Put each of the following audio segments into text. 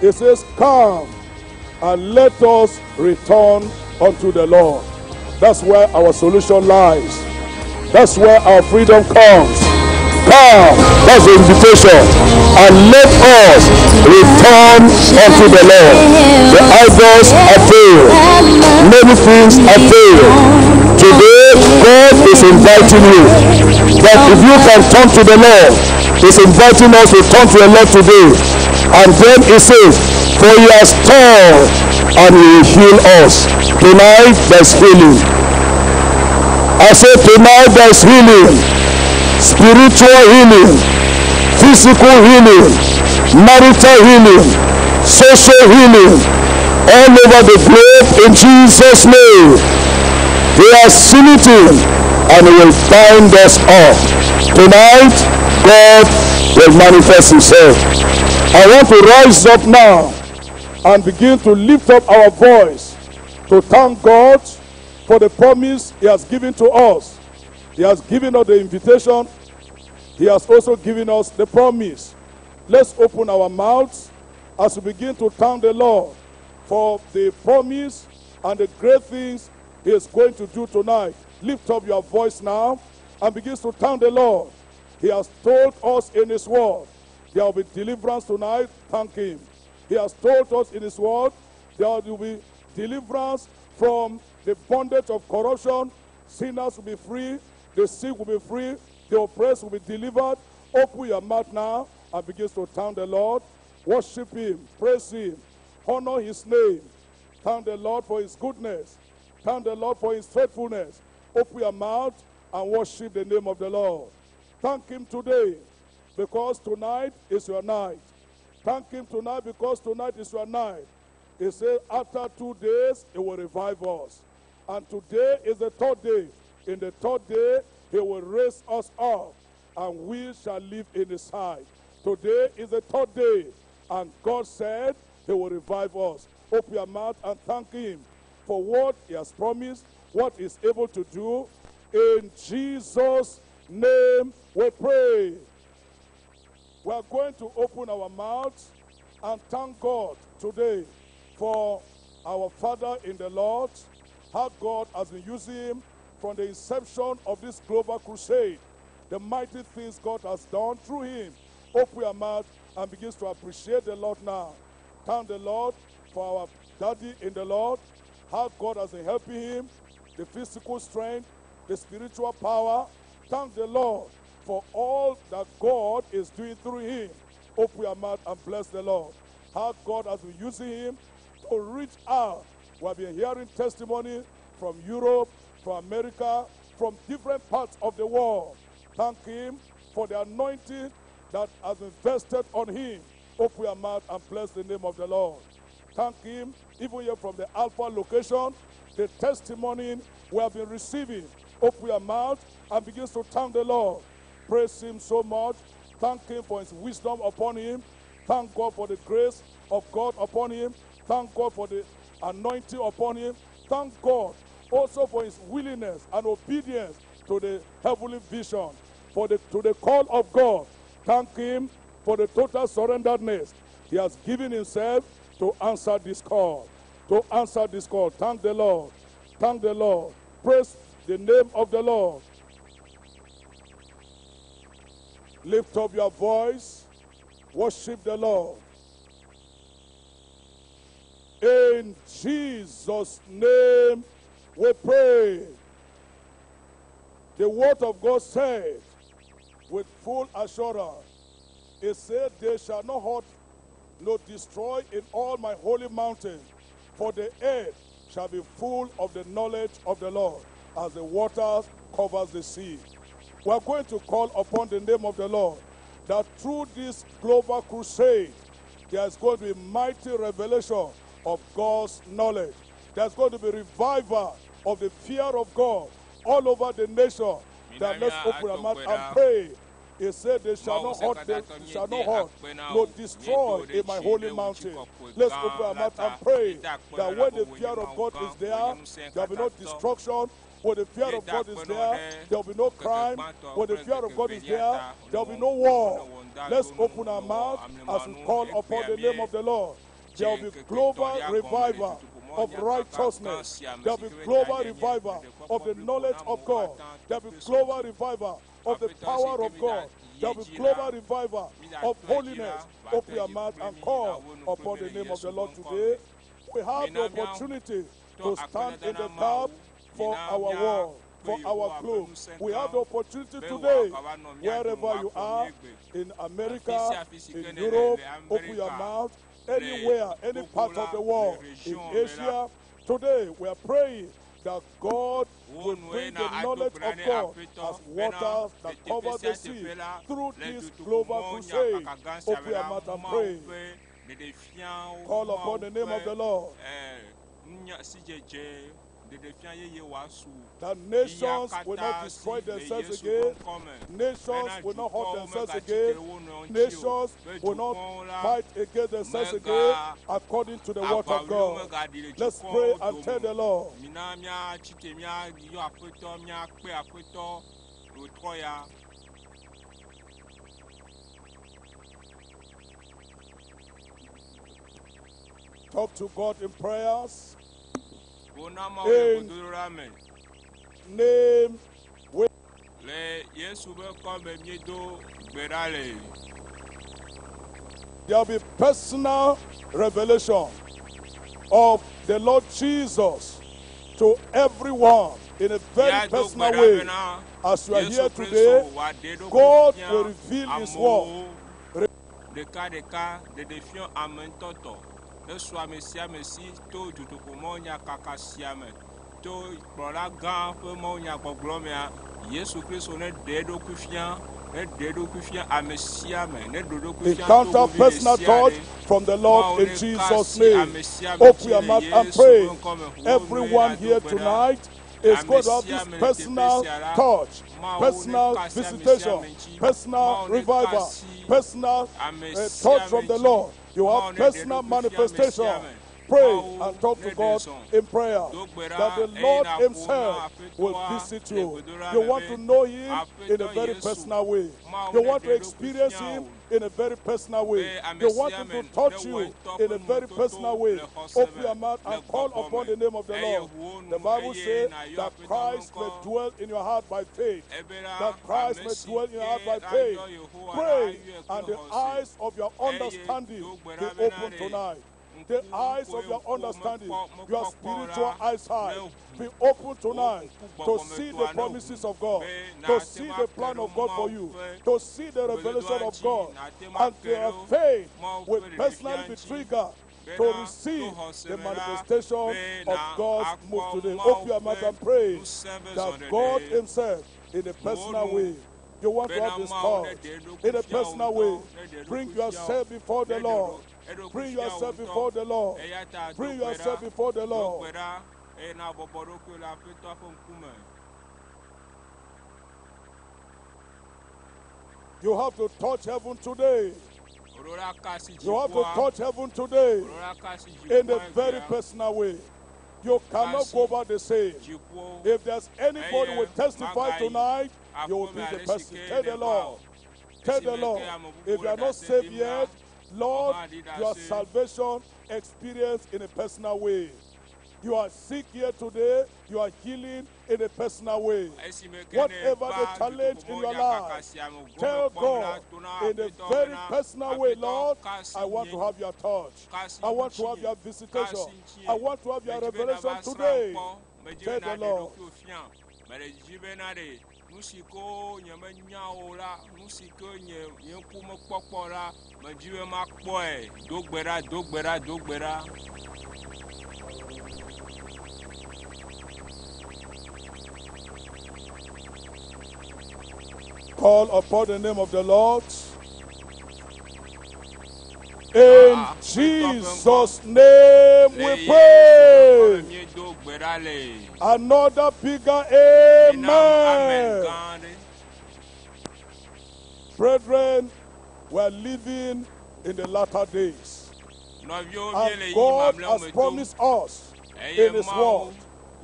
It says, Come and let us return unto the Lord. That's where our solution lies. That's where our freedom comes. Come, that's the invitation. And let us return unto the Lord. The idols are failed. Many things are failed. Today, God is inviting you that if you can turn to the Lord, He's inviting us to turn to the Lord today. And then He says, For He has torn and He will heal us. Tonight, there's healing. I say, tonight, there's healing. Spiritual healing, physical healing, marital healing, social healing, all over the globe in Jesus' name. He has seen it in and he will bind us up. Tonight, God will manifest himself. I want to rise up now and begin to lift up our voice to thank God for the promise he has given to us. He has given us the invitation. He has also given us the promise. Let's open our mouths as we begin to thank the Lord for the promise and the great things he is going to do tonight. Lift up your voice now and begin to thank the Lord. He has told us in his word there will be deliverance tonight. Thank him. He has told us in his word there will be deliverance from the bondage of corruption. Sinners will be free. The sick will be free. The oppressed will be delivered. Open your mouth now and begin to thank the Lord. Worship him. Praise him. Honor his name. Thank the Lord for his goodness. Thank the Lord for his faithfulness. Open your mouth and worship the name of the Lord. Thank him today because tonight is your night. Thank him tonight because tonight is your night. He said, after 2 days, he will revive us. And today is the third day. In the third day, he will raise us up, and we shall live in his sight. Today is the third day, and God said he will revive us. Open your mouth and thank him for what he has promised, what he is able to do. In Jesus' name we pray. We are going to open our mouths and thank God today for our Father in the Lord, how God has been using him from the inception of this global crusade, the mighty things God has done through him. Open your mouth and begin to appreciate the Lord now. Thank the Lord for our daddy in the Lord, how God has been helping him, the physical strength, the spiritual power. Thank the Lord for all that God is doing through him. Open your mouth and bless the Lord. How God has been using him to reach out. We have been hearing testimony from Europe, from America, from different parts of the world. Thank him for the anointing that has been vested on him. Open your mouth and bless the name of the Lord. Thank him, even here from the Alpha location, the testimony we have been receiving. Open your mouth and begin to thank the Lord. Praise him so much. Thank him for his wisdom upon him. Thank God for the grace of God upon him. Thank God for the anointing upon him. Thank God also for his willingness and obedience to the heavenly vision, to the call of God. Thank him for the total surrenderedness. He has given himself to answer this call. To answer this call. Thank the Lord. Thank the Lord. Praise the name of the Lord. Lift up your voice. Worship the Lord. In Jesus' name we pray. The word of God said with full assurance, it said, they shall not hurt nor destroy in all my holy mountain, for the earth shall be full of the knowledge of the Lord, as the waters covers the sea. We are going to call upon the name of the Lord, that through this global crusade, there is going to be mighty revelation of God's knowledge. There's going to be revival of the fear of God all over the nation. That let's open our mouth and pray. He said, they shall not hurt, they shall not hurt, nor destroy in my holy mountain. Let's open our mouth and pray that when the fear of God is there, there will be no destruction, When the fear of God is there, there will be no crime. When the fear of God is there, there will be no war. Let's open our mouth as we call upon the name of the Lord. There will be global revival of righteousness. There will be global revival of the knowledge of God. There will be global revival of the power of God. There will be global revival of holiness. Open your mouth and call upon the name of the Lord today. We have the opportunity to stand in the gap for our world, for our globe. We have the opportunity today, wherever you are, in America, in Europe, open your mouth, anywhere, any part of the world, in Asia. Today, we are praying that God will bring the knowledge of God as waters that cover the sea through this global crusade. Open your mouth and pray. Call upon the name of the Lord. That nations will not destroy themselves again. Nations will not hurt themselves again. Nations will not fight against themselves again, according to the word of God. Let's pray and tell the Lord. Mina míatsi míayɔ Aƒetɔ, míakpe Aƒetɔ ɖotrɔ ya. Talk to God in prayers. Wona Mawu le In gbedodoɖa me. name we Le Yesu be ŋkɔ me míedo gbe ɖa le. There will be personal revelation of the Lord Jesus to everyone in a very Míado gbe personal ɖa way. bena As you are Yesu here Kristo today, wòaɖe eɖokui God fia will reveal His word. amewo ɖekaɖeka, ɖeɖefia ame ŋutɔtɔ. Esu ame sia ame si to dutoƒo mawunyakaka sia me, to kplɔla gã ƒe mawunyagbɔgblɔ mea, Yesu Kristo ne ɖe eɖokui fia, ne ɖe eɖokui fia ame sia ame, ne ɖe eɖokui fia Encounter togovi ɖe personal sia touch ɖe. from the Lord Mawu in ne ka Jesus' asi name. ame sia ame Open dzi your le mouth and Yesu pray. ƒe ŋkɔ me. Wo nue Everyone la do here gbe ɖa. tonight is Ame going to have sia this ame le teƒe personal sia la, touch, Mawu ne personal ka asi ame sia visitation, ame dzi. personal Mawu ne ka revival, asi personal ame sia touch ame from the dzi. Lord. You Mawu have ne ɖe personal eɖokui fia ame sia manifestation. ame. Pray Mawu and talk ne to ɖe God zɔn. in prayer Do gbe that ɖa the eye Lord nàƒo na Himself will Aƒetɔa visit le you. gbedoɖa You me want be, to know Him in a Aƒetɔ very Yesu, personal way. Mawu You ne want ɖe to eɖokui experience fia Him wò. in a very personal way. Be ame You want sia Him ame to touch ne wɔ you ŋutɔ in ƒe a very nutoto personal way. le xɔse Open me, your mouth le and call gbɔgbɔ upon me. the name of the Eye Lord. ʋuwo The nu Bible eye says nàyɔ that Aƒetɔ ƒe Christ may ŋkɔ. dwell in your heart by faith. Ebena That Christ ame may si dwell in your heart ke by ayɔ faith. Yehowa la Pray, ayɔe kple and the xɔse. eyes of your Eye understanding do gbe be ɖa bena open ɖe tonight. The ŋku eyes koe of your ŋkuwo understanding, mekpɔ your mekpɔkpɔ la spiritual ne eyesight, ʋu. be open Wò tonight ŋku to see the gbɔgbɔmetɔa ne ʋu promises of God, be to nàte see ŋu the ake plan ɖo of God for Mawu you, ƒe to see the gbedodoa revelation of ŋuti, God, nàte ŋu and ake their ɖo faith Mawu will ƒe ɖeɖefia personally be ŋuti. triggered to Bena to receive xɔse the me la, manifestation be of na God's akpɔ move today. Mawu Open your mouth ƒe and pray ŋusẽ be that God zɔɖeɖe. Himself, in a personal Wò nu way, you want to bena have this Mawu ne touch ɖe eɖokui in a fia wò personal ŋutɔ, way. ne ɖe Bring eɖokui fia wò, yourself before ne the ɖe Lord. eɖokui Bring fia wò yourself ŋutɔ. before the Lord. Eya ta do Bring gbe ɖa, yourself before the do Lord. gbe ɖa eye nabɔbɔ ɖokuiwò le Aƒetɔa ƒe ŋkume. You have to touch heaven today. Wòɖo la ka asi You have to dziƒoa. touch heaven today Wòɖo la ka asi in a dziƒoa very egbea. personal way. You cannot Kasi go back the same. dziƒo If there's anybody eye who will testify magayi tonight, you will aƒeme be the ale si person. ke Tell the neva o. Lord. Tell the Esime Lord. ke ame If bubuwo you le are not ɖase saved ɖim la, yet, Lord, wohã ɖi your ɖase. salvation experience in a personal way. You are sick here today, you are healing in a personal way. Esime ke ne Whatever the va challenge in your dutoƒomɔnyakaka life, sia me gome tell kpɔm la, God to na in a Aƒetɔ very bena, personal way, Aƒetɔ, Lord, ka asi I want nye to have your touch. ka asi I want to have ŋutinye, your ka visitation. asi ŋutinye. I want to have your Medzi be revelation nava srã today. kpɔ, medzi be Tell the nàɖe Lord. ɖokuiwò fiam. Meɖe dzi bena ɖe nu si kewo nyemenya o la, nu si ke nye nye ŋku mekpɔkpɔ la, medzi be makpɔe. Do gbe ɖa, do gbe ɖa, do gbe ɖa. Call upon the name of the Lord. In Aƒetɔ ƒe ŋkɔ. Jesus' name Le we Yesu ƒe ŋkɔ me pray. míedo gbe ɖa le. Another bigger Mina amen amen. gã aɖe. Brethren, we are living in the latter days. Nɔviwo míele And yi God mamlɛwo has me tom. promised us Eye in His Mawu word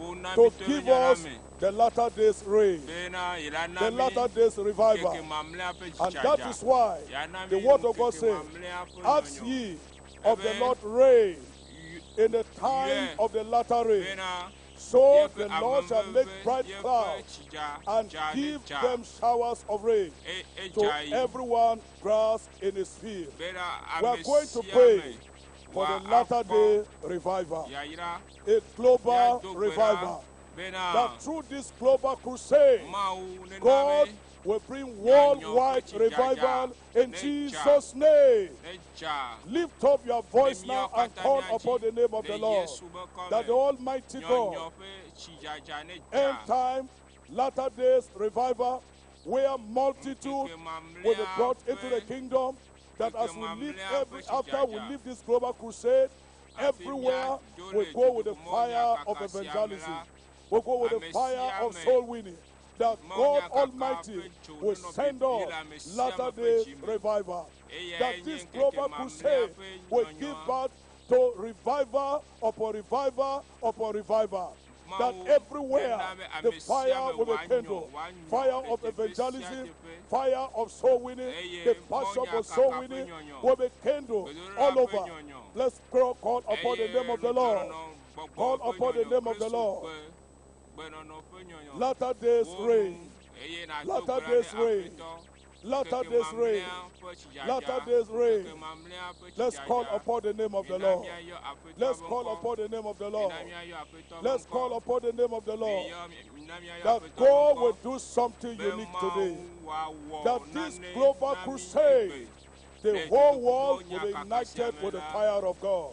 Ko na to mi to give nya la us me the latter days rain, bena yi la na the mi latter days revival. ŋkeke mamlɛa ƒe And that dzidzadza is why Ya na the mi word of God ŋkeke says, mamlɛa ƒe Ask nyɔnyɔ. ye of the Amen. Lord rain in the time Yeah. of the latter rain. Bena So yeƒe the Lord shall make ameveve, bright yeƒe clouds tsidza and dza ne give dza. them showers of rain E- to edza yi everyone grass in his field. bena We are ame going to sia pray ame for wòa the latter akpɔ day revival, yayra. a global Míado gbe ɖa revival. bena That through this global crusade, Mawu nena God be will bring worldwide revival in Jesus' name. ne dza Lift up your voice ne now míawo and katã call míadzi upon the name of le the Lord. Yesu be kɔme. That the Almighty God, Nyɔnyɔ ƒe tsidzadza ne end dza. time, latter days revival, where multitude Ŋkeke will be mamlɛa brought into the ƒe kingdom. That as we ŋkeke leave mamlɛa every ƒe after we tsidzadza. leave this global crusade, Hafi everywhere míadzo we le go with the dutoƒo fire of mɔnyakaka sia me evangelism. la, We go with the ame fire sia of ame soul winning. That God mɔnyakaka Almighty ƒe dzo will nenɔ send bibim us le ame sia latter ame ƒe day dzi me. revival. Eyae That nye this ŋkeke global mamlɛa crusade ƒe will give nyɔnyɔa. birth to revival upon revival upon revival. That Mawu everywhere nena be the ame sia fire ame will be wòanyɔ, kindled. wòanyɔ Fire le of teƒe sia evangelism, teƒe. fire of soul winning, Eye the passion for soul mɔnyakaka ƒe winning nyɔnyɔ. will be kindled Gbedodoɖa all ƒe over. nyɔnyɔ. Let's call upon the Eye name of the Lord. nudɔnɔ, gbɔgbɔ Call ƒe upon the nyɔnyɔ, name of the Kristo Lord. ƒe gbenɔnɔ ƒe nyɔnyɔ. Latter days Wo nu rain. eye nàdo Latter gbe ɖa days ne rain. Aƒetɔ. Latter Ŋkeke days rain. mamlɛa ƒe tsidzadza. Latter days rain. Ŋkeke mamlɛa ƒe Let's call tsidzadza. upon the name of the Mina Lord. míayɔ Aƒetɔ Let's ƒe call ŋkɔ. upon the name of the Lord. Mina míayɔ Aƒetɔ ƒe Let's ŋkɔ. call upon the name of the Lord. Miyɔ- mina míayɔ That Aƒetɔ ƒe God ŋkɔ will do something be unique today. Mawu wòawɔ That this nane global na mí crusade, egbe. the Le whole dutoƒo world will be nyakaka sia ignited me with the la, fire of God.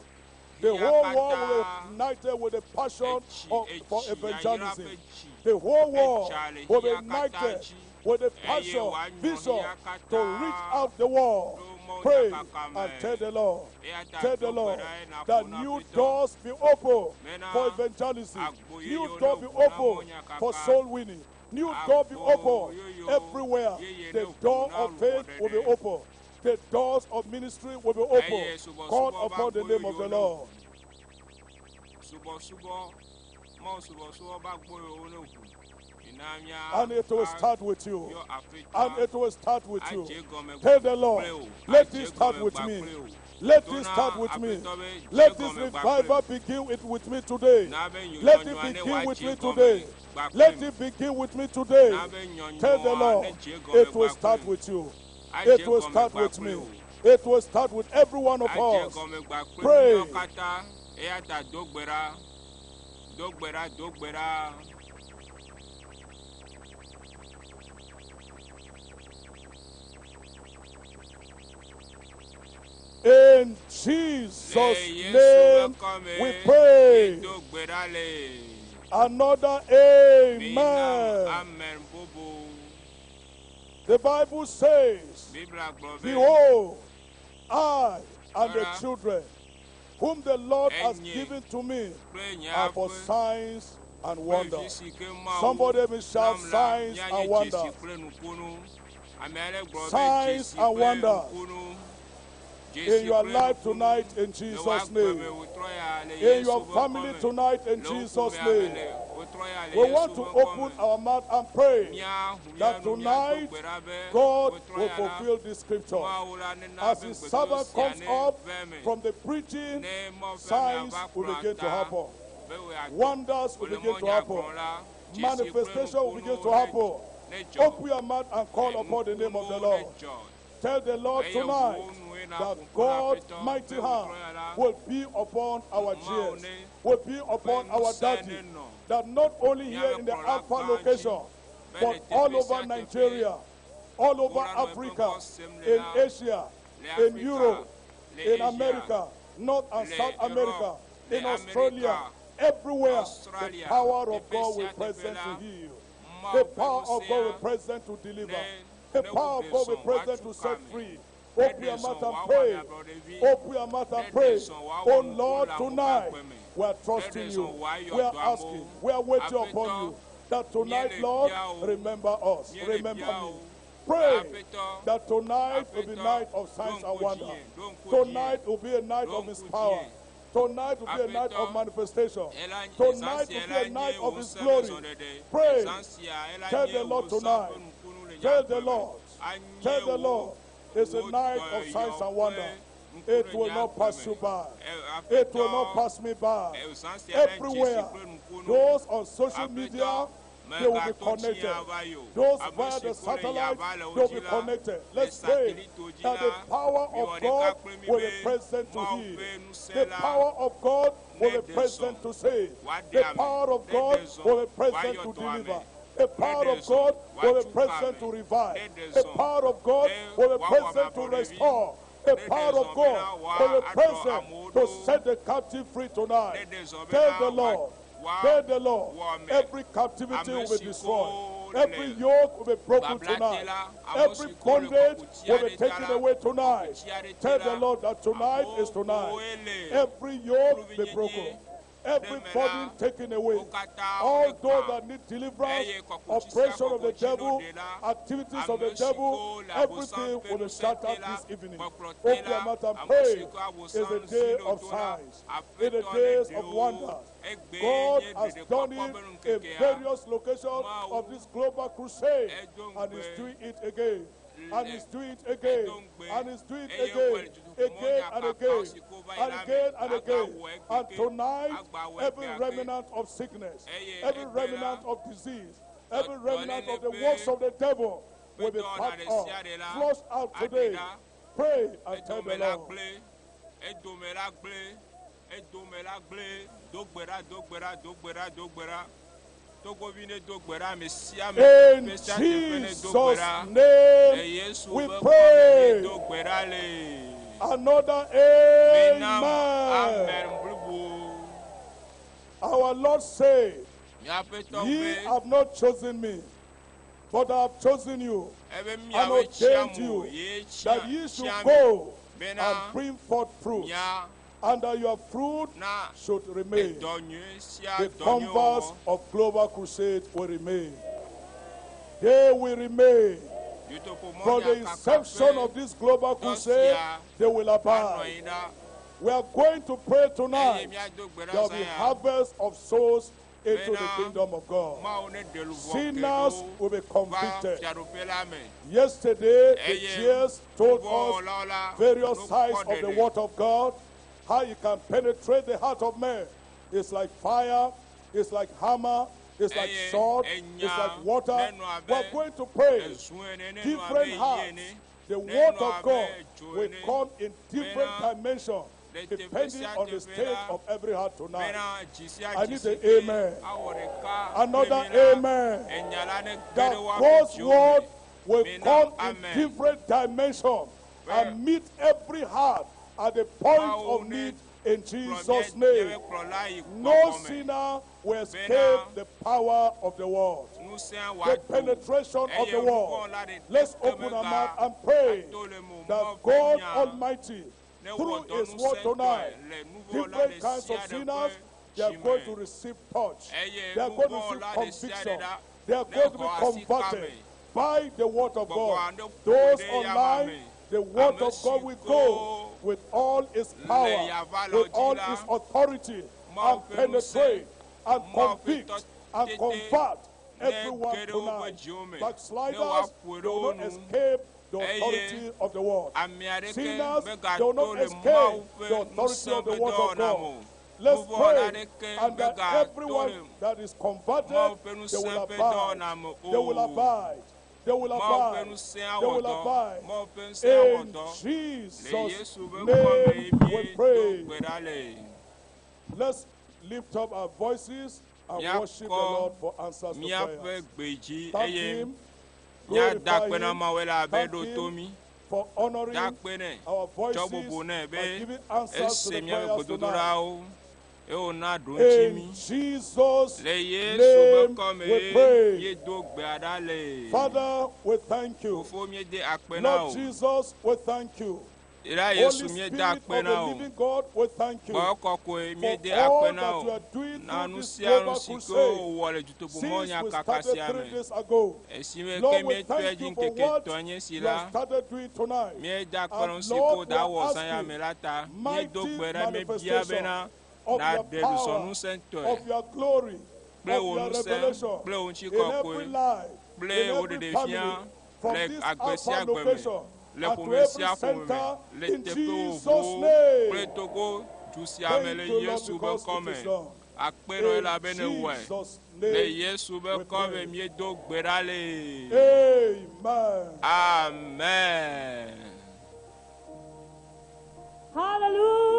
The xexea whole world will be katã ignited with the passion etsi for etsi yayra evangelism. ƒe tsi The whole world edza le will be xexea katã ignited dzi with the eye passion, wòanyɔ vision xexea to reach katã out the world. ɖo Pray mɔnyakaka and tell me. the Lord. Eya ta Tell the do gbe Lord ɖa eye nàƒo that na new Aƒetɔ doors be open bena for evangelism. agbo New yeyewo door ne be ʋu na open for mɔnyakaka. soul winning. New door be Agbo open yeyewo everywhere. yeye The ne ʋu door na of faith will be luʋɔ ɖeɖe. open. The doors of ministry will be open. Eye Call subɔsubɔ ƒe upon the agbo name of the yeyewo ne ʋu. Lord. Subɔsubɔ Mawu subɔsubɔ ƒe agbo yeyewo ne ʋu. Mina And it will míayɔ start with you. And Aƒetɔa it will start with you. adze gɔme Tell the Lord, kple wò. let Adze it start gɔme with gba me. kple wò. Let To it na start with me. Aƒetɔ be dze Let this gɔme gba kple revival wò. begin with me today. Na be Let it nyɔnyɔa ne begin with wòadze me gɔme today. gba kple Let mi. it begin with me today. Na be Tell the nyɔnyɔa ne Lord, dze gɔme it will gba start kple mi. with you. Adze It will gɔme start gba with kple me. wò. It will start with every one of Adze us. gɔme gba kple Pray. míawo katã. Eya ta do gbe ɖa. Do gbe ɖa, do gbe ɖa. In Le Jesus' Yesu ƒe name kɔme we pray. míedo gbe ɖa le. Another Mina amen. amen bubu. The Bible says, Biblia gblɔ be Behold, I and the Ara. children whom the Lord has Enye. given to me kple nye are for aƒe signs and kple vi wonders. si ke Mawu Somebody will shout nam la signs and míanye dzesi wonders. kple nukunu. Ame aɖe gblɔ be Signs dzesi and kple wonders nukunu. in Dzesi your kple life nukunu tonight in le Jesus' wò agbe name. me wòtrɔ ya le In Yesu your ƒe family ŋkɔme. tonight in Le wò Jesus' ƒomea me name. le wòtrɔ ya le We Yesu want to ƒe open ŋkɔme. our mouth and pray Míahu mía that nu míado tonight gbe ɖa be God wòtrɔ will ya la fulfill this scripture. Mawu la nena As be his gbedodo servant sia comes ne up ve me. from the preaching, Ne mɔfiamea signs va will kplɔa begin to ta happen. be wòato Wonders will wòle begin to mɔnya happen. gblɔm la, dzesi kple Manifestation will begin to nukunuwo ne happen. ne dzɔ. Open your mouth and call upon the name of the Nukunuwo ne Lord. dzɔ. Tell the Lord Eye tonight wò nue na that ƒo ƒu na God's Aƒetɔ mighty be hand wòtrɔ ya la, will be upon our Mawu GS, ne will be upon ƒe our ŋusẽ daddy. ne nɔ That not only here míaƒe in the kplɔla Alpha gã dzi location, be le but all teƒe over sia teƒe Nigeria, all over wòlanɔ eƒe Africa, ŋkɔ sem le in la, Asia, le in Afrika, Europe, le in Asia, America, North and le South America, Europe, in le Australia, Amerika, everywhere, the Australia, power of teƒe God sia will teƒe present la, to heal. Mawu The ƒe power of God will ŋusẽa present to deliver. ne The ne power wòɖe of God will zɔn present wòatso to set kame. free. Ne Open ɖe your zɔn mouth and wòawɔ pray. ablɔɖevi. Open your mouth Ne and ɖe pray. zɔn wòawɔ Oh nuku Lord, le amewo ƒe tonight agbe me. we are Ne ɖe trusting zɔn you. wòayɔ We are dɔ amewo. asking. We are waiting upon Aƒetɔ, you. That tonight, míele Lord, bia wò. remember us. Míele Remember bia me. wò. Pray Aƒetɔ, that tonight will be Aƒetɔ, night of ɖo signs and ŋku wonders. dzinye, ɖo ŋku dzinye, Tonight will be a night ɖo of His ŋku power. dzinye. Tonight will be a night of Aƒetɔ, manifestation. Ela zã Tonight sia will be la a night nye wò of His ŋusẽ ƒe glory. zɔɖeɖe. Pray. Zã sia ela Tell nye the wò Lord ŋusẽ ƒe tonight. nukunu le nye Tell the agbe me. Lord. Anye Tell the wò Lord. It's a wò night of signs dɔyɔyɔ and ƒe wonders. nukunu It le will nye not agbe pass me. you by. Ɛ- It will not Aƒetɔ, pass me by. ɛ, zã sia la dzesi Everywhere, kple nukunu. those on social Aƒetɔ, media, they will be megato tsi connected. ava yi o. Those Ame via si the ko le satellite, yava le wo they'll dzi be la, connected. le Let's pray satelito dzi that the la, power miwɔ of ɖeka God kple mi will be be present to Mawu heal. ƒe ŋusẽ The la power of God will be neɖe zɔ. present to save. Wòaɖe The ame, power of neɖe God zɔ, will be present wòayɔ to dɔ ame, deliver. The power neɖe of zɔ, God will be wòatsu ka present ame, to revive. neɖe The zɔ, power of God ne will be wòawɔ present to ablɔɖevi, restore. The neɖe power zɔ of God bena will be wòaɖɔ present amewo to ɖo, set the captive free tonight. neɖe zɔ Tell bena the Lord. wòa Tell the Lord. wɔ ame, Every captivity ame will be si destroyed. ko Every le yoke will be broken babla te tonight. la, ame Every si ko le bondage kɔkuti will be aɖe ta taken la, away tonight. kɔkuti aɖe te Tell the la, Lord that tonight is amewo tonight. koe le Every yoke be kluvinyenye broken. Every ɖe me la, burden taken away. wo katã All wole those gbã. that need deliverance, Eye kɔkuti sia oppression of the kɔkuti no devil, ɖe la, activities of the ame si devil, ko le abosam everything ƒe will be ŋusẽ te shattered la, this evening. kpɔkplɔ te Open your la, mouth and ame pray. si ko It's a abosam day zi of ɖo to la, signs. It's the Aƒetɔ days neɖe of wo. wonders. Egbee God nye has done ɖeɖekpɔkpɔ ƒe it in ŋkekea. various locations Mawu of this global crusade, edo and is ŋugbe doing it again, and le is doing it again, edo ŋugbe and is doing it eye wòle again, dutoƒomɔ again and nyakakawo again, si ko va yi and la me again and again. agawɔ And egbeke, tonight, agbawɔ every egbeake. remnant of sickness, Eye every egbe la remnant of disease, every remnant dɔléle of the ƒe works of the devil will be ƒe dɔwɔna packed ɖe up, sia ɖe la flushed out aɖe today. ɖa. Pray and tell the Edome la Lord. gblẽ, edome la gblẽ, edome la gblẽ. Do gbe ɖa, do gbe ɖa, do gbe ɖa, do gbe ɖa. Togovi ne do gbe ɖa, ame sia ame In teƒe sia teƒe ne do gbe Jesus' ɖa. Le name Yesu we ƒe ŋkɔ me pray. míedo gbe ɖa le. Another Mina amen. amen blibo. Our Lord said, Míaƒetɔ Ye be have not chosen me, but I have chosen you ebe and miawoe tia ordained mo, you ye that tia ye should tia mi go bena and bring forth fruit, mia and that your fruit na should remain. edɔ nyui sia The dɔ nyui converse wɔwɔ. of Global Crusade will remain. They will remain. Dutoƒomɔ From the nyakaka inception ƒe of this global dɔ crusade, sia they will anɔ abide. anyi ɖa. We are going to pray Eye tonight. míado gbe There ɖa will zã be ya harvest of souls into the bena kingdom of God. Mawu ne ɖe luʋɔ Sinners geɖewo will be va convicted. fiaɖuƒe la me. Yesterday, the Eye chairs told us nuvɔ̃wɔlawo la various no sides kpɔ of the ɖeɖe. word of God, how it can penetrate the heart of man. It's like fire, it's like hammer, it's like Eye sword, it's enya like water. nenɔ abe We are going to pray. ezu ene, nenɔ abe Different yi hearts. ene, The nenɔ word of abe God dzo will ene. come in different Bena dimensions le teƒe depending sia on the teƒe state la, of every heart tonight. bena dzi sia I dzi need si the ke amen. awɔ ɖeka kple Another mi la, amen. enya la ne ge That ɖe woaƒe God's dziwo word me. will Mina come in amen. different dimensions Be and meet every heart at the point Mawu of ne need in kplɔ Jesus' mía name. míaƒe kplɔla yi No gbɔgbɔ me. sinner will Bena escape the power of the world, ŋusẽ the wòado penetration of eye the world. nuvɔ̃wɔla ɖe Let's ke open our mega mouth and pray ato le mo that Mawu ƒe God nya Almighty, ne wɔ through dɔ His word ŋusẽtɔe tonight, le nuvɔ̃wɔla different ɖe kinds sia of ɖe sinners, ƒe they are dzi going me. to receive touch. Eye They are going to receive nuvɔ̃wɔla ɖe sia ɖe conviction. ɖa They are ne going to be xɔ asi ka converted me. by the word of Gbɔgbɔa God. ne ƒo Those ɖe ya ma online, me. the word Ame of si God will ko go with all its le power, yava le with dzi all la, its authority, Mawu and ƒe ŋusẽ, penetrate and Mawu ƒe convict and tɔtete convert ne everyone ge ɖe woƒe tonight. dziwo me. Ne Backsliders, woaƒoe they ɖe will wo not nu. escape the Eye authority of the world. ame aɖeke Sinners, they megato will not le escape Mawu the ƒe authority ŋusẽ of the ƒe word of dɔwɔna me God. o. Let's Nuvɔ̃wɔla pray aɖeke and that megato everyone le that is converted, Mawu ƒe they ŋusẽ will ƒe abide. dɔwɔna me They will o. abide. They will Mawu ƒe abide. ŋusẽ They awɔ will dɔ. abide. Mawu ƒe ŋusẽ awɔ In dɔ. Le Jesus' Yesu ƒe ŋkɔ me name we míedo pray. gbe ɖa le. Let's lift up our voices and worship the Míakɔ Lord for answers to míaƒe prayers. gbe dzi Thank eye Him, míada glorify akpe na Him, Mawu elabe thank ɖo to Him mí. for honoring Da akpe nɛ. our Tsɔ voices bubu nɛ by be giving answers to ese the míaƒe prayers tonight. gbedodoɖawo eye wòna ɖo ŋuti In mí. Jesus' Le Yesu ƒe name ŋkɔ me we pray. míedo gbe ɖa le. Father, we thank you. Fofo míede akpe na Lord wò. Jesus, we thank you. Yra Yesu Holy míeda Spirit akpe of na the wò. living God, we thank you Gbɔgbɔ kɔkɔe for míede all akpe na that you wò are doing na through nu this sia nu global si ke crusade wòwɔ le dutoƒomɔ since we nyakaka started sia three me. days ago. Esime ke Lord, we míetɔe thank dzi you for ŋkeke what etɔ̃ nye si you la, have started doing tonight. míeda akpe na And nu si ke Lord, we woda are wɔ zã ya asking me la ta. Míedo mighty gbe ɖa míebia manifestation bena of your nàɖe power, dusɔnusẽtɔe of your glory, kple of wò your ŋusẽ revelation kple wò in every ŋutikɔkɔe life, kple in wò every ɖeɖefia family, from le this agbe Alpha sia agbe me location le and to ƒome every sia ƒome me center le in teƒe Jesus' vovovowo kple name. togo du sia me Thank le you, Lord, Yesu be because it kɔme. is done. Akpe ɖo In elabene wɔe. Jesus' Le name Yesu be we kɔme pray. míedo gbe ɖa le. Amen. Amen.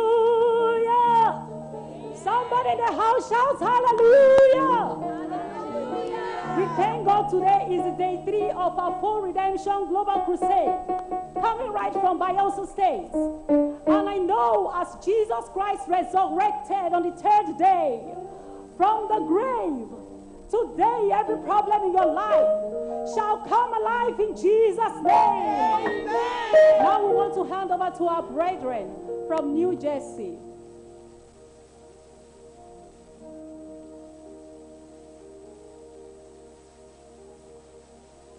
Hallelujah. Somebody in the house shouts hallelujah. We thank God today is day 3 of our full redemption global crusade, coming right from Bayelsa State. And I know as Jesus Christ resurrected on the third day from the grave, today every problem in your life shall come alive in Jesus' name. Now we want to hand over to our brethren from New Jersey.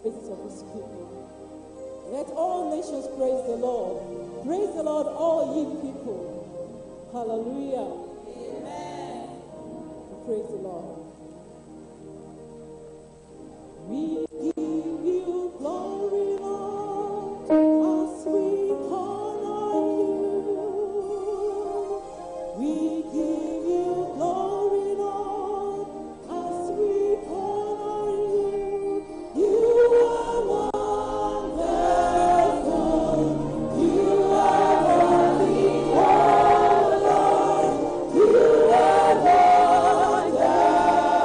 Praises of his people. Let all nations praise the Lord. Praise the Lord, all ye people. Hallelujah. Amen. Praise the Lord. We give you glory, Lord, as we honor you. We give you glory, Lord, as we honor you. You are wonderful. You are worthy, oh Lord. You are wonderful.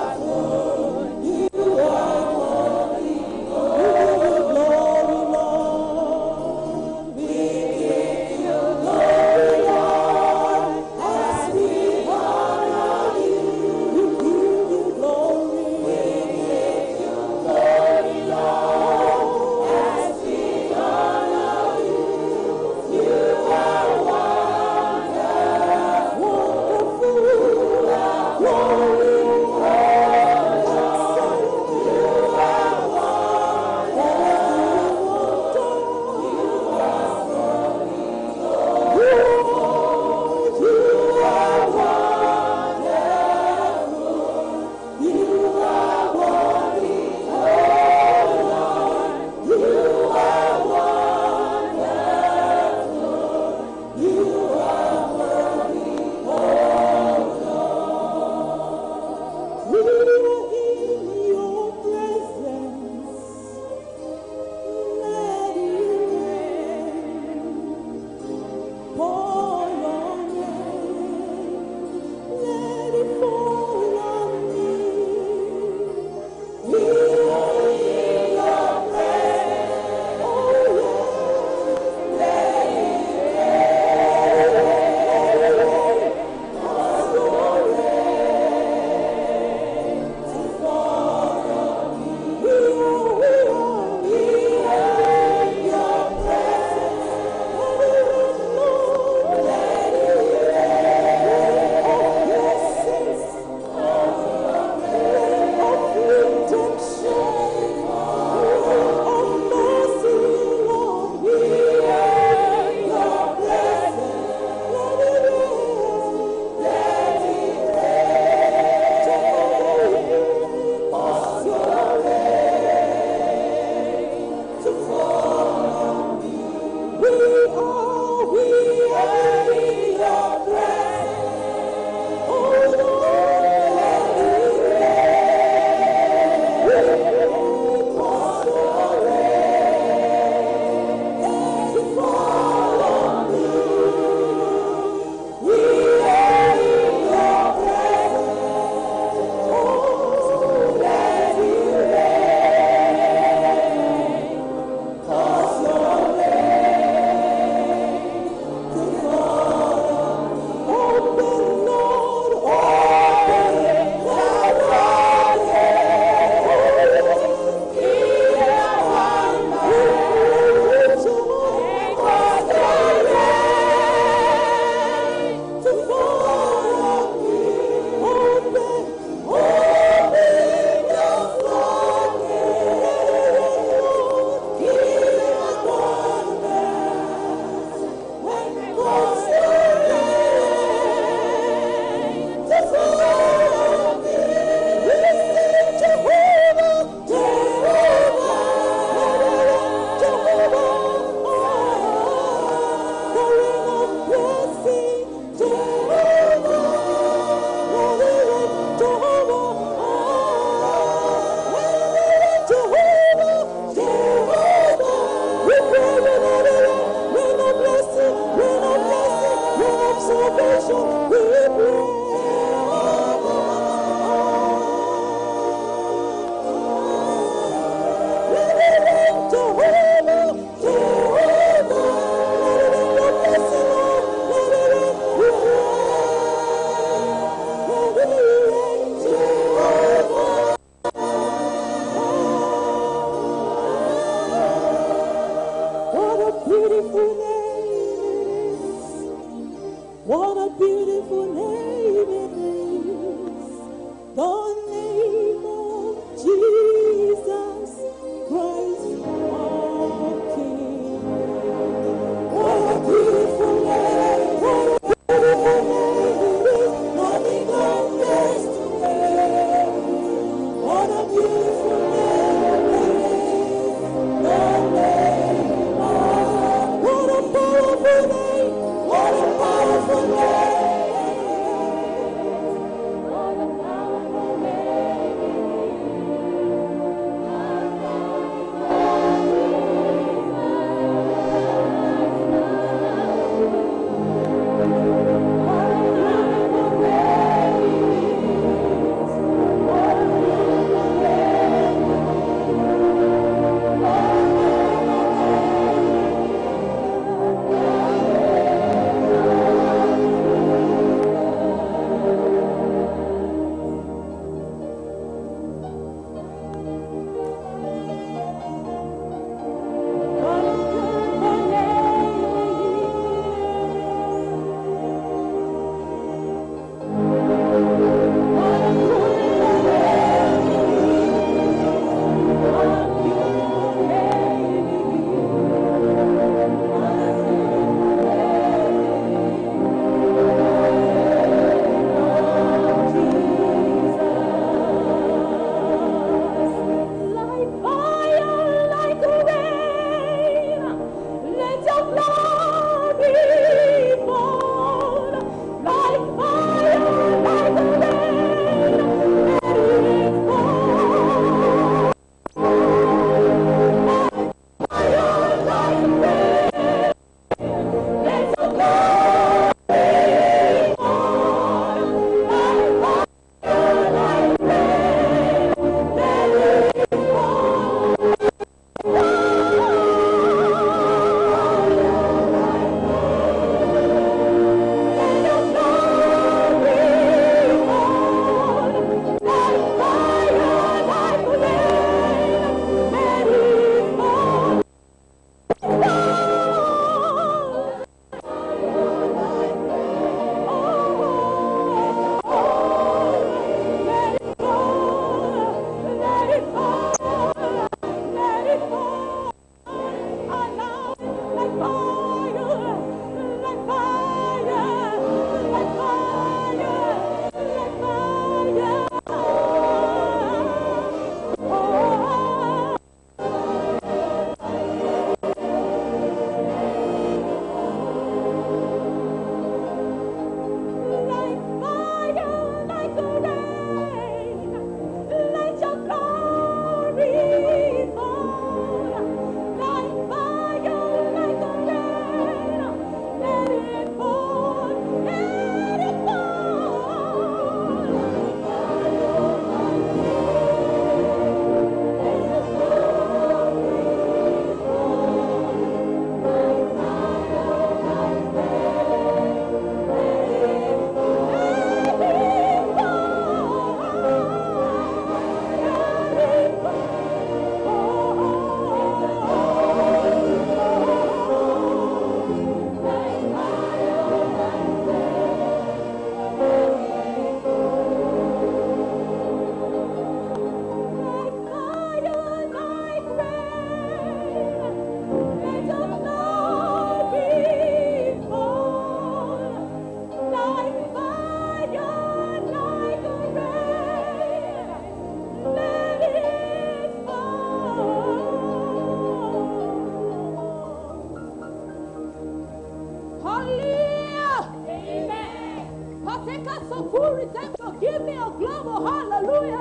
Hallelujah.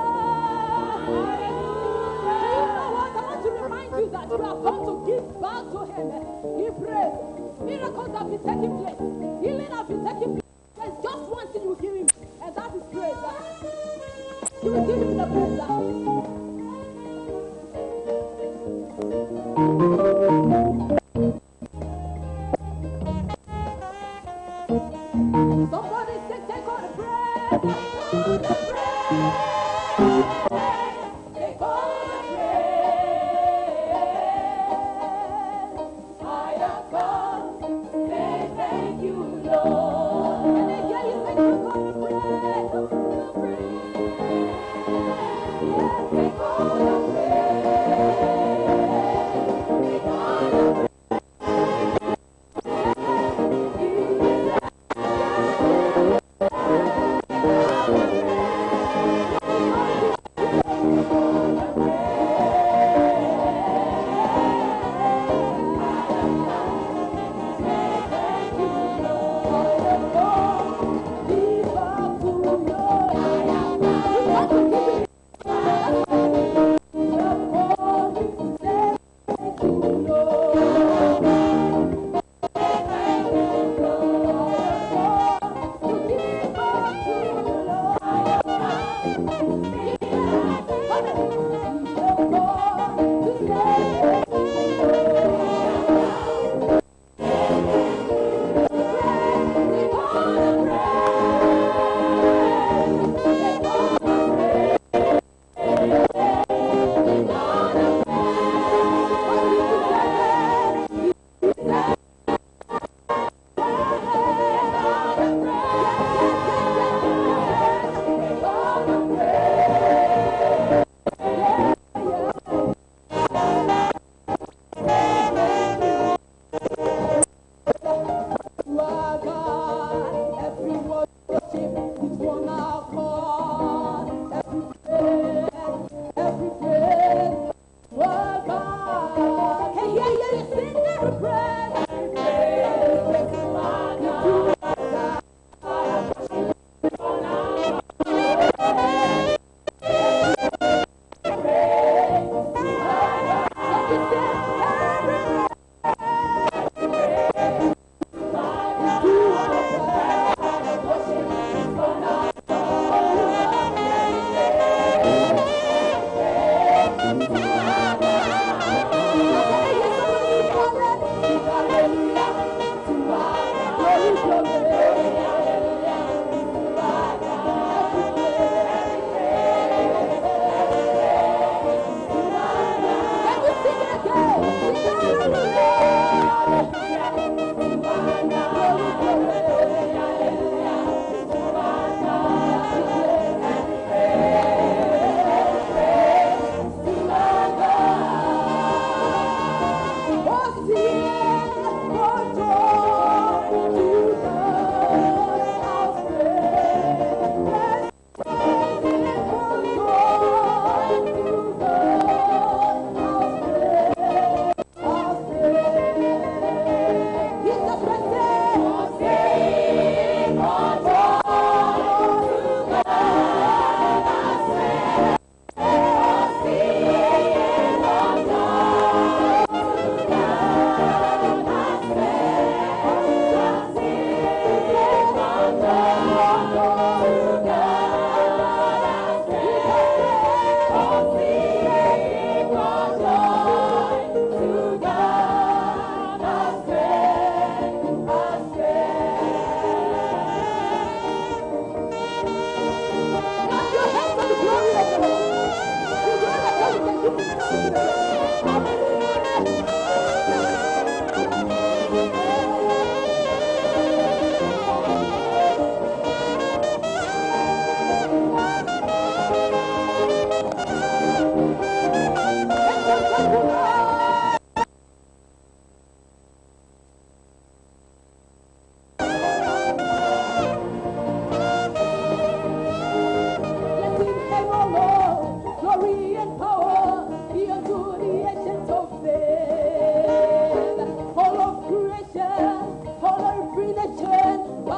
Hallelujah. Do you know what? I want to remind you that you have come to give back to Him. He prays. Miracles have been taking place. Healing have been taking place. There's just one thing you give Him, and that is praise. You will give Him the praise. Somebody say, take all the praise. Take all the praise. Take all the praise. I have come to say thank you, Lord. And again you say, take all the praise. Take all the praise. Yes, take all the praise. Take all the praise.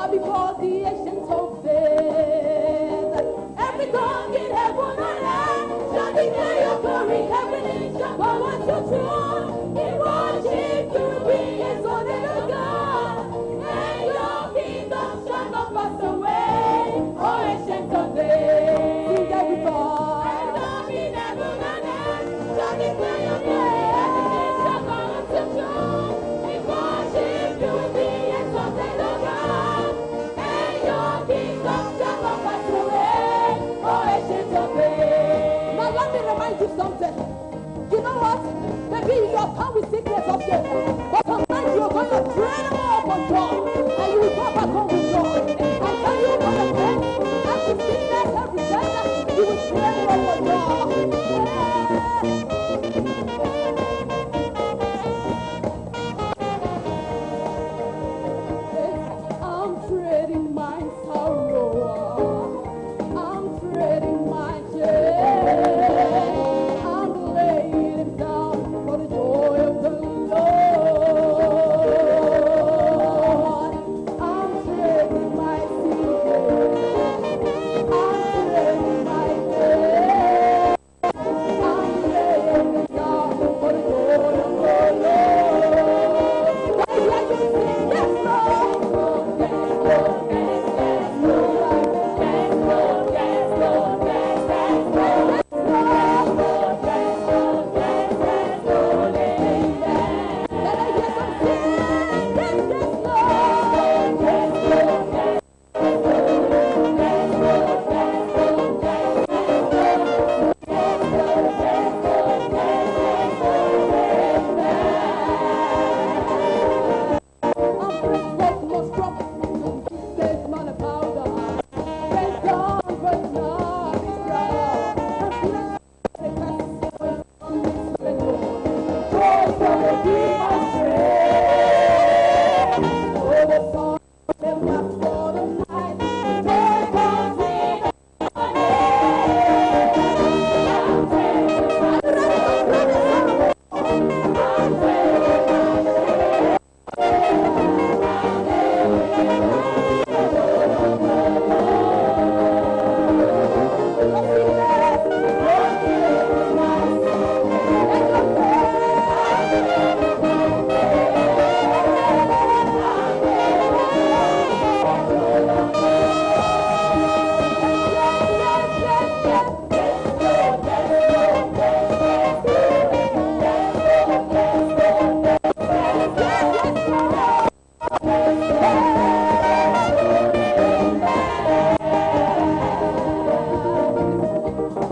Before the ancient of days, every tongue in heaven Now let me remind you something. You know what? Maybe you have come with sickness up here, but tonight you are going to drain them all for joy, and you will go back home with joy. I tell you for the pain, every sickness, every death, you will drain them all for joy. I'm trading my sorrow. I'm trading my shame. I'm laying it down for the joy of the Lord. I'm trading my sickness. I'm trading my pain. I'm laying it down for the joy of the Lord. I hear you sing, yes, Lord. Yes, Lord. Yes, yes, Lord. Yes, Lord. Yes, Lord. Yes, yes, Lord. Yes, Lord. Yes, Lord. Yes, yes, Lord. Amen. Let I hear some singing. Yes, yes, Lord. Yes, Lord. Yes,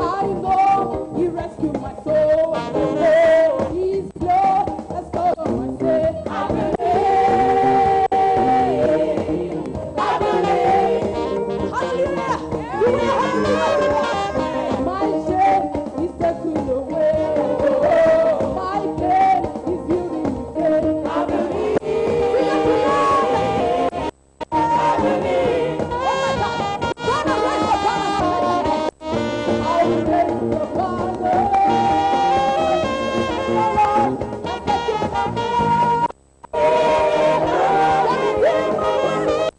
I know he rescued my soul. Oh, he's Lord has covered my sin. I believe. I believe. Hallelujah. You will have to My shame is taken away. Oh, my pain is healed in his name. I believe. I believe. Oh my God. God, I raise the banner. I will raise the banner. The Lord has taken my place. Let me hear my voice.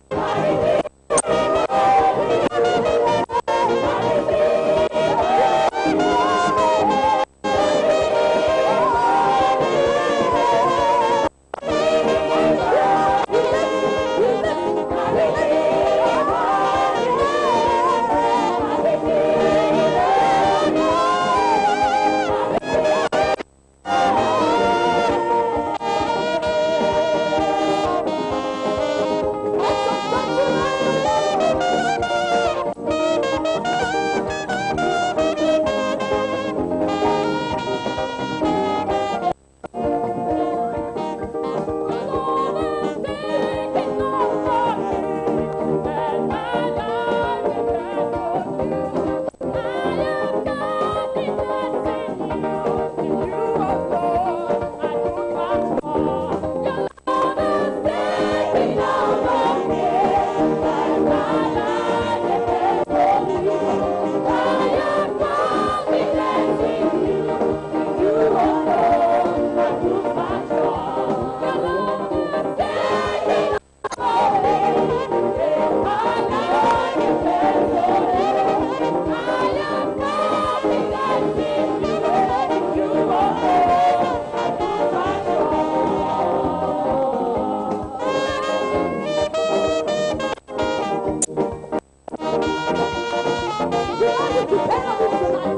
You know you depend on him tonight.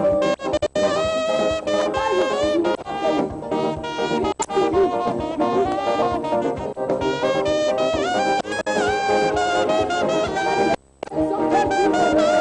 I tell you, he will not fail you. He will not leave you. You will not. Sometimes you will.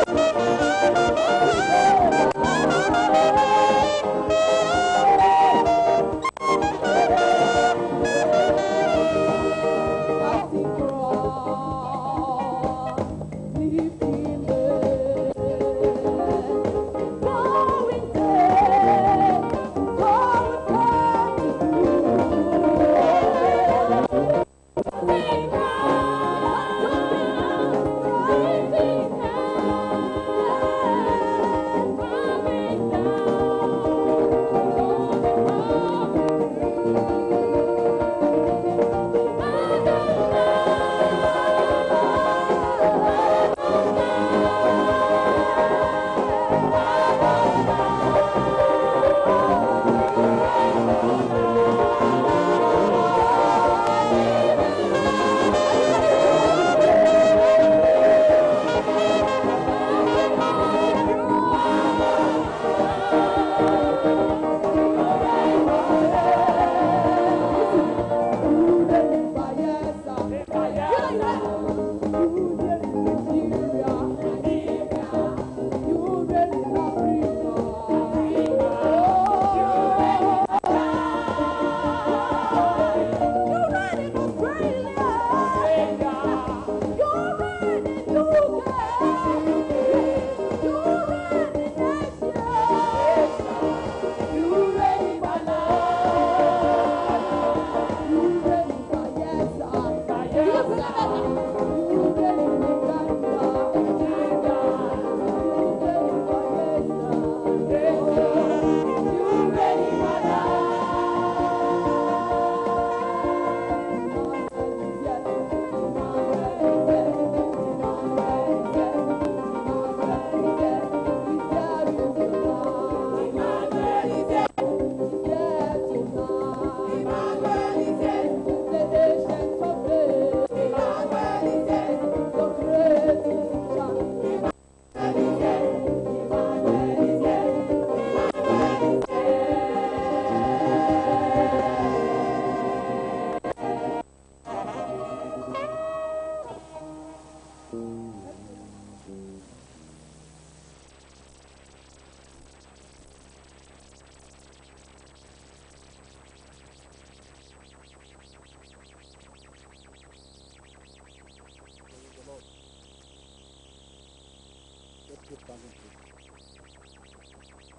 Keep standing, please.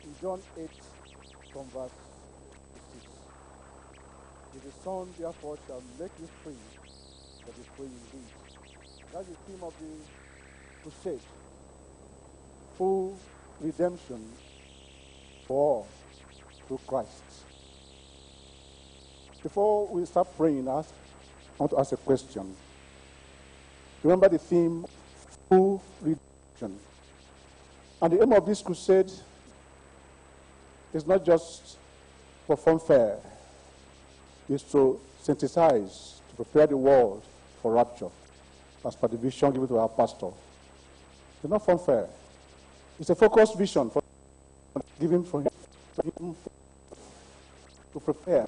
In John 8, from verse 6. If the Son therefore shall make you free, shall be free indeed. That's the theme of the crusade. Full redemption for all through Christ. Before we start praying, I want to ask a question. Remember the theme, full redemption. And the aim of this crusade is not just for funfair, it's to synthesize, to prepare the world for rapture, as per the vision given to our pastor. It's not funfair. It's a focused vision for given for him to prepare,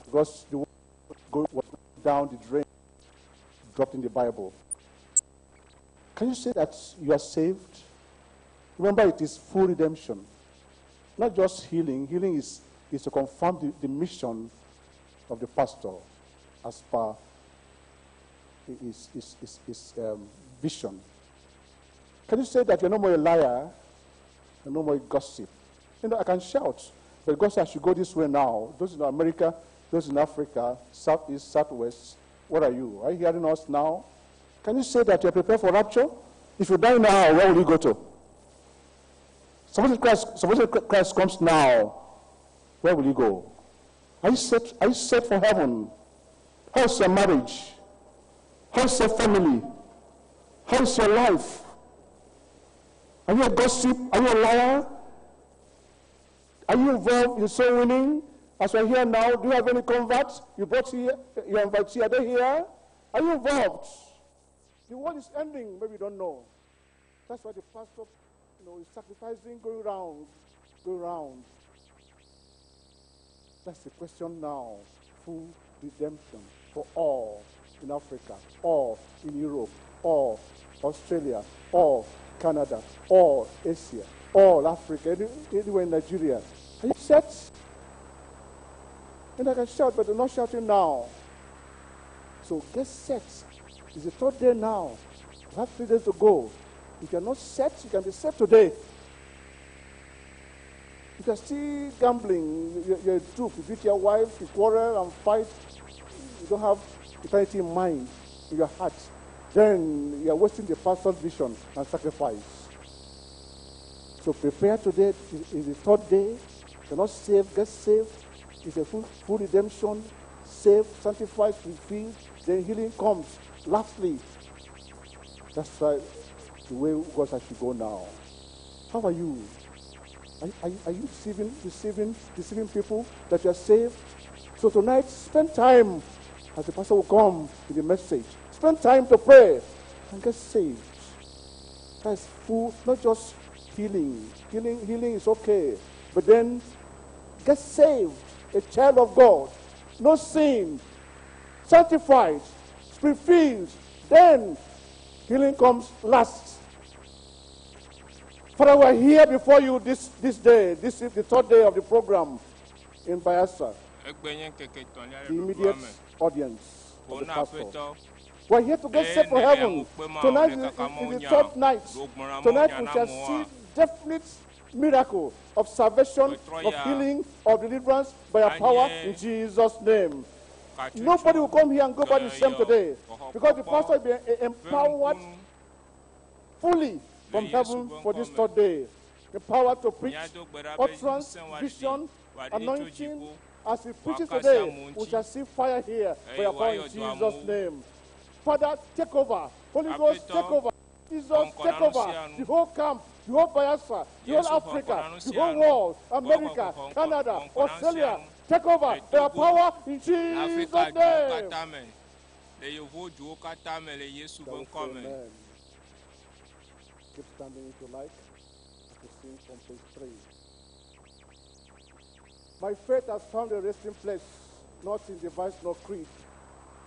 because the world was down the drain, dropped in the Bible. Can you say that you are saved? Remember, it is full redemption. Not just healing. Healing is to confirm the mission of the pastor as per his vision. Can you say that you're no more a liar, you're no more a gossip? You know, I can shout, but God said I should go this way now. Those in America, those in Africa, Southeast, Southwest, what are you? Are you hearing us now? Can you say that you're prepared for rapture? If you die now, where will you go to? Suppose Christ comes now, where will you go? Are you set for heaven? How's your marriage? How's your family? How's your life? Are you a gossip? Are you a liar? Are you involved in soul winning? As we're here now, do you have any converts? You brought here, your invitees, are they here? Are you involved? The world is ending, maybe you don't know. That's why the pastor, is sacrificing, going round, going round. That's the question now. Full redemption for all in Africa, all in Europe, all Australia, all Canada, all Asia, all Africa, anywhere in Nigeria. Are you set? And I can shout, but they're not shouting now. So get set. It's the third day now. You have 3 days to go. If you're not set, you can be set today. You can still gambling. You're a dupe. You beat your wife, you quarrel and fight. You don't have eternity in mind, in your heart. Then you are wasting the pastor's vision and sacrifice. So prepare today. It's the third day. You're not saved, get saved. It's a full redemption. Saved, sanctified, fulfilled. Then healing comes. Lastly, that's right, the way God has to go now. How are you? Are you deceiving people that you are saved? So tonight, spend time as the pastor will come with the message. Spend time to pray and get saved. That's full, not just healing. Healing is okay. But then get saved, a child of God. No sin, sanctified, spirit-filled. Then healing comes last. Father, we are here before you this day. This is the third day of the program in Bayelsa. The immediate audience of the pastor. We are here to get set for heaven. Tonight is the third night. Tonight we shall see definite miracle of salvation, of healing, of deliverance by your power in Jesus' name. Nobody will come here and go back the same today, because the pastor will be empowered fully from heaven for this third day. The power to preach, utterance, vision, anointing. As he preaches today, we shall see fire here for your power in Jesus' name. Father, take over. Holy Ghost, take over. Jesus, take over the whole camp, the whole Bayelsa, the whole Africa, the whole world, America, Canada, Australia. Take over their power in Jesus' name. Amen. Keep standing if you like. As we sing from page 3. My faith has found a resting place, not in device nor creed.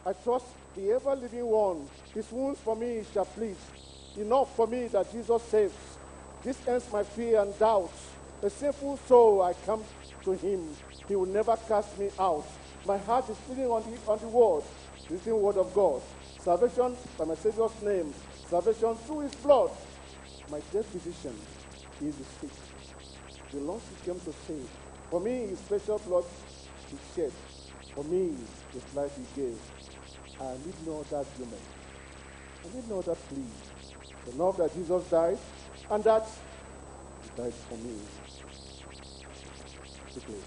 I trust the ever-living one. His wounds for me shall plead. Enough for me that Jesus saves. This ends my fear and doubt. A sinful soul, I come to him. He will never cast me out. My heart is feeding on the word, the written word of God. Salvation by my Savior's name. Salvation through his blood. My great physician is the sick. The lost he came to save. For me, his precious blood he shed. For me, his life he gave. I need no other argument. I need no other plea. The love that Jesus died, and that he died for me. Quickly.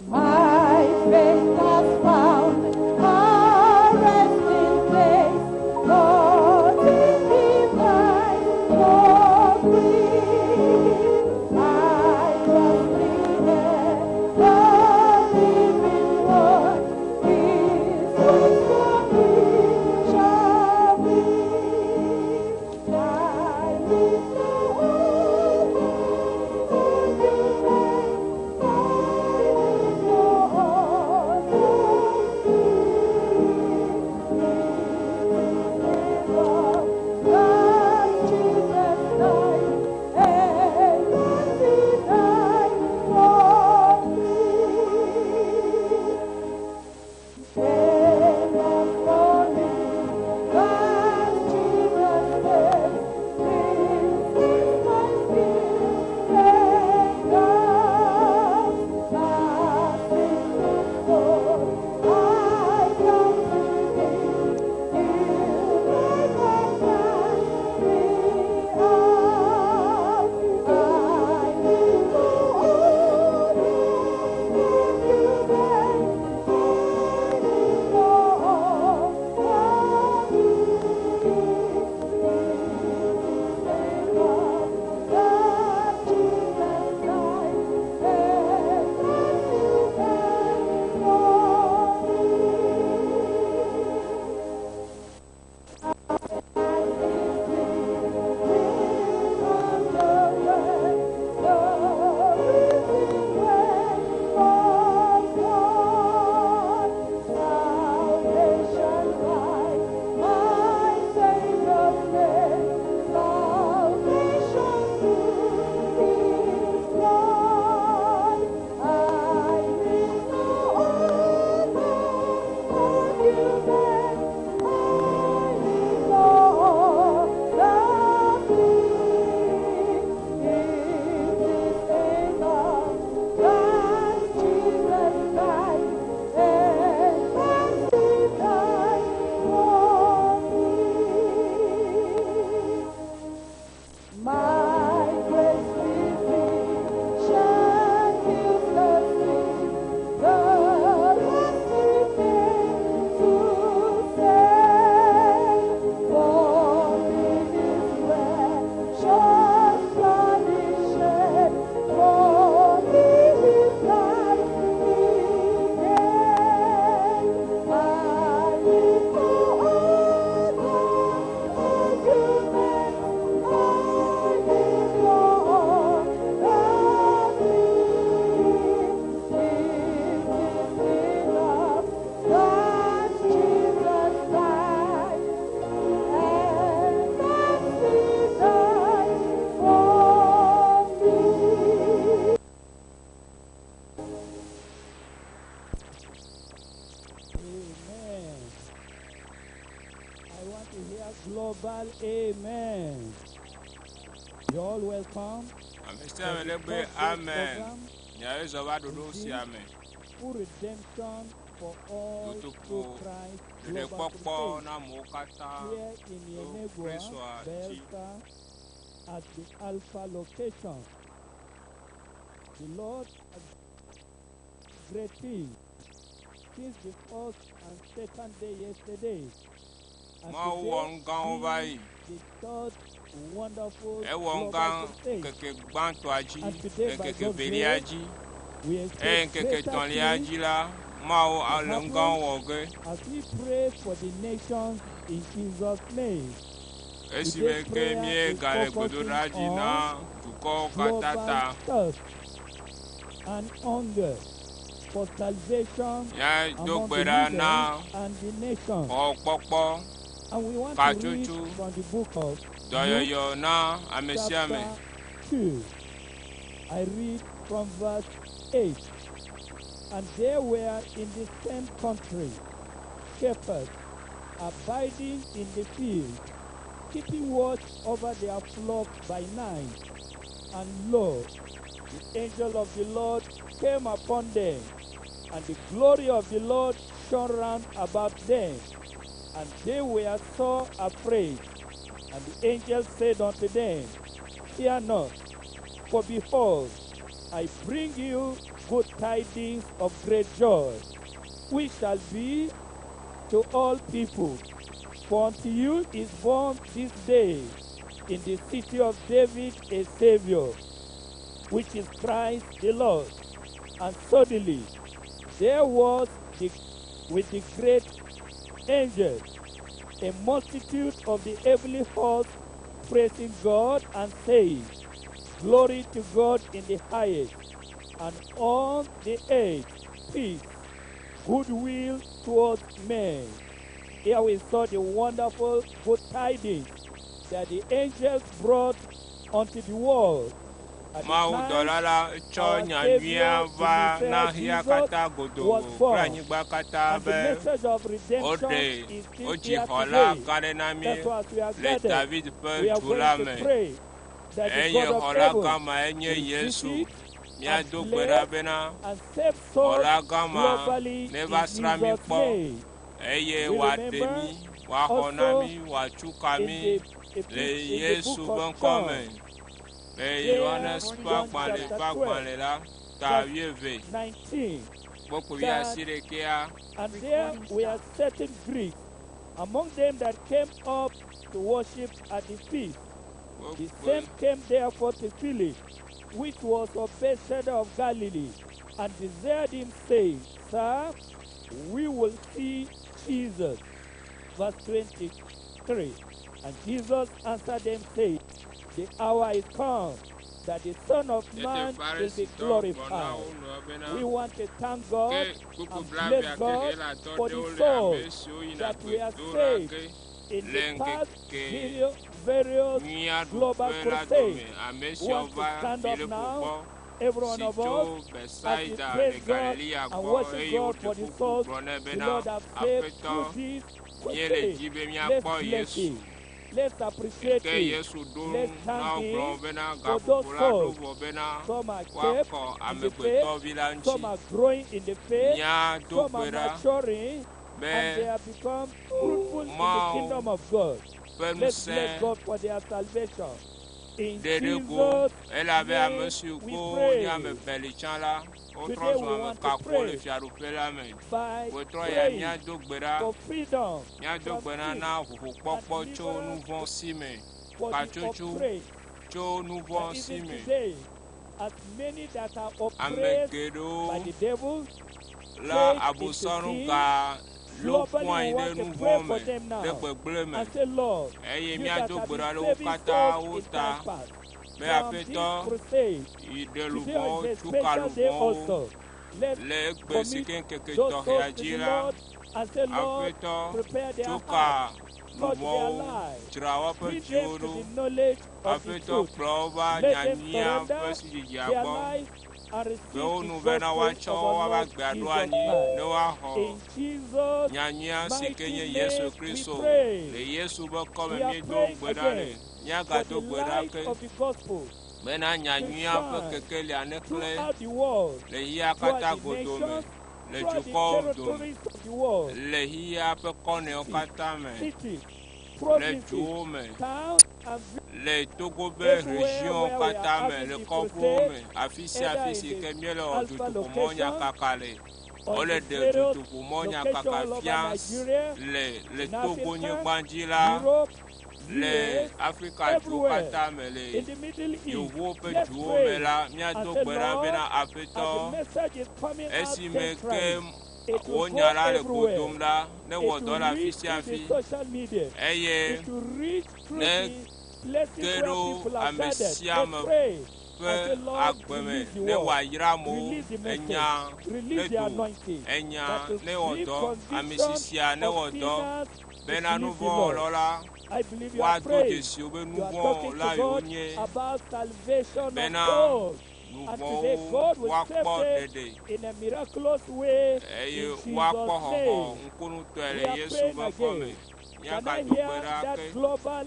My faith has found a resting place. God is divine for free. I trust in the living Word. His words for me shall be. I need no other argument. My grace physician heals the sick, the lost he came to save. For me his precious blood he shed, for me his life he gave. I need no other argument. I need no other plea. It is enough that Jesus died, and that he died for me. Amen. I want to hear global amen. You're all welcome. Ame sia ame for le the be third day amen. program, Nyawoe zɔ va ɖoɖo sia me. Full redemption for all Dodokpo through Christ Global ɖeɖekpɔkpɔ Crusade na amewo katã here in to Yenagoa, Kristoa dzi. Delta, at the Alpha location. The Lord has great things. since the first and second day yesterday. And Mawu wɔ today nu gãwo va being yi. the third wonderful Ewɔ nu global gã crusade. ŋkeke gbãtɔa dzi, And today, le by ŋkeke God's velia grace, dzi we eye expect ŋkeke greater tɔ̃lia things dzi la, Mawu le nu gãwo wɔ ge. as we pray for the nations in Jesus' name. Esime ke míegale gbedoɖa dzi na dukɔwo katã ta. Global thirst and hunger for salvation Míado among gbe ɖa the na heathen and the nations. xɔkpɔkpɔ, And we want to read katsotso, from the book of Luke, dɔyɔyɔ na ame sia ame. chapter 2. I read from verse 8. And there were in the same country shepherds abiding in the field, keeping watch over their flock by night. And lo, the angel of the Lord came upon them, and the glory of the Lord shone round about them, and they were sore afraid. And the angel said unto them, Fear not, for behold, I bring you good tidings of great joy, which shall be to all people. For unto you is born this day in the city of David a Savior, which is Christ the Lord. And suddenly there was with the great angel a multitude of the heavenly host praising God and saying, Glory to God in the highest, and on the earth peace, goodwill towards men. Here we saw the wonderful good tidings that the angels brought unto the world. At the Mawu time dɔla la tsɔ our nyanyuia Savior, va the na Messiah xexea Jesus, katã godoo was kple born. anyigba katã And the be message of redemption woɖe is still wodzi here xɔla today. gã ɖe na mí That's why as we are le gathered, David ƒe we are du la going to me. pray that the Eye God of xɔla heaven gã ma enye will Yesu. visit Míado and gbe ɖa bless bena and save souls xɔla gã ma globally in neva srã mí Jesus' kpɔ name. eye We wòaɖe remember mí, wòaxɔ na also mí, wòatsu ka in mí the, le in the Yesu book ƒe of ŋkɔ John, me. Le there, Yohanes ƒe John agbalẽ chapter ƒe 12, agbalẽ la, ta verse wuieve, 19, kpukpui that asiɖekea, and there were certain Greeks among them that came up to worship at the feast. The same kpukpui came therefore to Philip, which was of Bethsaida of Galilee, and desired him, saying, Sir, we will see Jesus. Verse 23. And Jesus answered them, saying, The hour is come that the Son of Tete Man will be Farisitɔwo gblɔ na glorified. wo nɔewo bena, We want to thank God ke kpukpui and blaevea bless ke God Helatɔ for the ɖewo le souls ame siwo yina that we are gbe do ɖa saved ge in le the past ŋkeke various nyuia global ɖuƒe la crusades. dome. Ame We siwo want to va stand up Filipo now, gbɔ every one si of tso us, as we Betsaida le praise God Galilea and gbɔ worship eye God woɖe for the kuku souls gblɔ nɛ the bena, Lord have saved Aƒetɔ, through this míele crusade. dzi be Let's míakpɔ bless Yesu. Him. Let's appreciate Ke Him. Yesu ɖo Let's ŋu na thank wo gblɔ Him bena for those gaƒoƒo la ɖo souls. vɔ bena Some are kept woakɔ in the faith, amegbetɔvi la ŋuti. some are growing in the faith, Míado some gbe are ɖa maturing, be and they have become fruitful in the Mawu kingdom of God. ƒe Let's ŋusẽ bless God for their salvation. In ɖe ɖe go Jesus' elabe ame name siwo we ko nye ame pray. beli tsã la, wotrɔ Today zu we ame want to kakowo le pray fiaɖuƒe la me. by Wòtrɔ ya praying míado gbe ɖa, for freedom míado from gbe ɖa sin na and ʋuʋukpɔkpɔ tso nu deliverance vɔ̃ si me, for the katsotso oppressed. tso nu vɔ̃ That si even me. today, as many that are Ame oppressed by geɖewo the devil, la strayed into abosanu sin, ga lo globally ƒu we anyi ɖe want nu to vɔ̃ pray me for them ɖe now gbegblẽ me and say, Lord, eye you that míado have gbe been ɖa ɖe wo saving katã souls wo in ta time past, be from this Aƒetɔ crusade, yi ɖe today luʋɔwo is a tso ka special day luʋɔwo also. Let's le egbe si commit ke ŋkeke those tɔxɛa souls to dzi the la Lord and say, Lord, Aƒetɔ prepare their tso hearts, ka touch their luʋɔwo lives, dzra woƒe bring dziwo them to ɖo the knowledge of the Aƒetɔ truth. kplɔ wo va Let them nyanyuia ƒe surrender sidzidzea their gbɔ lives and be receive wo the nu bena gospel woatsɔ of our woƒe Lord agbea ɖo Jesus anyi Christ. ne woaxɔ In Jesus' nyanyuia si ke mighty nye Yesu name we Kristo le pray. Yesu ƒe kɔme We are míedo praying gbe ɖa le again for míagado the gbe ɖa light ke of the gospel bena to nyanyuia ƒe shine kekelia neklẽ throughout the world, le xexea throughout katã the godo me nations, le throughout the dukɔwo dome territories of the world, le xexea ƒe kɔnɔewo katã me cities, le provinces, duwo me towns, and le Togo ƒe everywhere regionwo where we are katã me having le the kɔƒewo crusade, me afi sia either afi in si the ke míele wɔ Alpha dutoƒomɔ location nyakaka le On Wole the ɖe various dutoƒomɔ locations nyakaka all over fia Nigeria, le le in Togo Africa, nyigba dzi la Europe, le US, Afrika duwo everywhere, katã me le in the Middle East. Yevuwo ƒe Let's duwo me pray la and míado say, gbe ɖa bena Lord, as the Aƒetɔ message is coming out esime ke centrally, it wò will nya go la le go everywhere. dom ɖa ne wɔ It dɔ will le afi reach sia through fi the social media. eye It will reach through ne the places ke where ɖo people are ame gathered. sia Let's ame pray ƒe and say, Lord, agbe me release the ne word. wòayra amewo Release the message. enya ne Release the do anointing enya that will ne wɔ bring dɔ ame conviction sisia ne of wɔ dɔ sinners to bena believe the Lord. nuvɔ̃wɔlawo la I believe you are woado praying. dzesi wo be You are talking nuvɔ̃wɔla to yewo God nye about salvation of bena souls. And today nuvɔ̃wo God will save woakpɔ them ɖeɖe in a miraculous way eye in Jesus' woakpɔ xɔxɔ name. ŋkunutɔe We le are Yesu praying ƒe ŋkɔ me again. Can I míagado gbe hear ɖa that ke global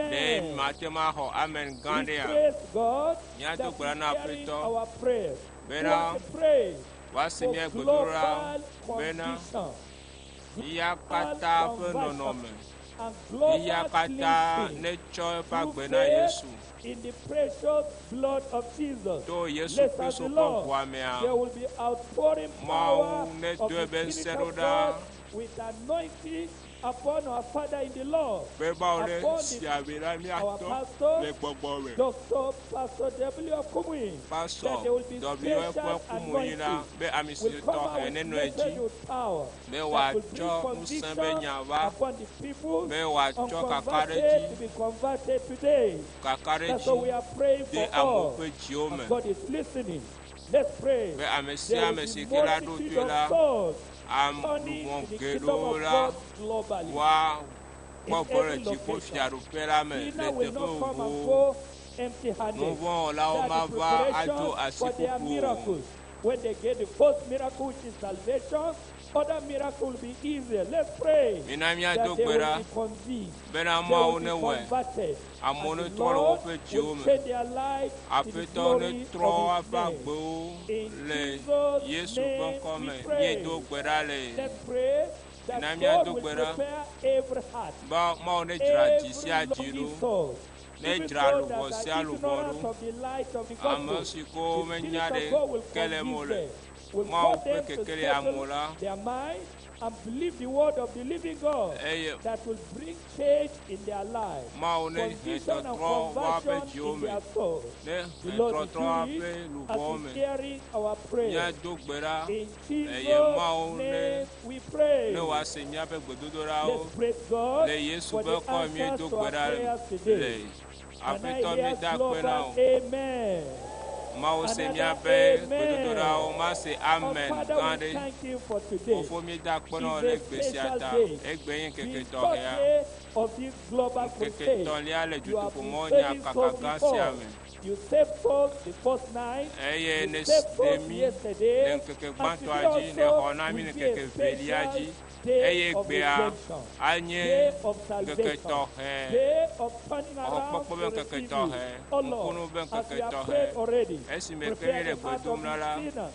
ɖe amen? mate ŋu axɔ amen gã We ɖea praise God míado that gbe ɖa He's na hearing Aƒetɔ our prayers. We bena want to pray woase for mía gbedodoɖa global bena conviction xexea global katã ƒe conversion nɔnɔme and xexea global katã cleansing netsɔ eƒe through agbe na faith Yesu in the precious blood of Jesus. to Yesu Let's ask Kristo the ƒe Lord. ʋua mea There will be outpouring power Mawu nedo of the eƒe Spirit ŋusẽ of ɖo ɖa God with anointing upon our Father in the Lord, be Mawu ne upon si the, ami na our míatɔ pastor, le gbɔgbɔ me. Dr. Pastor W. Kumuyi, that Pastor there will be W. special ƒe Kumuyi la anointing be ame si will come out tɔxɛ with nenɔ message edzi with power be that will bring wòatsɔ ŋusẽ be conviction nya va upon the people be wòatsɔ unconverted kakaɖedzi to be converted today. That's what kakaɖedzi we are praying de for amewo all. ƒe dziwo me And God is listening. Let's pray. be ame sia There will ame be si ke la ɖo multitude toe of la souls am turning luʋɔ to the kingdom geɖewo of la God globally. woakpɔ In gbɔ le every dziƒo location. fiaɖuƒe la me le Sinner will teƒe not come and vovovowo. go empty-handed. Nuvɔ̃wɔlawo That the mava adzo preparation asi for their ƒuƒlu o. miracles. When they get the first miracle, which is salvation, other miracle will be easier. Let's pray Mina that míado they gbe will ɖa be convinced, bena they Mawu will be newɔe converted, amewo and the netrɔ le Lord woƒe dziwo will me. change their life to the Aƒetɔ glory netrɔ of His woƒe name. agbewo In le Jesus' Yesu ƒe name ŋkɔ we me. pray. Míedo gbe ɖa le Let's pray Mina that míado God will gbe ɖa prepare every heart, be Mawu nedzra dzi every sia dzi longing ɖo soul, ne even dzra those luʋɔ that sia are luʋɔ ignorant ɖo of the light of the ame gospel. si ko The menya Spirit ɖe of God will ke le eme o convince le them, will Mawu cause ƒe them to kekeli amewo settle la their mind and believe the word of the living God eye that will bring change in their life, Mawu ne he conviction and tɔtrɔ woaƒe conversion dziwo in me their soul. ne The he Lord will tɔtrɔ do woaƒe it as luʋɔwo He's me hearing our prayer. míado gbe ɖa In eye Jesus' Mawu ne name we pray. ne wòase míaƒe gbedodoɖawo Let's praise God le Yesu for ƒe the ŋkɔ me answers míedo to gbe our ɖa prayers le today. Can I Aƒetɔ hear míeda akpe na global wò amen? Mawu se Another míaƒe amen. gbedodoɖawo mase Oh, amen Father, gã we ɖe thank you for today. fofo míeda akpe na wò It's le a gbe sia special ta day. egbe nye The ŋkeke fourth tɔxɛa day of this global ŋkeke crusade. tɔ̃lia le You have been dutoƒomɔ saving souls nyakaka gã sia before. me You saved souls the first night. eye You ne saved ɖe souls mí le yesterday. ŋkeke And gbãtɔa today dzi nexɔ also na mí will le be ŋkeke a velia special dzi day eye of gbea redemption, anye day of ŋkeke salvation, tɔxɛ day of turning around xɔxɔkpɔkpɔ to be ŋkeke receive you. tɔxɛ Oh Lord, ŋkunu be as ŋkeke we have tɔxɛ prayed already, esime ke prepare míele the gbe heart dom of ɖa the la sinner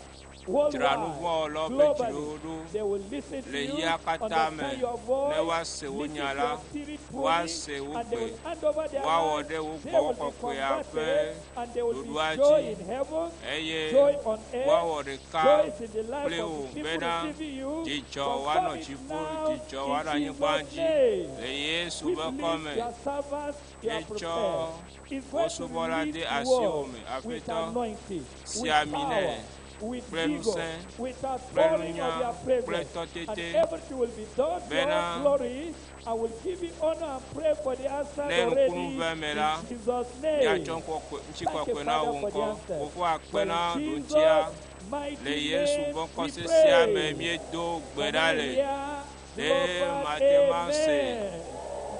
dzra worldwide, nuvɔ̃wɔlawo ƒe globally. dziwo ɖo They will listen to le you, xexea katã me understand your ne voice, woase wò listen nya to la your spirit pruning, woase wò and they gbe will hand over their woawɔ lives. ɖe wò They gbɔgbɔ will be kɔkɔea ƒe converted, and there will be ɖoɖoa joy dzi in heaven, eye joy on earth, woawɔ ɖeka joy is in the life kple of wò the people bena receiving you. dzidzɔ Confirm woanɔ it dziƒo now dzidzɔ in woanɔ anyigba Jesus' dzi name. le Yesu We ƒe ŋkɔ believe me your servants, you are etsɔ prepared. Is wò going to subɔla release de the asiwò word me with Aƒetɔ anointing, si with ami nɛ power, with kple vigor, ŋusẽ with kple outpouring nunya of your kple presence. And tɔtete everything will be done to your bena glory. I will give you honor and pray for the answers ne already nukunu ve me in la Jesus' míatsɔ name. ŋutikɔkɔe Thank you, na Father, wò for the ŋkɔ answers. fofo akpe For na in ɖoŋtia Jesus' mighty le Yesu name ƒe ŋkɔ we sesia me pray. míedo gbe Can ɖa I le hear ɖe global mate ma se amen?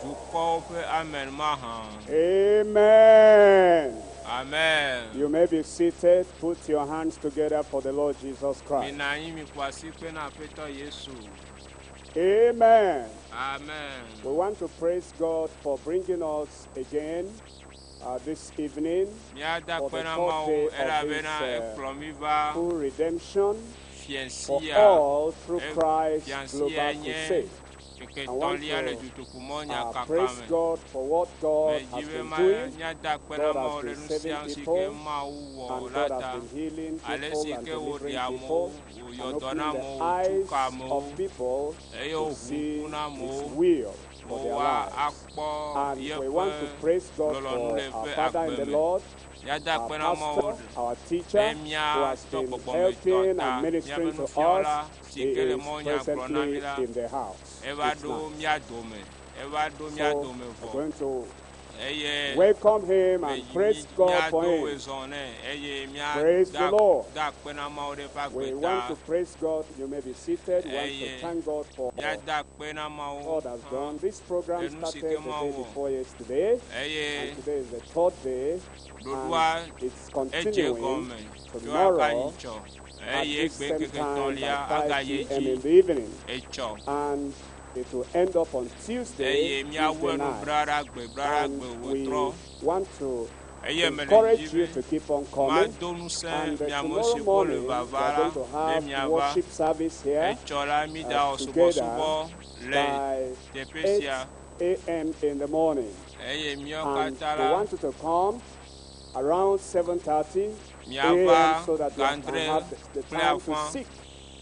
dukɔwo ƒe amen mahã Amen. amen You may be seated. Put your hands together for the Lord Jesus Christ. mina anyi miƒo asi kpe na Aƒetɔ Yesu Amen. amen We want to praise God for bringing us again this evening míada for akpe the na fourth Mawu day of this elabena ekplɔ mí va full redemption for fiẽsia all through E- Christ's fiẽsia global nye crusade. Keke I want tɔlia le to dutoƒomɔ nyakaka praise me. God for what God Medzi has be been ma doing. míada akpe na God has Mawu ɖe been nu saving sia nu si ke people Mawu wɔ and la God has ta. been healing Ale people si and ke wòɖe delivering amewo, people wòyɔ and dɔ opening na the amewo, wòtu ka eyes amewo of people eye to wòʋu see ŋku na His amewo. will for their Woa lives. akpɔ And we want to yeƒe praise God lɔlɔ̃nu for le our eƒe Father in agbe the me. Lord, Míada our akpe na Mawu pastor, our teacher, be who mía has tɔ been gbɔgbɔmetɔ helping ta, and ministering míaƒe to nufiala us. si He ke le is mɔnya gblɔ na mí presently la, in the house eva this ɖo night. mía dome. Eva ɖo mía So dome we're vɔ going to eye welcome him and me- praise God for míado him. wòezɔ nɛ eye Praise the míada Lord. da akpe na Mawu ɖe eƒe We agbe want ta. to praise God. You may be seated. We want to Eye thank God for míada akpe na Mawu God has hã done. This program le nu si started ke the day Mawu wɔ. before yesterday, Eye and today is the third day, ɖoɖoa and it's edze continuing gɔme tso aka tomorrow nyitsɔ at eye this egbe same ŋkeke time tɔ̃lia by 5 agayi p.m. edzi in the evening. etsɔ And it will end up on Tuesday, eye míawu Tuesday enu night. braɖagbe And braɖagbe we wòtrɔ want to eye mele encourage dzi you be to keep on coming. mado ŋusẽ And miame tomorrow si wo le morning, we vava are la going to be have miava worship service here etsɔ la mídawɔ together subɔsubɔ le by teƒe 8 sia a.m. in the morning. eye míawo And katã we la want you to come around 7:30 míava a.m. so that we can gãdre have the kple time to afã seek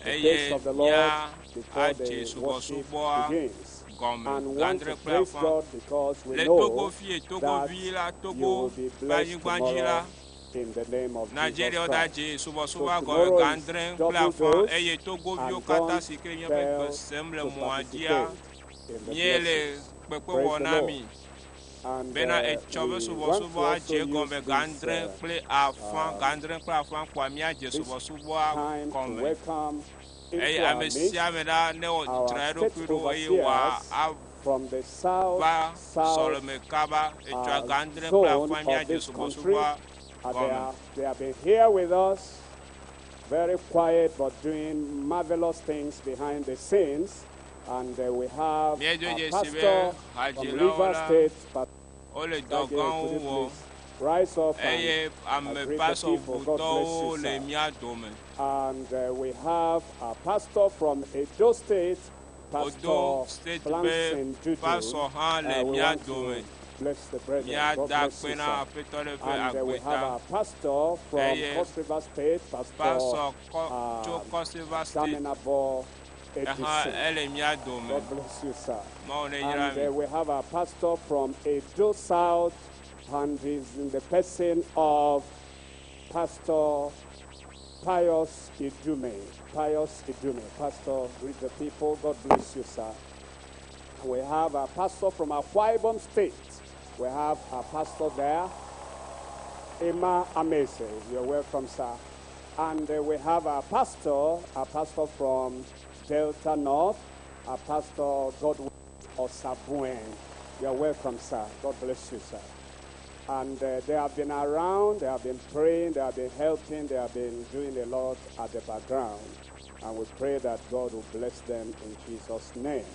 the eye face of the Lord mía before adze the worship subɔsubɔa begins. gɔme And we want gãdre to kple praise afã God because we le Togo know fie that Togovi la you Togo will be ƒe blessed anyigba dzi la tomorrow in the name of Jesus Nigeria da Christ. dze So subɔsubɔa gɔme tomorrow is gãdre kple double afã dose eye Togoviwo and katã don't si ke míaƒe gbe fail sem le to mɔa dzia participate in the míele blessings. kpekpe Praise wɔ the na Lord. mi And bena etsɔ be we want to subɔsubɔ also adze use gɔme this gãdre kple afã gãdre kple afã kpoa míadze this subɔsubɔa time to gɔme welcome eye into our ame midst sia ame la ne wɔ our dzra state eɖokui ɖo eye wòa overseers from the south, ava south sɔleme kaba etsɔa gãdre kple zone afã of míadze this country. subɔsubɔa gɔme. They have been here with us, very quiet but doing marvelous things behind the scenes. And we have Míedo a dzesi be pastor from hadzilawo River la State, Pastor wole dɔ Gage, gãwo could you wɔ please rise up and eye ame greet the pasɔ people? God bless vutɔwo you, le sir. mía dome. And we have a pastor from Edo State, Odo Pastor State be Blanson Dudu. pasɔ hã le We mía want dome. to bless the brethren. Míada God bless akpe you, na sir. Aƒetɔ ɖe ƒe And we agbe have ta. a pastor from Eye Cross River State, Pastor pasɔ kɔ tso Cross River State Daminabo ehã Edison. ele mía dome. God bless you, sir. Mawu ne yra And mi. we have a pastor from Edo South, and he's in the person of Pastor Pius Idume. Pius Idume. Pastor, greet the people. God bless you, sir. We have a pastor from Akwa Ibom State. We have a pastor there, Emma Amese. You're welcome, sir. And we have a pastor from Delta North, a pastor Godwin Osabuen. You're welcome, sir. God bless you, sir. And they have been around, they have been praying, they have been helping, they have been doing a lot at the background. And we pray that God will bless them in Jesus' name.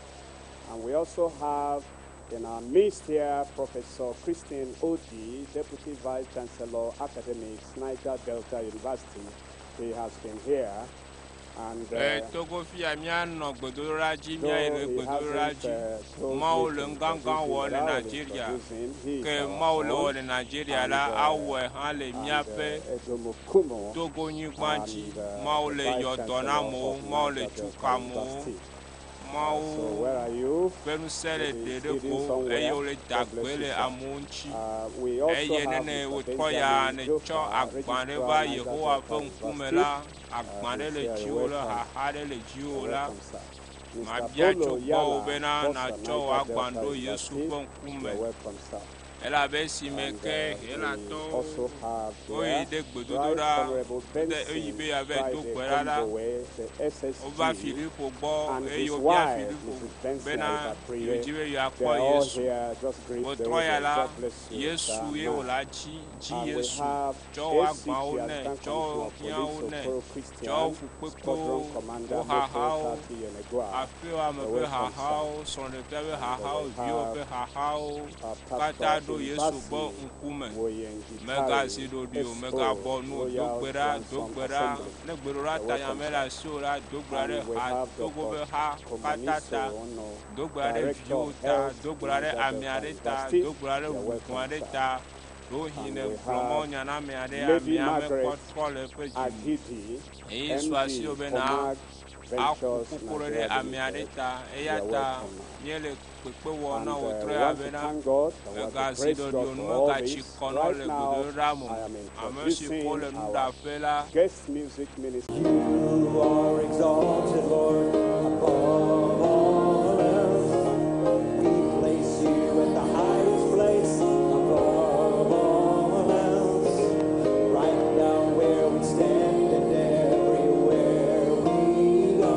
And we also have in our midst here Professor Christine Odi, Deputy Vice Chancellor, Academics, Niger Delta University. He has been here. And Le Togo fia míanɔ gbedodoɖa dzi, though míayi ɖe he gbedodoɖa hasn't dzi. told Mawu me le to nu gãgã introduce him, wɔ but le I will Nigeria. introduce him. He is Ke our Mawu le wɔ son. le Nigeria And, la, awɔe hã le and, míaƒe Edomukumo Togo nyigba dzi. and, Mawu the le Vice yɔ dɔ na Chancellor amewo, of Mawu le Niger tu Delta ka amewo. University. Mawu So where are you? ƒe ŋusẽ le Maybe ɖe ɖe hidden go eye somewhere. wòle da God bless gbe you, le sir. amewo ŋuti. We also Eye have nene Mr. wòtrɔ ya Benjamin netsɔ Jofa, agbã ɖe Registrar, va Niger Yehowa Delta ƒe ŋkume University. la, agbã ɖe He's le here. dziwò You're le welcome. xaxa ɖe le dziwò You're la, welcome, sir. Mr. mabia tso Bolo gbɔwò Yala, bena Bursar, nàtsɔ wò Niger agbã Delta ɖo Yesu University. ƒe ŋkume. You're welcome, sir. Elabe esime And ke we Helatɔwo also have woyi here ɖe Right gbedodoɖa Honorable ɖe eyi Benson be yeava do Friday gbe ɖa la, Kombowe, the wova SSG, Filipo gbɔ and eye his wobia wife, Filipo Mrs. Benson bena Ibapriye. yewodzi be They yeakpɔ are all Yesu. here. Just greet the Wòtrɔ ya audience. la, God bless you, sir. Yesu ye Man. wòle dzi, dzi And we Yesu. have Tsɔ wò ACP, agbawo nɛ, Assistant tsɔ wò Commissioner of hiãwo Police, nɛ, Okoro tsɔ wò Christian, fukpekpewo, Squadron Commander, wò Metro xaxawo, 30 Yenagoa. aƒewɔame You're ƒe welcome, sir. xaxawo, srɔ̃ɖeƒea ƒe And xaxawo, we viwò have ƒe xaxawo our katã pastor ɖo ɖo Yesu ƒe ŋkume. Mègazi ɖoɖoe o, mègabɔ nu o, do gbe ɖa, do gbe ɖa. Ne gbeɖoɖa ta nya mele asiwò o la, do gbe ɖa ɖe ha, Togo ƒe ha katã ta, do gbe ɖa ɖe viwò ta, do gbe ɖa ɖe ame aɖe ta, do gbe ɖa ɖe ʋukɔe aɖe ta. Ɖewohĩ ne gblɔ mawunya na ame aɖe, amea mekpɔ trɔ le eƒe dzi me eye su asiwò bena axo kuku ɖe ɖe ame aɖe ta. Eya ta míele kpekpe wɔm na wò trɔ ya bena mègazi ɖoɖoe o, nu megatsi kɔ na wò le gbedodoɖa me o. Ame si ko le nuɖaƒe la. You are exalted, Lord, above all else. We place you at the highest place above all else. Right now where we stand and everywhere we go,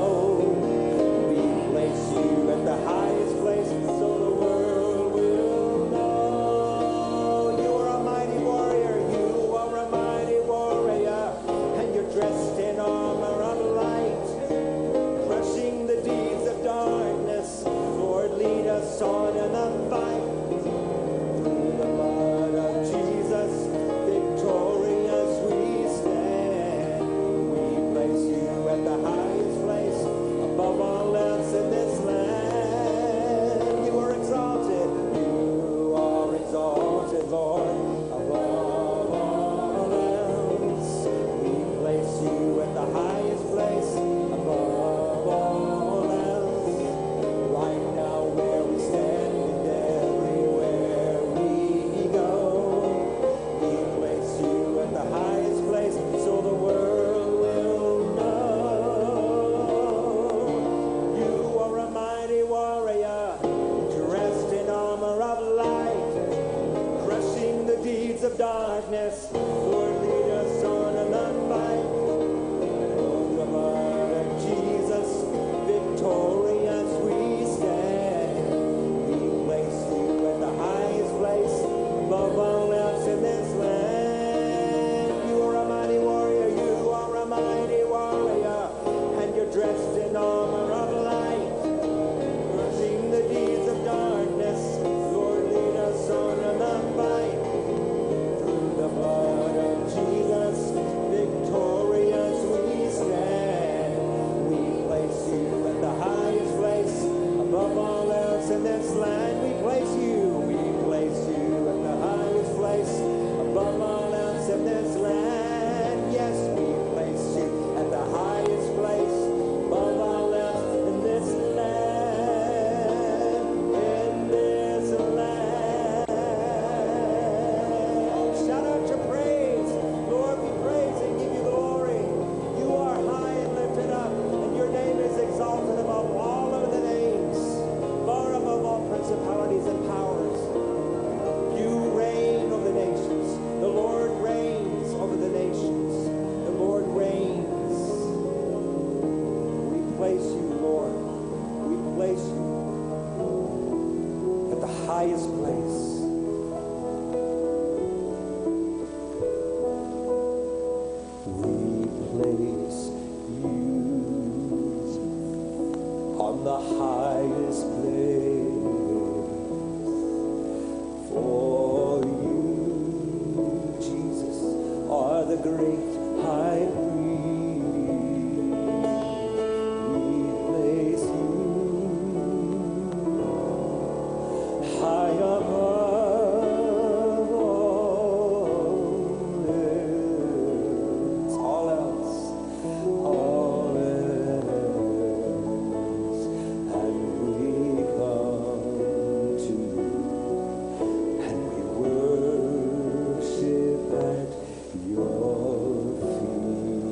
we place you at the highest place so the world will know. You are a mighty warrior, you are a mighty warrior, and you're dressed in armor of light, crushing the deeds of darkness. Lord, lead us on in the fight. Through the blood of Jesus, victorious we stand. We place you at the highest place, above all else in this land. You are exalted, you are exalted, Lord, above all else. We place you at the highest place, above all else. Right now where we stand and everywhere we go, we place you at the highest place so the world will know. You are a mighty warrior, dressed in armor of light, crushing the deeds of darkness. Lord, lead us on in the fight. Oh, the blood of Jesus, victorious we stand. We place you at the highest place, above all else in this land. You are a mighty warrior, you are a mighty warrior, and you're dressed in armor of light, crushing the deeds of darkness. Lord, lead us on in the fight. Through the blood of Jesus, victorious we stand. We place you at the highest place, above all else in this land. We place you, we place you at the highest place, above all else in this land. Yes, we place you at the highest place, above all else in this land, in this land. Shout out your praise. Lord, we praise and give you glory. You are high and lifted up, and your name is exalted above all of the names, far above all principalities and powers. You reign over the nations. The Lord reigns over the nations. The Lord reigns. We place you, Lord. We place you at the highest place. We place you on the highest place, for you, Jesus, are the great high priest. We place you high above all else, all else, all else, and we come to you, and we worship at your feet.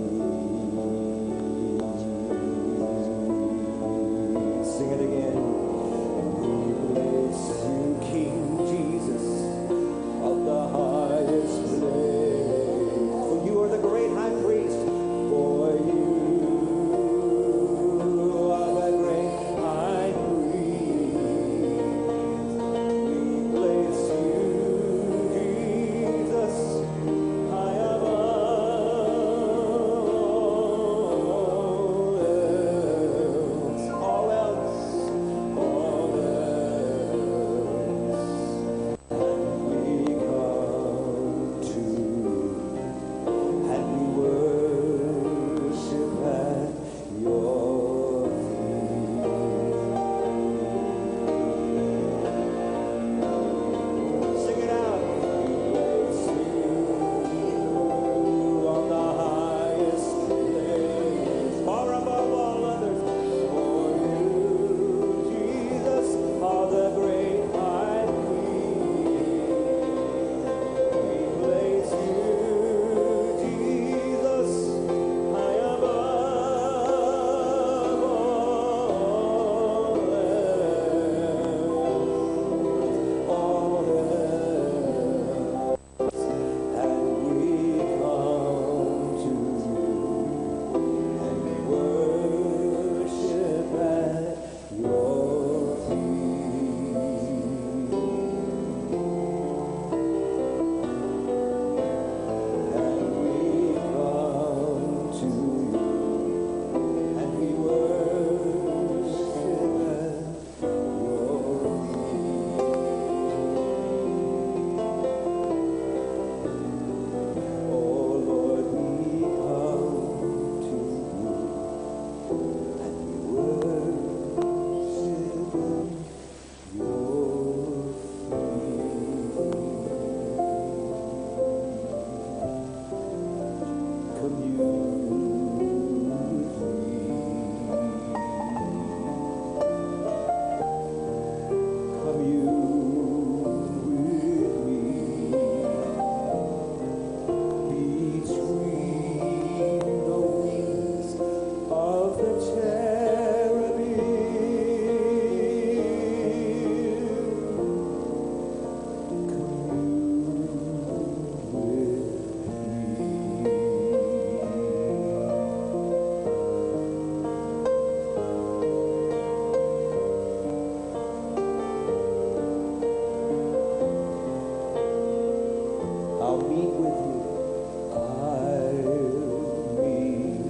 I'll meet with you. I'll meet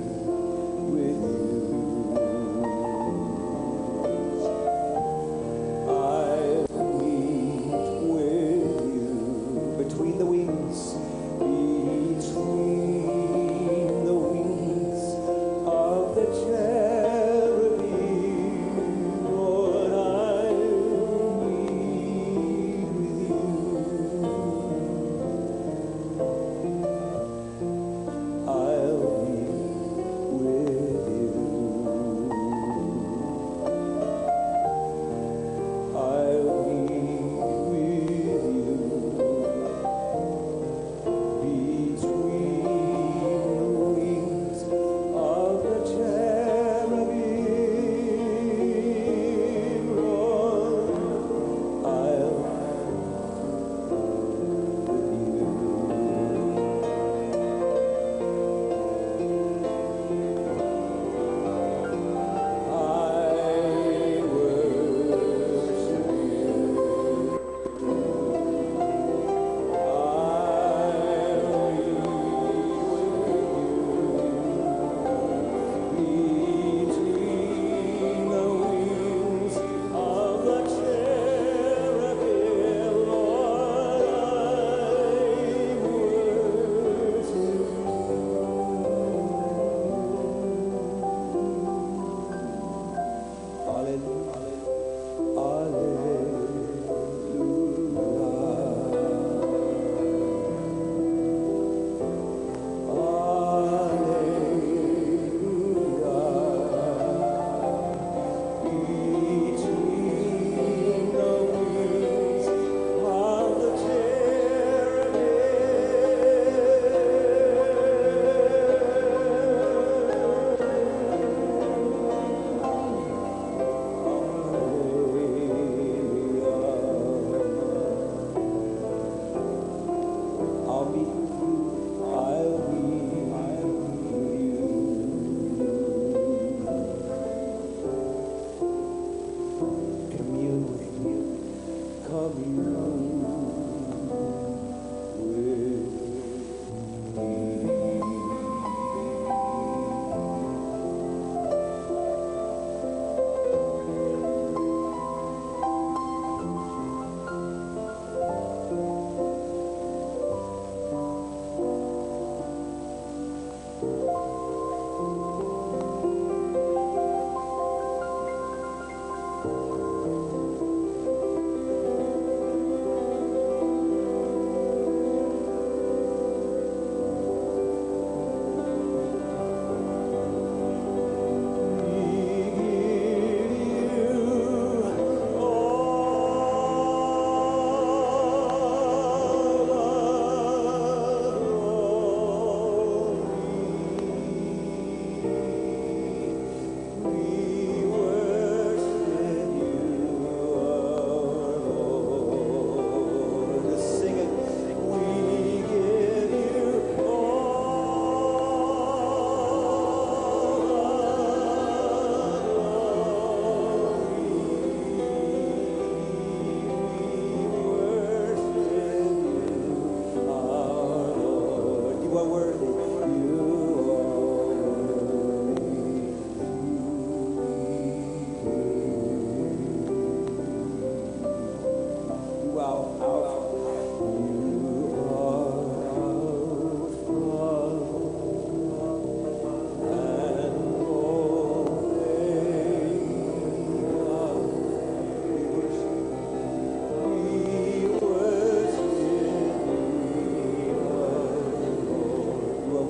with you. I'll meet with you between the wings, between the wings of the cherubim. Lord, I'll meet with you. I'll meet with you. I'll meet with you between the wings of the cherubim. Lord, I'll with you. I worship you. I between the wings of the cherubim, Lord, I worship. Hallelujah. Hallelujah. Between the wings of the cherubim. I'll be with you. I'll be with you. Commune with me. Commune with me. Sing it. We give you You are worthy. You are worthy. You are Alpha. You are Alpha and Omega. We worship. We worship you, Lord. You are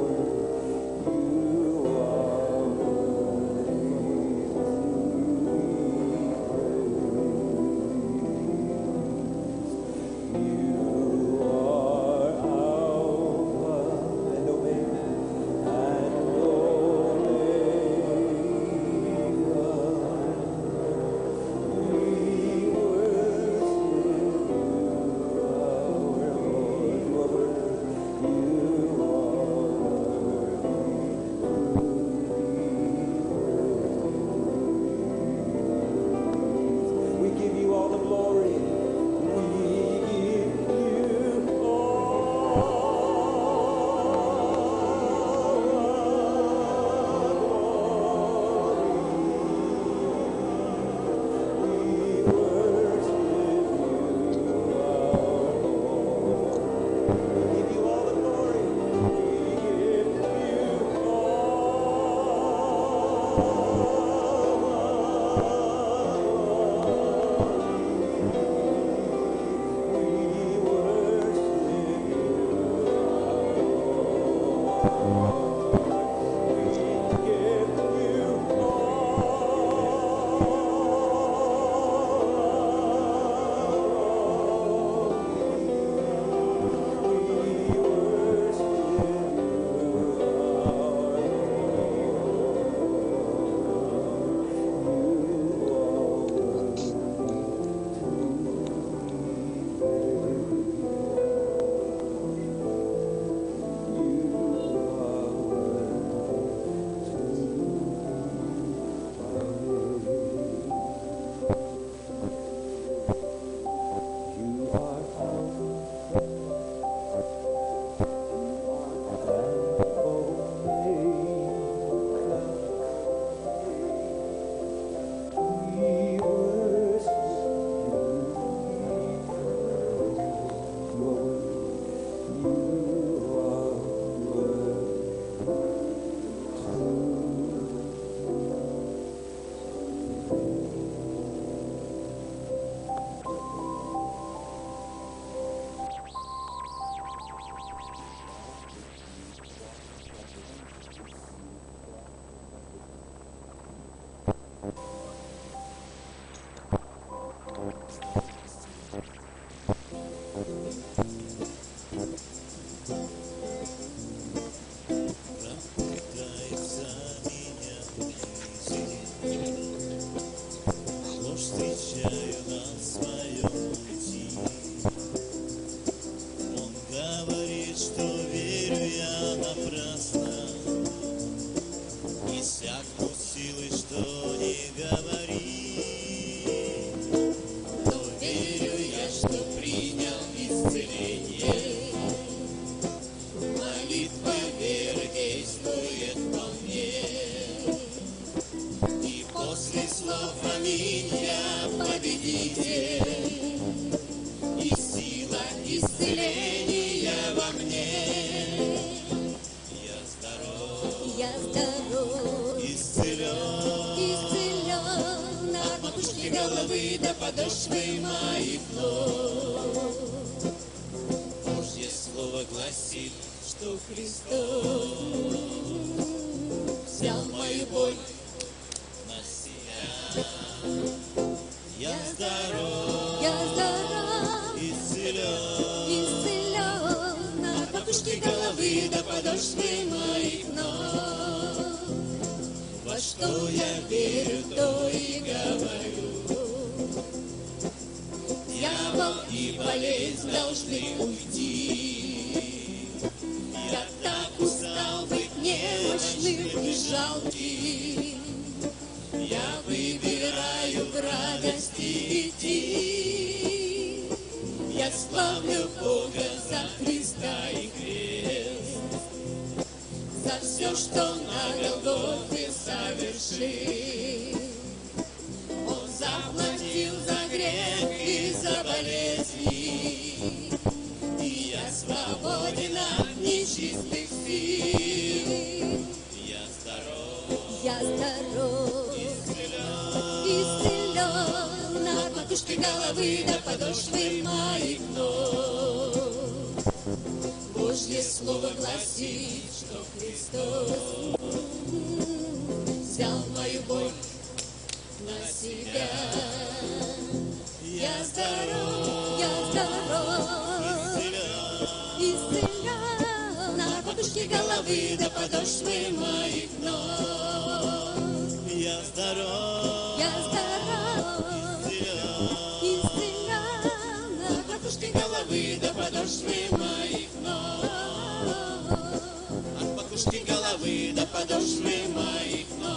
Пытается меня унизить, ложь встречаю на своем пути. Он говорит, что верю я напрасно, иссякнут силы, что не говори. Но верю я, что принял исцеление. Молитва веры действует вполне. И после слов аминь я победитель. И сила исцеления во мне. Я здоров, Я здоров, исцелен. исцелен от макушки головы до подошвы моих ног. Божье слово гласит, что Христос взял мою боль на себя. Я здоров, Я здоров, исцелен. исцелен от От макушки головы до подошвы моих ног. Во что я верю, то и говорю. Дьявол и болезнь должны уйти. Я так устал быть немощным и жалким. Я выбираю в радости идти. Я славлю Бога за Христа и крест, за все, что на Голгофе совершил. Он заплатил за грех и за болезни, и я свободен от нечистых сил. Я здоров, Я здоров, исцелен. исцелен От макушки головы до подошвы моих ног. Божье слово гласит, что Христос взял мою боль на себя. Я здоров, Я здоров, исцелен. исцелен От макушки головы до подошвы моих ног. Я здоров, Я здоров, исцелен. исцелен От макушки головы до подошвы моих ног. От макушки головы до подошвы моих ног.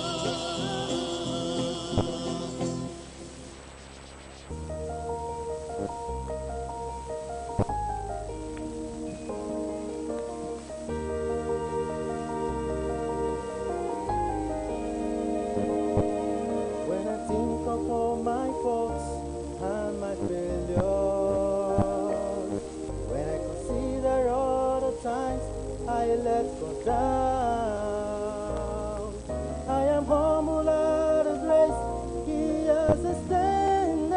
When I think of all my faults and my failures, when I consider all the times I let God down, I am humble at the grace He has extended.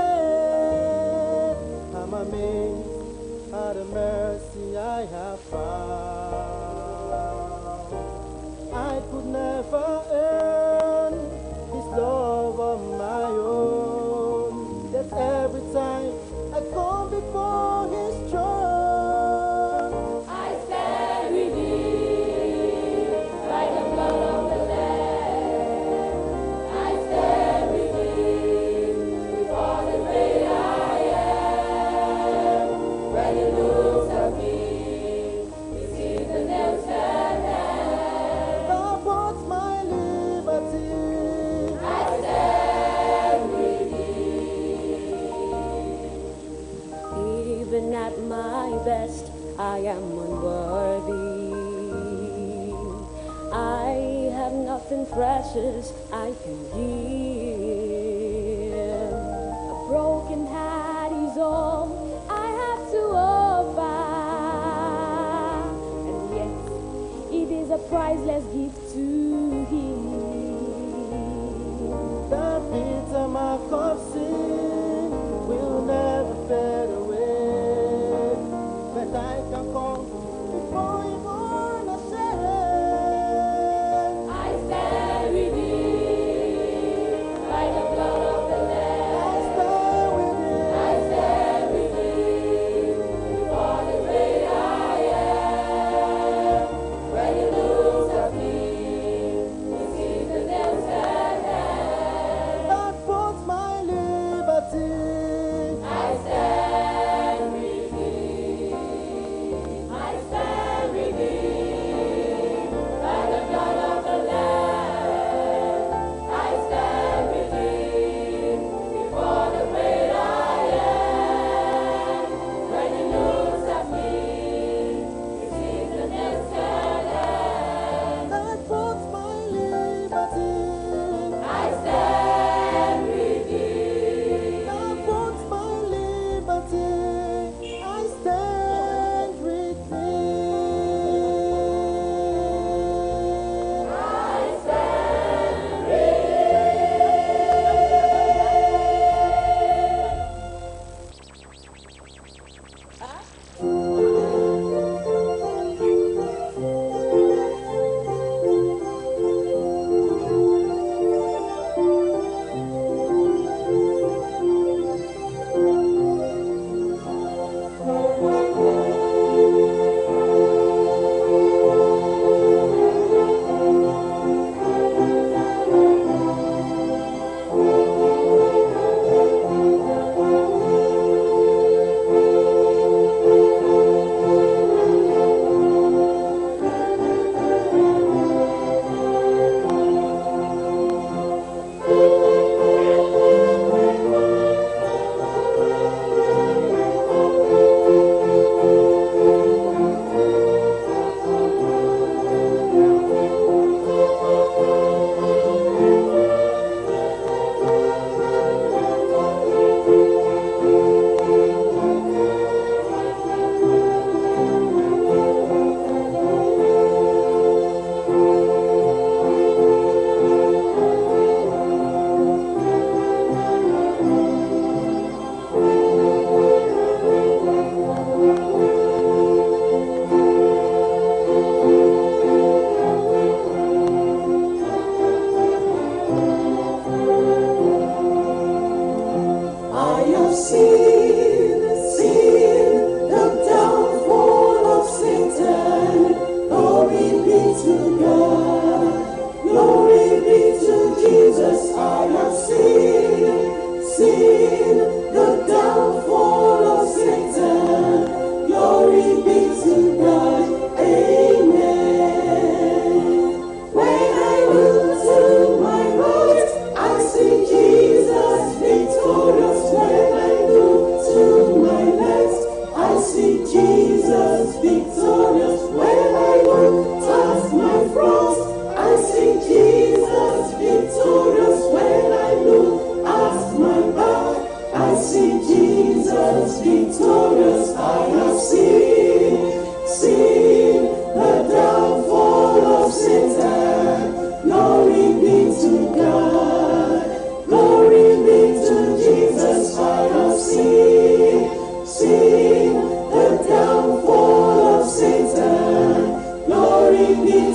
I'm amazed at the mercy I have found. I could never earn this love on my own. That every time I come before His throne, I stand redeemed by the blood of the Lamb. I stand redeemed before the great I am. When He looks at me, He sees the nails and hand. thou bought my liberty. I stand redeemed. Even at my best, I am unworthy. I have nothing precious I can give. A broken heart is all I have to offer, and yet it is a priceless gift to Him. The bitter mark of sin will never fade away. But I can come before Him unashamed. I stand redeemed by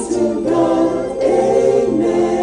to God. Amen.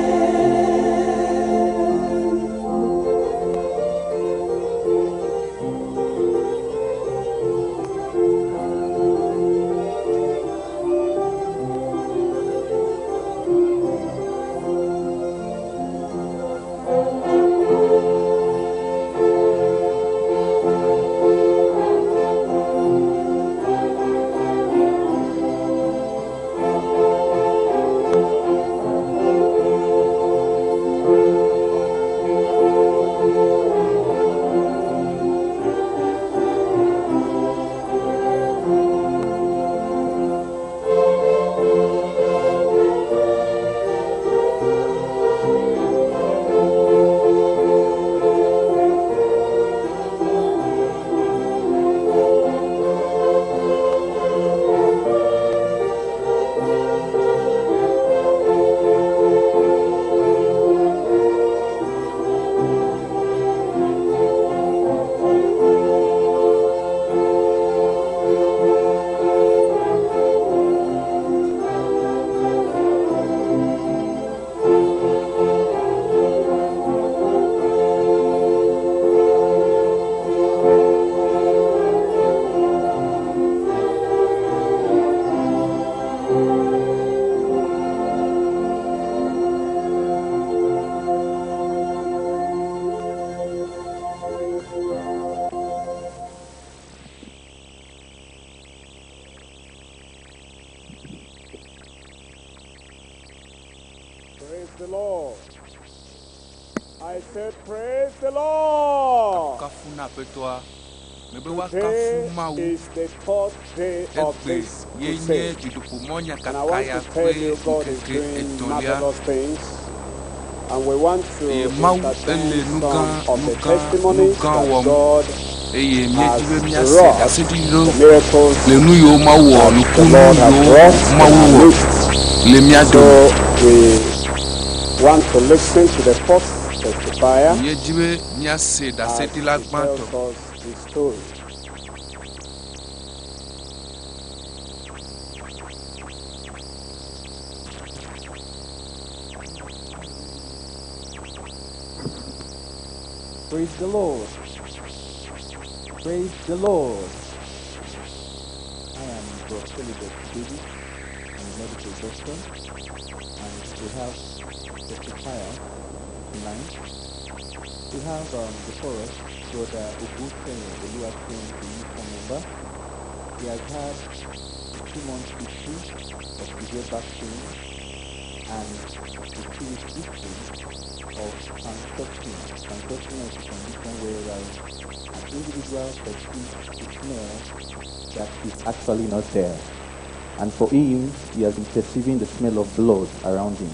Praise the Lord. I said, Praise the Lord. Kafu na aƒetɔa. Mebe Today woakafu Mawu. is the third day of Egbe this ye nye crusade. dutoƒomɔ And I nyakaka want ya to tell ƒe you, God is ŋkeke doing etɔ̃lia. marvelous things. And we want to Eye Mawu entertain ele nu gã, some of nu the gã, nu testimonies gã that wɔm. God Eye míedi be has míase wrought, ɖaseɖiɖi the miracles le nu yiwo Mawu wɔ, that the nukunu Lord has yiwo wrought in Mawu our wɔ midst. le mía So dome. we want to listen to the first testifier Míedi be míase as ɖaseɖila he gbãtɔ. tells us his story. Praise the Lord. Praise the Lord. I am Prof. Philibert Davis. I'm a medical doctor. And we have testifier tonight. We have before us Brother Ogunfemi Oluwaseun Oyikomba. He has had 2 months history of severe back pain and a 2 week history of pansopia. Pansopia is a condition whereby an individual perceives a smell that is actually not there. And for him, he has been perceiving the smell of blood around him.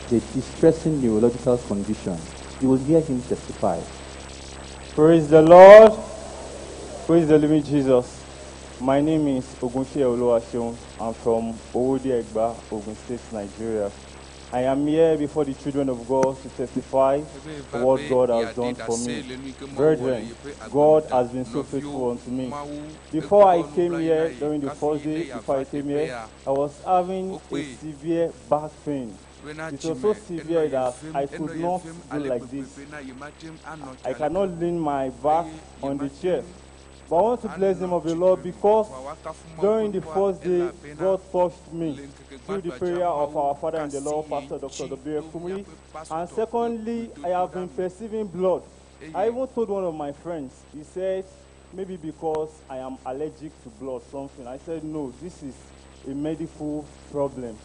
The distressing neurological condition. You will hear him testify. Praise the Lord. Praise the living Jesus. My name is Ogunṣe Oluwaseun. I'm from Owode Egba, Ogun State, Nigeria. I am here before the children of God to testify Ebe for what va be God has yeaɖi done for ɖase me. le nu yi ke Mawu wɔ le Brethren, yeƒe agbe me God ta. has been so Nɔviwo, faithful unto me. Mawu Before I ekpɔ came nublanui na here ye during the hafi first ne day, before yeava I came teƒe here, ya, I was having a wokpee severe back pain. bena It was dzime so enɔ severe ye that vem, I enɔ could ye not vem do ale like gbegbe this. bena yemate ŋu anɔ te I ale cannot gbegbe lean my back eye on the yemate chair. ŋu But I want to bless the name anɔ of the Lord tsitre nu. because Vɔa woakafu Mawu during ƒe the ŋkɔa first day, elabena God touched me le ŋkeke through the gbãtɔa dzia, prayer of Mawu our Father in the kasi Lord, ye Pastor dzi Dr. W. to Kumuyi. míaƒe And pastor ƒe secondly, I have been gbedodoɖa nu perceiving blood. I eye even told one of my friends, he said, maybe because I am allergic to blood, something. I said, no, this is a medical problem.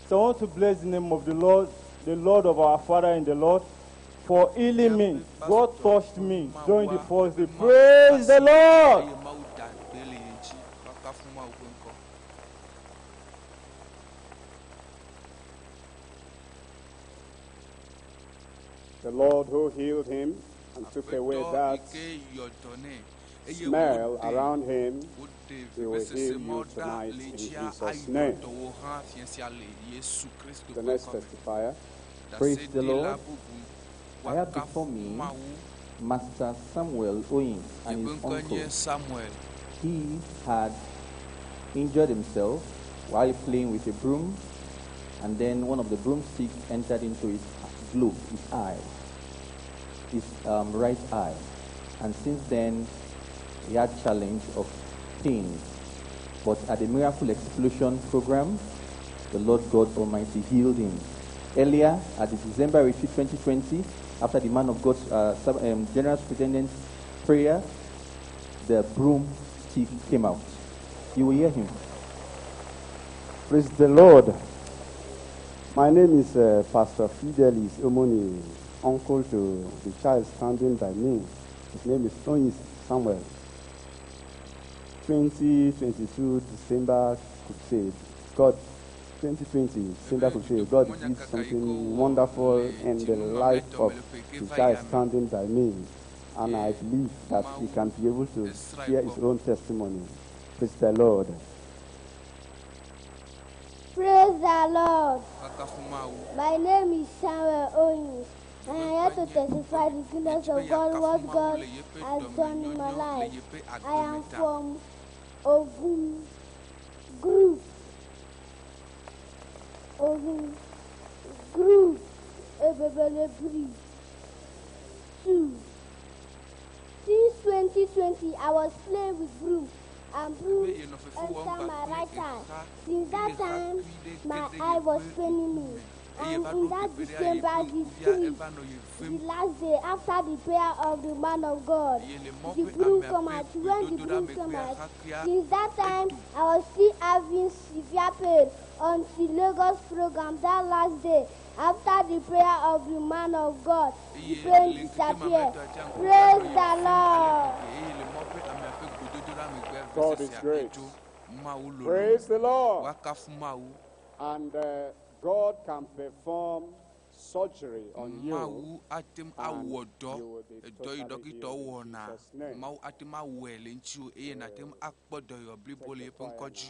So I want to bless the name of the Lord of our Father in the Lord, for healing míaƒe me. God pastor touched me during the Mawu first day. ebe Mawu Praise the kasi Lord! eye Mawu da gbe le ye dzi. Woakafu Mawu ƒe ŋkɔ. The Lord who healed him and took away Aƒetɔ yi that ke yɔ dɔ nɛ eye smell wòɖe around him, wòɖe he will vevesese heal you mɔ ɖa tonight le in dzia Jesus' ayɔ name. dɔwò hã fiẽ sia le Yesu Kristo The ƒe next ŋkɔ me. testifier. Praise the Ɖaseɖila Lord. bubu I have woakafu before me Mawu. Master Samuel Owens and Yeƒe his ŋkɔe uncle. nye Samuel. He had injured himself while playing with a broom And then one of the broomsticks entered into his globe, his eye, his right eye. And since then, he had challenge of pains. But at the Miracle Explosion program, the Lord God Almighty healed him. Earlier, at the December retreat 2020, after the man of God's General Superintendent's prayer, the broomstick came out. You will hear him. Praise the Lord. My name is Pastor Fidelis Omoni, uncle to the child standing by me. His name is Onyis Samuel. 2022 December Crusade. God, 2020 December Crusade. God did something wonderful in the life of the child standing by me. And I believe that he can be able to share his own testimony. Praise the Lord. Praise the Lord. My name is Samuel Onyis, and I am here to testify the goodness of God, what God has done in my life. I am from Ogun Group. Ogun Group, Ebebele 2. Since 2020, I was playing with broom, and broom entered my right eye. Since that time, my eye was paining me. And in that December, the 3rd, the last day after the prayer of the man of God, the broom came out. When the broom came out, since that time, I was still having severe pain until Lagos program that last day. After the prayer of the man of God, the pain disappeared. Praise the Lord. God is great. Praise the Lord. And God can perform surgery on you, and you will be totally healed in Jesus' name. Take the choir now.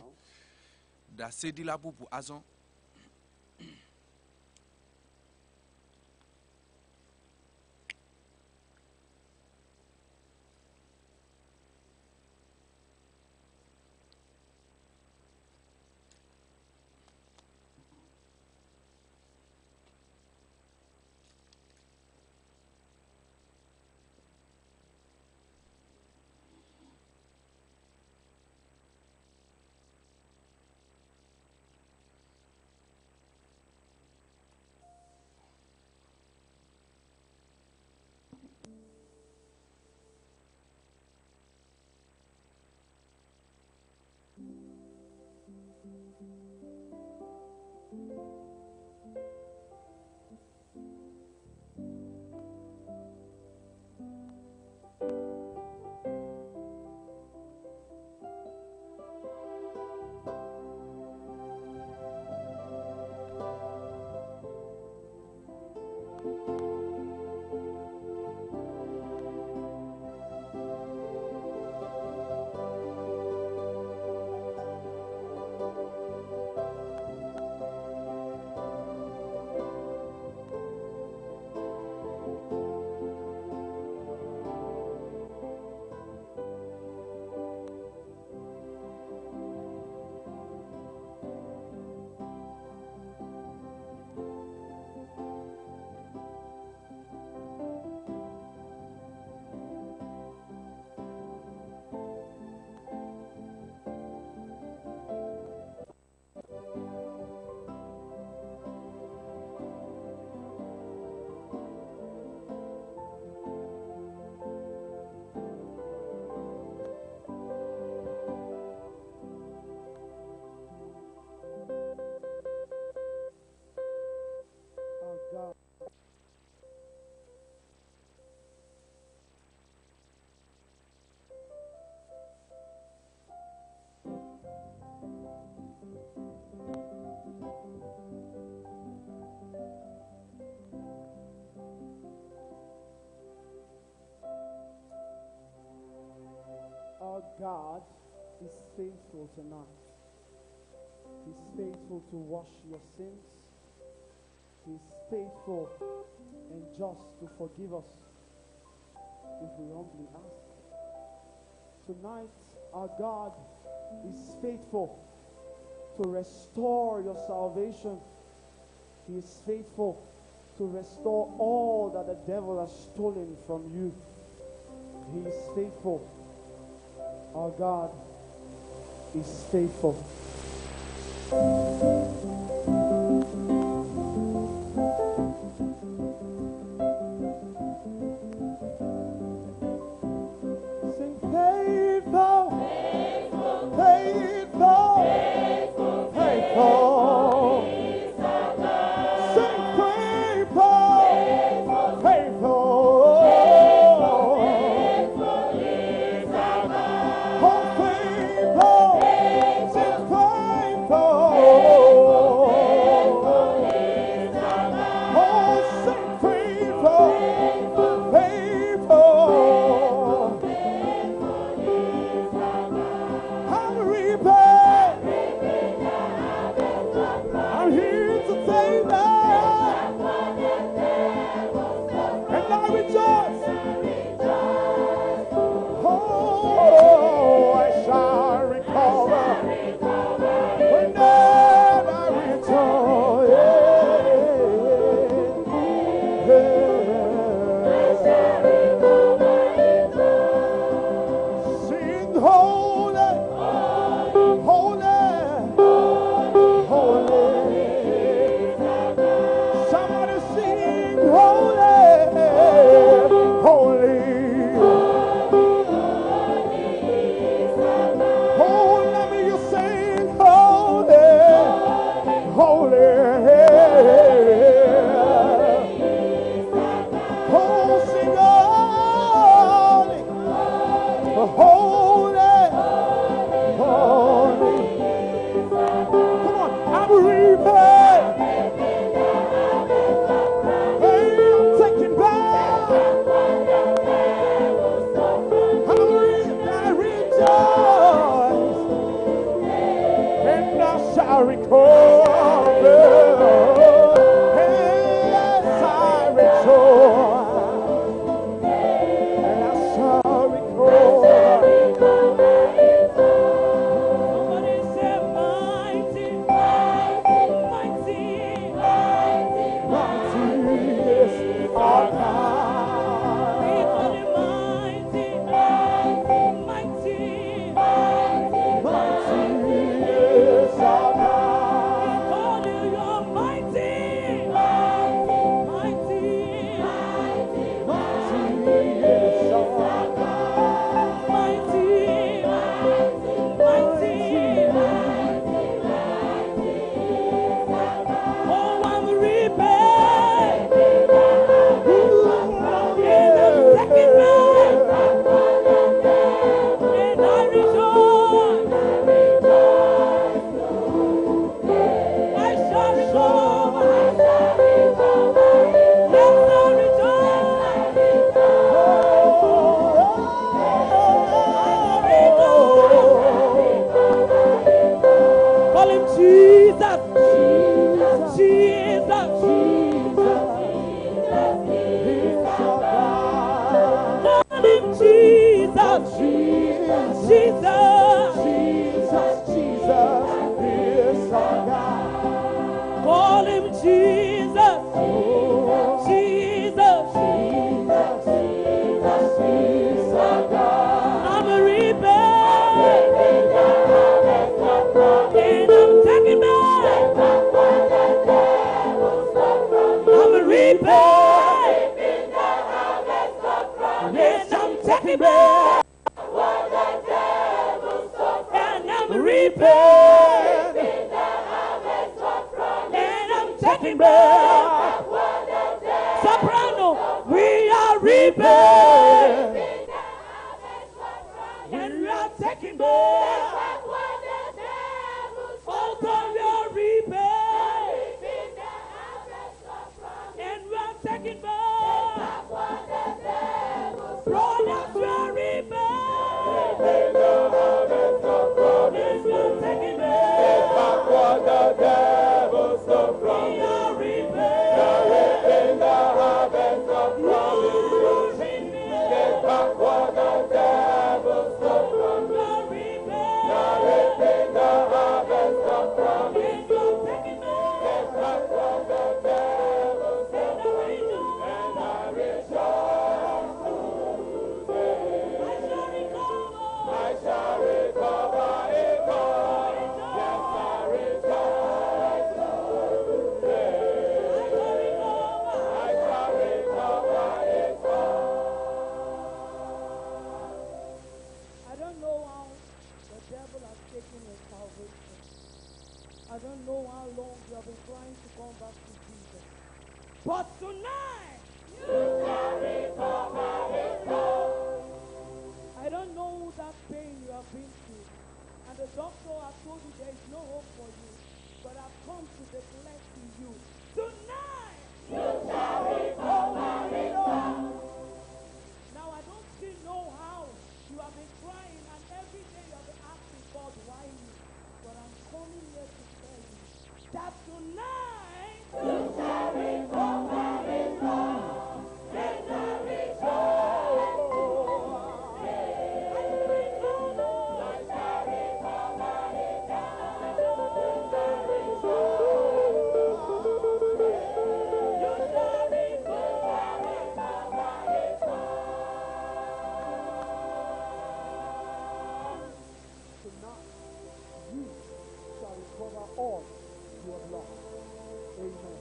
Our God is faithful tonight. He's faithful to wash your sins. He's faithful and just to forgive us if we humbly ask. Tonight, our God is faithful to restore your salvation. He is faithful to restore all that the devil has stolen from you. He is faithful. Our God is faithful. Sing faithful, faithful, faithful, Sing faithful, faithful, Oh, faithful, sing faithful, Oh, sing faithful, faithful. I'm reaping. I'm here to say that. And I rejoice. Oh, I shall recover. When I rejoice. Sing holy, holy, holy. Somebody sing holy, holy. Oh, let me you sing holy, holy. Oh, sing holy, holy, holy. Come on, I'm reaping. Hey, I'm taking back. I'm reaping. I rejoice, and I shall recover. Yes, I rejoice, and I shall recover. Somebody say, mighty, mighty, Mighty is our God. We call him mighty, mighty, Mighty is our God. We call you your mighty, mighty, Mighty is our God. mighty, mighty. Oh, I'm reaping. And I'm taking back. And I rejoice. I shall recover. Yes, I rejoice. Call him Jesus. Jesus. Call him Jesus. Jesus. Jesus, Jesus is our God. Call him Jesus. Jesus. Jesus is our God. I'm a reaping. And I'm taking back. I'm a reaping. And I'm taking back. And I'm reaping. And I'm taking back. Soprano, we are reaping. And we are taking back. Alto, we are reaping. And we are taking back. Brothers, we are reaping. And we are taking back. What the devil stole from We me. are reaping. how long you have been trying to come back to Jesus. But tonight, you shall recover it all. I don't know that pain you have been through. And the doctor has told you there is no hope for you. But I've come to declare to you tonight, you shall recover it all. Now I don't still know how you have been crying and every day you have been asking God why me. But I'm coming here to tell you that tonight you shall recover it all. Victory, Tonight, you shall recover all you have lost. Amen.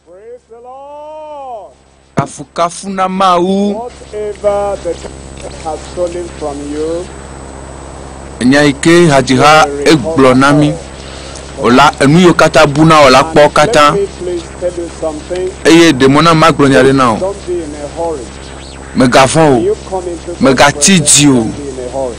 Praise the Lord. Kafukafu na Mawu. Whatever the devil has stolen from you, Enya yi ke hadziha egblɔ na mi. Wòla enu yiwo katã bu na wò la kpɔ katã let me please tell you something. eye ɖe mɔ na magblɔ nya ɖe na wò. Don't be in a hurry. Mègavɔ̃ o. You come into God's Mègatsi presence, dzi o. don't be in a hurry.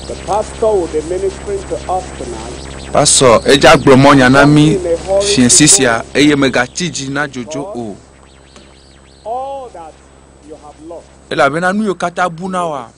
The pastor will be ministering to us tonight. Pastor edza gblɔ mɔ nya na mi fiẽsi sia eye mègatsi dzi na dzodzo o. All that you have lost, Elabena nu yiwo katã bu na wòa,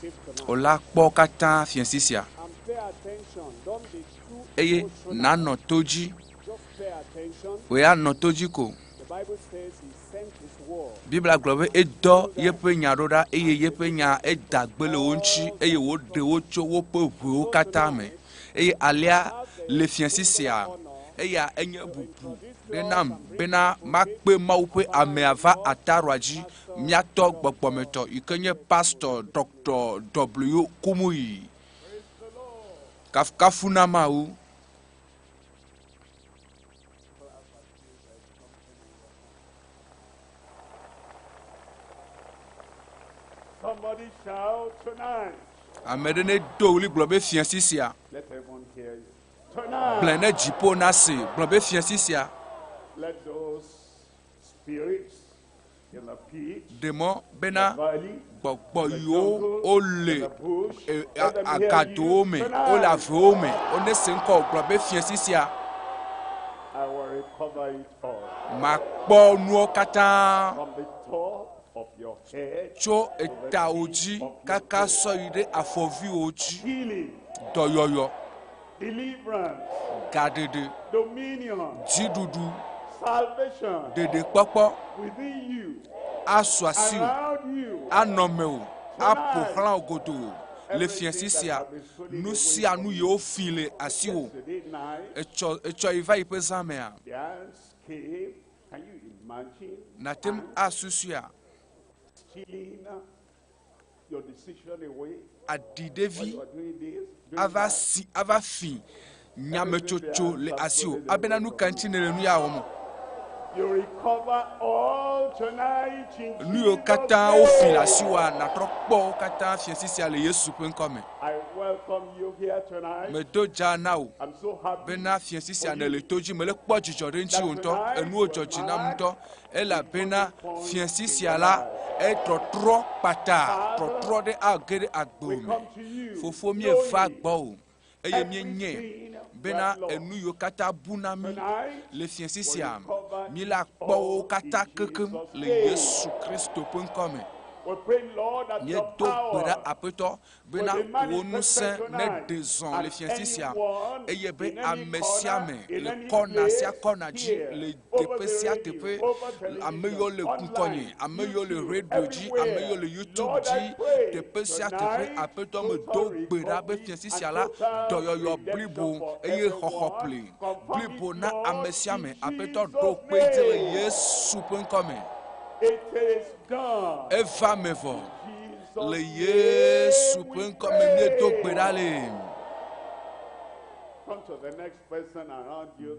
wòla kpɔ katã fiẽsi sia and pay attention. Don't be too eye emotional. nanɔ to dzi. Just pay attention. Wò ya nɔ to dzi ko. The Bible says he sent his word. Biblia gblɔ be edɔ yeƒe nya ɖo ɖa eye yeƒe nya eda gbe le wo ŋuti eye wòɖe wo tso woƒe ʋewo katã me. Eye alea le fiẽsi sia eya enye bubu ɖe nam bena makpe Mawu ƒe amea va ataroa dzi míatɔ gbɔgbɔmetɔ yi ke nye Pastor Dr. W. Kumuyi. Kafukafu na Mawu. Somebody shout tonight. Ame ɖe ne do ɣli gblɔ be fiẽsi sia. Let heaven hear you. Tonight. Gblɔe ne dziƒo nase gblɔ be fiẽsi sia. Let those spirits in the pit, Ɖe mɔ bena the valley, gbɔgbɔ the yiwo jungle, wole the bush, e, let them hear agadowo you me, tonight. wole avewo me, wone se ŋkɔ gblɔ be fiẽsi sia. I will recover it all. Makpɔ nuwo katã From the top of your head tso to the etawo tip dzi of your kaka toe. sɔ yi ɖe afɔviwo dzi. Healing, Dɔyɔyɔ, deliverance, gaɖeɖe, dominion, dziɖuɖu, salvation ɖeɖekpɔkpɔ within you, asu asi wò, around you. anɔ mewò, aƒo xlã wò godoo le fiẽsi sia. Nu sia nu yiwo fi le asiwò. Yesterday night, Etsɔ etsɔ yi va yi ƒe zã mea, the ants came. Can you imagine? nate ŋu asusuia Stealing your decision away. aɖi While ɖevi you are doing this, doing ava that. si ava fi nyametsotso le asiwò abena nu ka ŋuti nèle nu ya wɔm o. You recover all tonight in Nu yiwo Jesus' katã wofi le name. asiwòa nàtrɔ kpɔ wo katã fiẽsi sia le Yesu ƒe ŋkɔ me. I welcome you here tonight. Medo dza na wò I'm so happy bena fiẽsi sia for nèle you. to dzi mele kpɔ dzidzɔ ɖe ŋuti wò ŋutɔ enuwo dzɔ dzi nam ŋutɔ elabena fiẽsi sia la etrɔtrɔ kpata trɔtrɔ ɖe age ɖe We agbewò me. come to you Fofo míeva knowing gbɔwò Eye míenyae bena enu yiwo katã bu na mí le fiẽsi sia, míla kpɔ wo katã kekeŋ le Yesu Kristo ƒe ŋkɔ me. Míedo gbe ɖa Aƒetɔ bena wò ŋusẽ neɖe zɔ le fiẽsi sia eye be ame sia ame le kɔna sia kɔna dzi le teƒe sia teƒe, ame yiwo le ŋkɔnye, ame yiwo le radio dzi, ame yiwo le YouTube dzi, teƒe sia teƒe, Aƒetɔ medo gbe ɖa be fiẽsi sia la, dɔyɔyɔ blibo eye xɔxɔ ƒli blibo na ame sia ame. Aƒetɔ ɖo kpe dzi le Yesu ƒe ŋkɔ me. Eva me vɔ. Le Yesu ƒe ŋkɔ me míedo gbe ɖa le.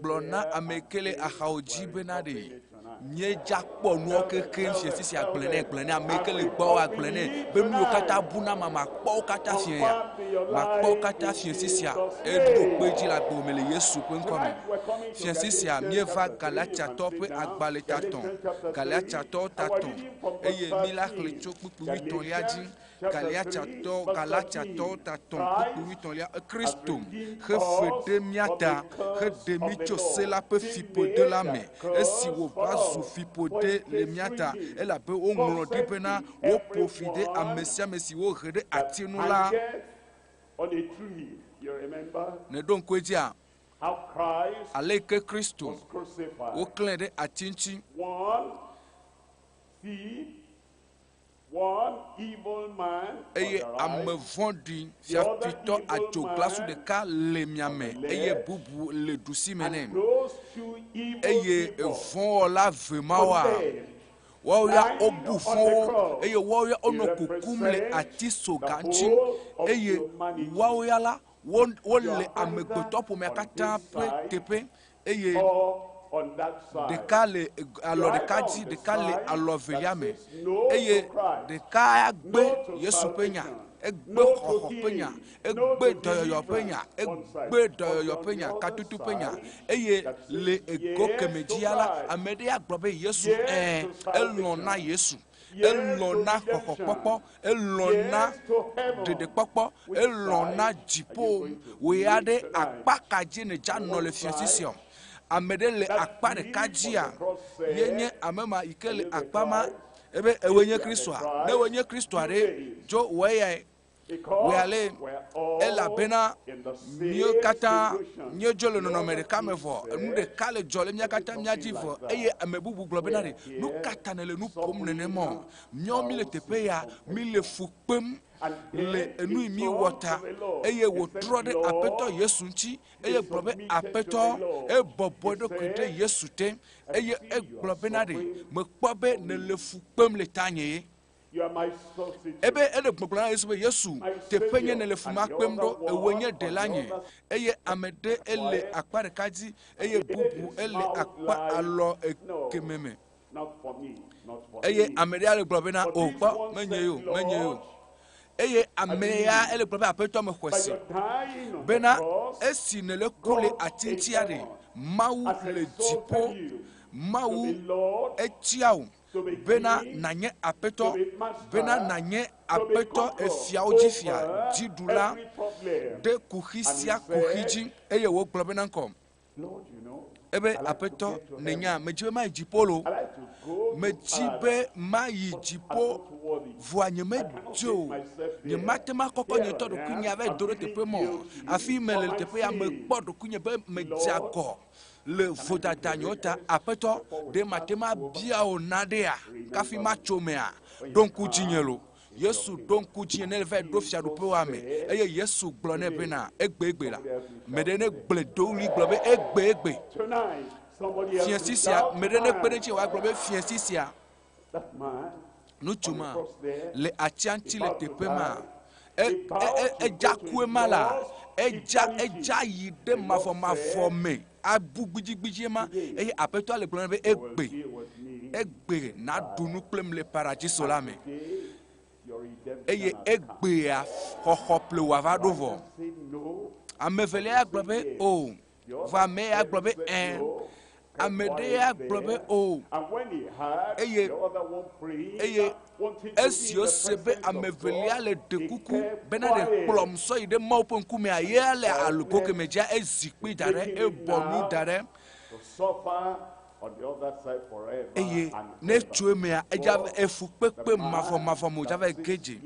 Gblɔ na ame ke le axawo dzi bena ɖe míedza kpɔ nuwo kekeŋ fie sisi agblẽ nɛ, gblẽ nɛ ame ke le gbɔwò agblẽ nɛ be nuwo katã bu na ma, makpɔ wo katã fie ya, makpɔ wo katã fie sisia. Eɖo kpe dzi le agbewò me le Yesu ƒe ŋkɔ me. Fie sisia míeva Galatiatɔwo ƒe agbalẽ tatɔ̃, Galatiatɔwo tatɔ̃ eye míla xlẽ tso kpukpui wuietɔ̃lia dzi. Galiatsatɔ, Galatiatɔwo tatɔ̃ kpukpui wuietɔ̃lia, Kristo xe fe ɖe mía ta heɖe mí tso se la ƒe fiƒode la me, esi wòva zu fiƒode le mía ta, elabe woŋlɔ ɖi bena, Woƒo fi ɖe ame sia ame si wohe ɖe ati ŋu la. Nèɖo ŋku edzia? Aleke Kristo woklãe ɖe ati ŋuti? Eye ame vɔ̃ɖi fiafitɔ adzoglasu ɖeka le mia me, eye bubu le ɖusi me nɛ. Eye vɔ̃wɔla ve mawoa, woawo ya wobu fɔ wo, eye woawo ya wonɔ kukum le ati soga ŋuti, eye woawo ya la, wole amegbetɔƒomea katã ƒe teƒe, eye ɖeka le alɔ ɖeka dzi, ɖeka le alɔ evelia me, eye ɖeka gbe Yesu ƒe nya, egbe xɔxɔ ƒe nya, egbe dɔyɔyɔ ƒe nya, egbe dɔyɔyɔ ƒe nya, katutu ƒe nya, eye le ego keme dzia la, ame ɖe ya gblɔ be Yesu, ɛ̃, elɔ̃ na Yesu, elɔ̃ na xɔxɔkpɔkpɔ, elɔ̃ na ɖeɖekpɔkpɔ, elɔ̃ na dziƒo. Wò ya ɖe akpa ka dzi nèdza nɔ le fiẽsi sia? Ame ɖe le akpa ɖeka dzia, ye nye ame ma yi ke le akpa ma ebe ewoe nye Kristoa. Ne ewoe nye Kristoa ɖe, dzo wɔ eyae. Wòe ale, elabena míwo katã míedzo le nɔnɔme ɖeka me vɔ, enu ɖeka le dzɔ le mía katã mía dzi vɔ, eye ame bubu gblɔ bena ɖe, nu ka ta nèle nu ƒom nenema o? Míawo míle teƒe ya, míle fu kpem le enu yi míewɔ ta. Eye wòtrɔ ɖe Aƒetɔ Yesu ŋuti, eye gblɔ be, Aƒetɔ, ebɔbɔ eɖokui ɖe Yesu te, eye egblɔ bena ɖe, mekpɔ be nèle fu kpem le tanye ye. Ebe ele gbɔgblɔ na Yesu be, Yesu, teƒe nye nèle fu ma kpem ɖo, ewòe nye ɖela nye. Eye ame ɖe ele akpa ɖeka dzi eye bubu ele akpa alɔ ekeme me. Eye ame ɖe le gblɔ bena, O, kpɔ, menye ye o, menye ye o. Eye ame ya ele gblɔ be, Aƒetɔ, mexɔe se bena esi nèle ku le ati ŋutia ɖe, Mawu le dziƒo, Mawu etia wò bena nànye Aƒetɔ, bena nànye Aƒetɔ efiawo dzi fia, dziɖula ɖe kuxi sia kuxi dzi. Eye wògblɔ bena ŋkɔ, ebe, Aƒetɔ, nènya, medzi be mayi dziƒo lo, medzi be mayi dziƒo, vɔa nyemedze o. Nyemate ŋu akɔkɔ nye ŋutɔ ɖokuinye ava do ɖe teƒe ma o. Afi mele le teƒe ya, mekpɔ ɖokuinye be medze agɔ le vodada nyewo ta. Aƒetɔ, ɖe mate ŋu abia wò naɖea kafi matso mea? Ɖo ŋku dzinye lo. Yesu ɖo ŋku dzinye ne vae ɖo fiaɖuƒewoa me. Eye Yesu gblɔ nɛ bena, Egbe egbe la, ame ɖe ne gblɔe do ɣli gblɔ be, Egbe egbe. Fiẽsi sia, ame ɖe ne kpe ɖe ŋuti wòagblɔ be, Fiẽsi sia, ŋutsu ma le atia ŋuti le teƒe ma, edza kue ma la, edza, edza yi ɖe mavɔmavɔ me, abu gbidzigbidzie ma, eye Aƒetɔa le gblɔm nɛ be, Egbe, egbe nàɖu nu kplim le paradiso la me. Eye egbea xɔxɔ ƒle wòava ɖo vɔ. Ame evelia ya gblɔ be, O, vɔ ame ya gblɔ be, Ẽ. Ame ɖe ya gblɔ be o. Eye eye esi wose be ame evelia le ɖe kuku bena ɖe kplɔm sɔ yi ɖe Mawu ƒe ŋkumea, ye le alogo keme dzia ezi kpi da ɖe, ebɔ nu da ɖe. Eye ne tso emea, edza efu kpekpe mavɔmavɔ me wòdza va ge dze.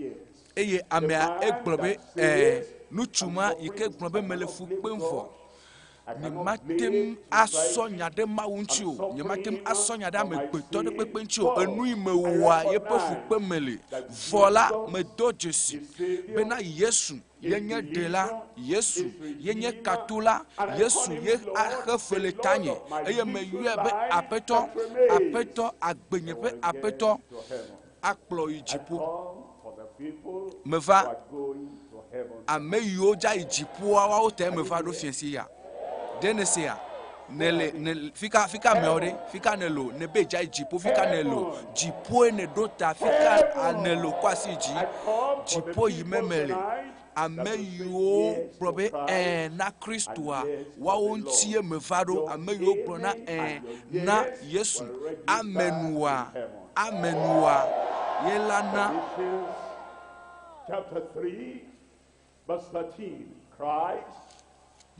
Eye amea egblɔ be ɛɛ, ŋutsu ma yi ke gblɔ be mele fu kpem vɔ. Nyemate ŋu asɔ nya ɖe Mawu ŋuti o. Nyemate ŋu asɔ nya ɖe amegbetɔ ɖe kpekpe ŋuti o. Enu yi mewɔa yeƒe fukpe me le. Vɔ la, medo dzesi bena Yesu ye nye ɖela, Yesu ye nye katola, Yesu ye axe fe le tanye. Eye meyɔe be Aƒetɔ, Aƒetɔ, agbenye ƒe Aƒetɔ akplɔ yi dziƒo. Meva ame yiwo dza yi dziƒoa woawo tae meva ɖo fiẽ si ya. Ɖe ne se ya? Ne le ne fika fika ameawo ɖe fika ne lo ne be dza yi dziƒo fika ne lo dziƒoe ne ɖo ta fika ne lo kɔ asi dzi dziƒo yi me me le. Ame yiwo gblɔ be ɛɛ na Kristoa woawo ŋutie meva ɖo. Ame yiwo gblɔ na ɛɛ na Yesu amenua amenua ye la na. Chapter 3, verse 13. Christ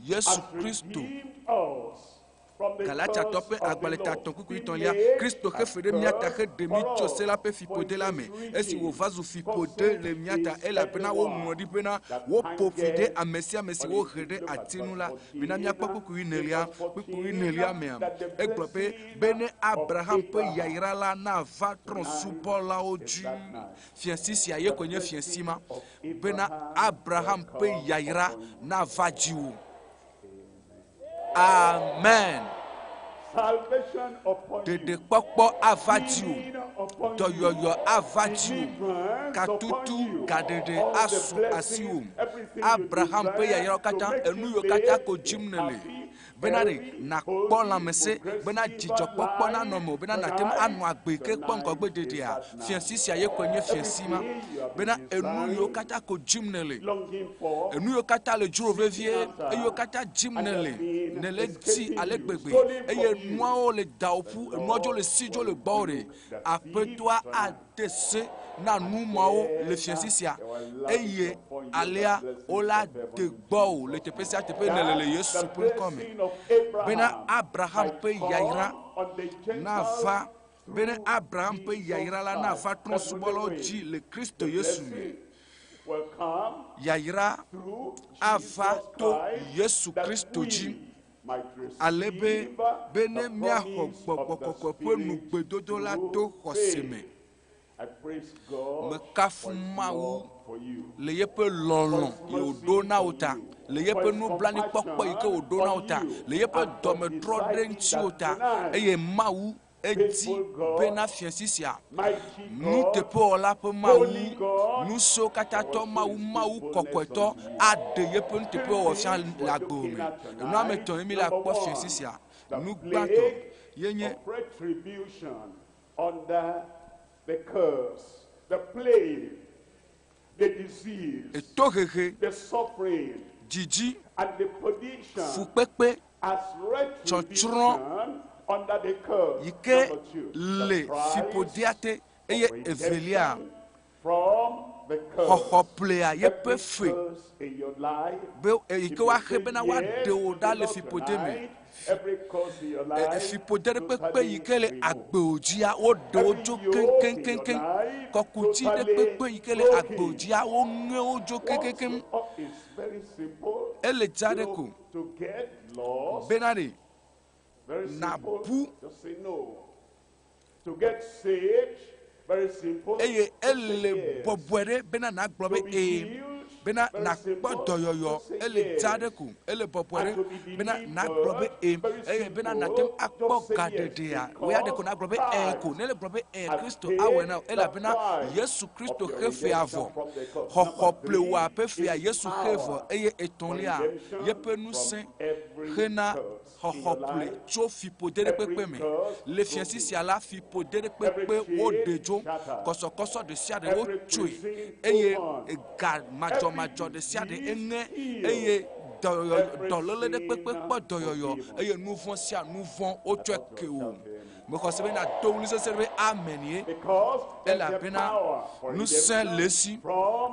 Yesu has Kristo. redeemed us from the Galatitɔ curse ƒe of the agbalẽ law, tatɔ kpukpui being tɔ̃lia, made Kristo a xe fe ɖe mía ta curse heɖe mí for tso se la us, ƒe for it fiƒode la is me. Esi written, wòva zu fiƒode le mía ta Cursed is elabena woŋlɔ everyone ɖi bena that woƒo fi ɖe hangeth ame sia ame si on a wohe tree. ɖe Look at ati nu verse la. Mina 14. míakpɔ kpukpui nelia, Verse kpukpui 14, nelia mea, that the egblɔ be blessing bene of Abraham ƒe Abraham yayra la nava trɔ̃subɔlawo is dzi. that night. Fiẽsi sia ye The koe nye fiẽsi blessing ma of bena Abraham Abraham will ƒe come yayra upon you. nava dziwò. Amen. Salvation upon you. Ɖeɖekpɔkpɔ ava dziwò. Healing upon you. Dɔyɔyɔ ava dziwò. Deliverance upon Katutu you. gaɖeɖe All the asu blessings, asiwò. everything you Abraham ƒe desire yayrawo to katã, make enu you yiwo katã live ko a dzim nèle. happy, Bena ɖe healthy, nàkpɔ holy, lãmesẽ, bena progressive dzidzɔkpɔkpɔ nanɔ life mewò, bena nàte ŋu tonight. anɔ agbe yi ke kpɔ Tonight ŋgɔgbe is ɖeɖea. that night. Fiẽsi sia ye koe nye fiẽsi ma. Everything you have Bena been enu yiwo desiring, katã ko dzim nèle, longing for, enu yiwo katã le dzro seeking vevie, after, eyiwo katã dzim and nèle, have been nèle dzi escaping ale you, gbegbe stolen eye from you. nuawo le dawo The ƒu, enuawo dzo le Lord si dzo will le gbɔwò ɖe. rebuke the thief Aƒetɔa tonight. ade se na nu And mawo le then fiẽsi sia they will lavish eye upon you the alea blessings wola of heaven de in gbɔwò le Jesus' teƒe name. sia teƒe nèle le That Yesu the ƒe ŋkɔ me. blessing of Bena Abraham Abraham might ƒe yayra come on the Gentiles nava bene through Abraham ƒe Jesus yayra la Christ. nava That's the trɔ̃subɔlawo way. dzi le Kristo The Yesu me. blessing will come Yayra through ava Jesus to Christ Yesu that Kristo dzi we might ale be receive bene the míaxɔ promise gbɔgbɔ of the kɔkɔe ƒe Spirit nugbedodo la through to xɔse faith. me. I praise God Mekafu for His Mawu love for you, le yeƒe for lɔlɔ̃ His yi wòɖo mercy na wò on ta, you, le for yeƒe His nublanuikpɔkpɔ yi ke compassion wòɖo na wò on ta, you, le yeƒe and for dɔmetrɔ ɖe deciding ŋutiwò that ta tonight, eye Mawu edi faithful God, bena fiẽsi sia mighty God, nuteƒewɔla ƒe Mawu, holy God, nusiwo katã will tɔ show Mawu, His Mawu faithfulness kɔkɔetɔ unto you. aɖe yeƒe Three nuteƒewɔwɔ fia things le we're agbe looking me. at Enu ame tonight. etɔ̃ ye mi le Number akpɔ fiẽsi one, sia. the Nu gbãtɔ plague ye nye of retribution under the curse, the plague, the disease, etohehe, the suffering, dzidzi, and the perdition fukpekpe, as tsɔtsrɔ̃ retribution under the curse. yi ke Number two, the le price fiƒodea te of eye evelia redemption from the curse. xɔxɔ ƒlea yeƒe Every fe curse in your life, be eyi if ke you woaxe say bena yes woaɖe wò to ɖa the le Lord fiƒode me. tonight, every curse in your life Fiƒode ɖe kpekpe totally yi ke le removed. agbewo dzia woɖe wo Every tso yoke in your keŋkeŋkeŋ. life Kɔkuti ɖe totally kpekpe yi ke le agbewo broken. dzia woŋe wo dzo Once keŋkeŋkeŋ. you up, it's very simple. Ele dza You ɖe know, ko to get lost, bena ɖe very simple. nàbu Just say no. To get saved, very simple. eye Just say ele yes. bɔbɔe ɖe bena nàgblɔ To be be ee healed, bena very nàkpɔ simple. dɔyɔyɔ Just say ele dza ɖe yes. ko ele bɔbɔe And ɖe to be bena nàgblɔ be delivered, ee very eye bena nàte ŋu simple. akpɔ Just say yes gaɖeɖea wo ya ɖe ko because nàgblɔ be ee ko Christ ne le gblɔ be ee has Kristo paid awɔe na wò the elabena price Yesu Kristo of your xe fea redemption vɔ from the curse. xɔxɔ Number ƒle wòa three ƒe fea is Yesu xe vɔ power eye for etɔ̃lia redemption yeƒe from ŋusẽ every xena curse in xɔxɔ your ƒle life. tso fiƒode ɖe Every kpekpe me curse le fiẽsi broken. sia la fiƒode ɖe Every kpekpe woɖe chain dzo shattered. kɔsɔkɔsɔ ɖe sia ɖe Every wotsoe prison eye opened. ga Every madzɔmadzɔ ɖe sia ɖe disease eŋe healed. eye dɔyɔyɔ dɔléle ɖe kpekpe kpɔ dɔyɔyɔ eye nu vɔ̃ sia nu vɔ̃ wotsɔe ke o. Mexɔ se bena do ɣli sesẽ ɖe be amen ye. Elabena ŋusẽ le esi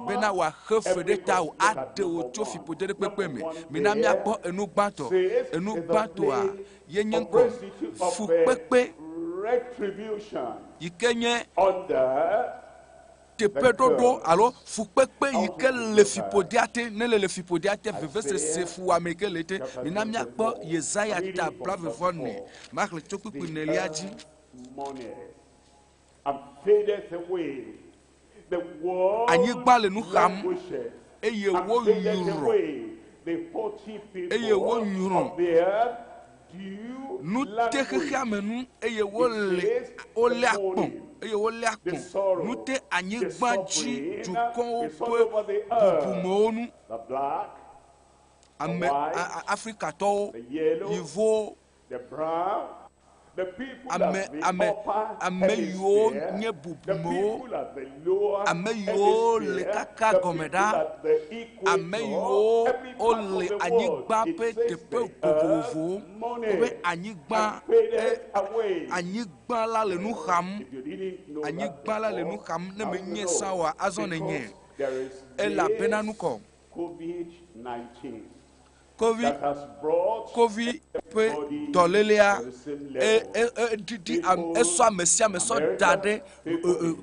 bena wòaxe fe ɖe tawò aɖe wò tso fiƒode ɖe kpekpe me. Mina míakpɔ enu gbãtɔ. Enu gbãtɔa ye nye ŋkɔ fukpekpe yi ke nye teƒeɖoɖo alo fukpekpe yi ke le fiƒodea te ne le le fiƒodea te vevesese fuwɔame yi ke le ete. Mina míakpɔ Yesaya ta blaeve-vɔ-ene. Maxlẽ tso kpukpui nelia dzi. Anyigba le nu xam eye woyrɔ eye wonyrɔ nu te xexeame nu eye wole wolé akpɔ̃ eye wolé akpɔ̃ nu te anyigba dzi dukɔwo ƒe bubumewo nu. Ame Afrikatɔwo, Yevuwo, ame ame ame yiwo nye bubumewo, ame yiwo le kaka gɔme ɖa, ame yiwo wole anyigba ƒe teƒe vovovowo, woƒe anyigba e anyigba la le nu xam, anyigba la le nu xam ne menye sa oa azɔ nenye elabena nukɔ. Covid Covid ƒe dɔlélea e e eɖiɖi am esɔ ame sia ame sɔ da ɖe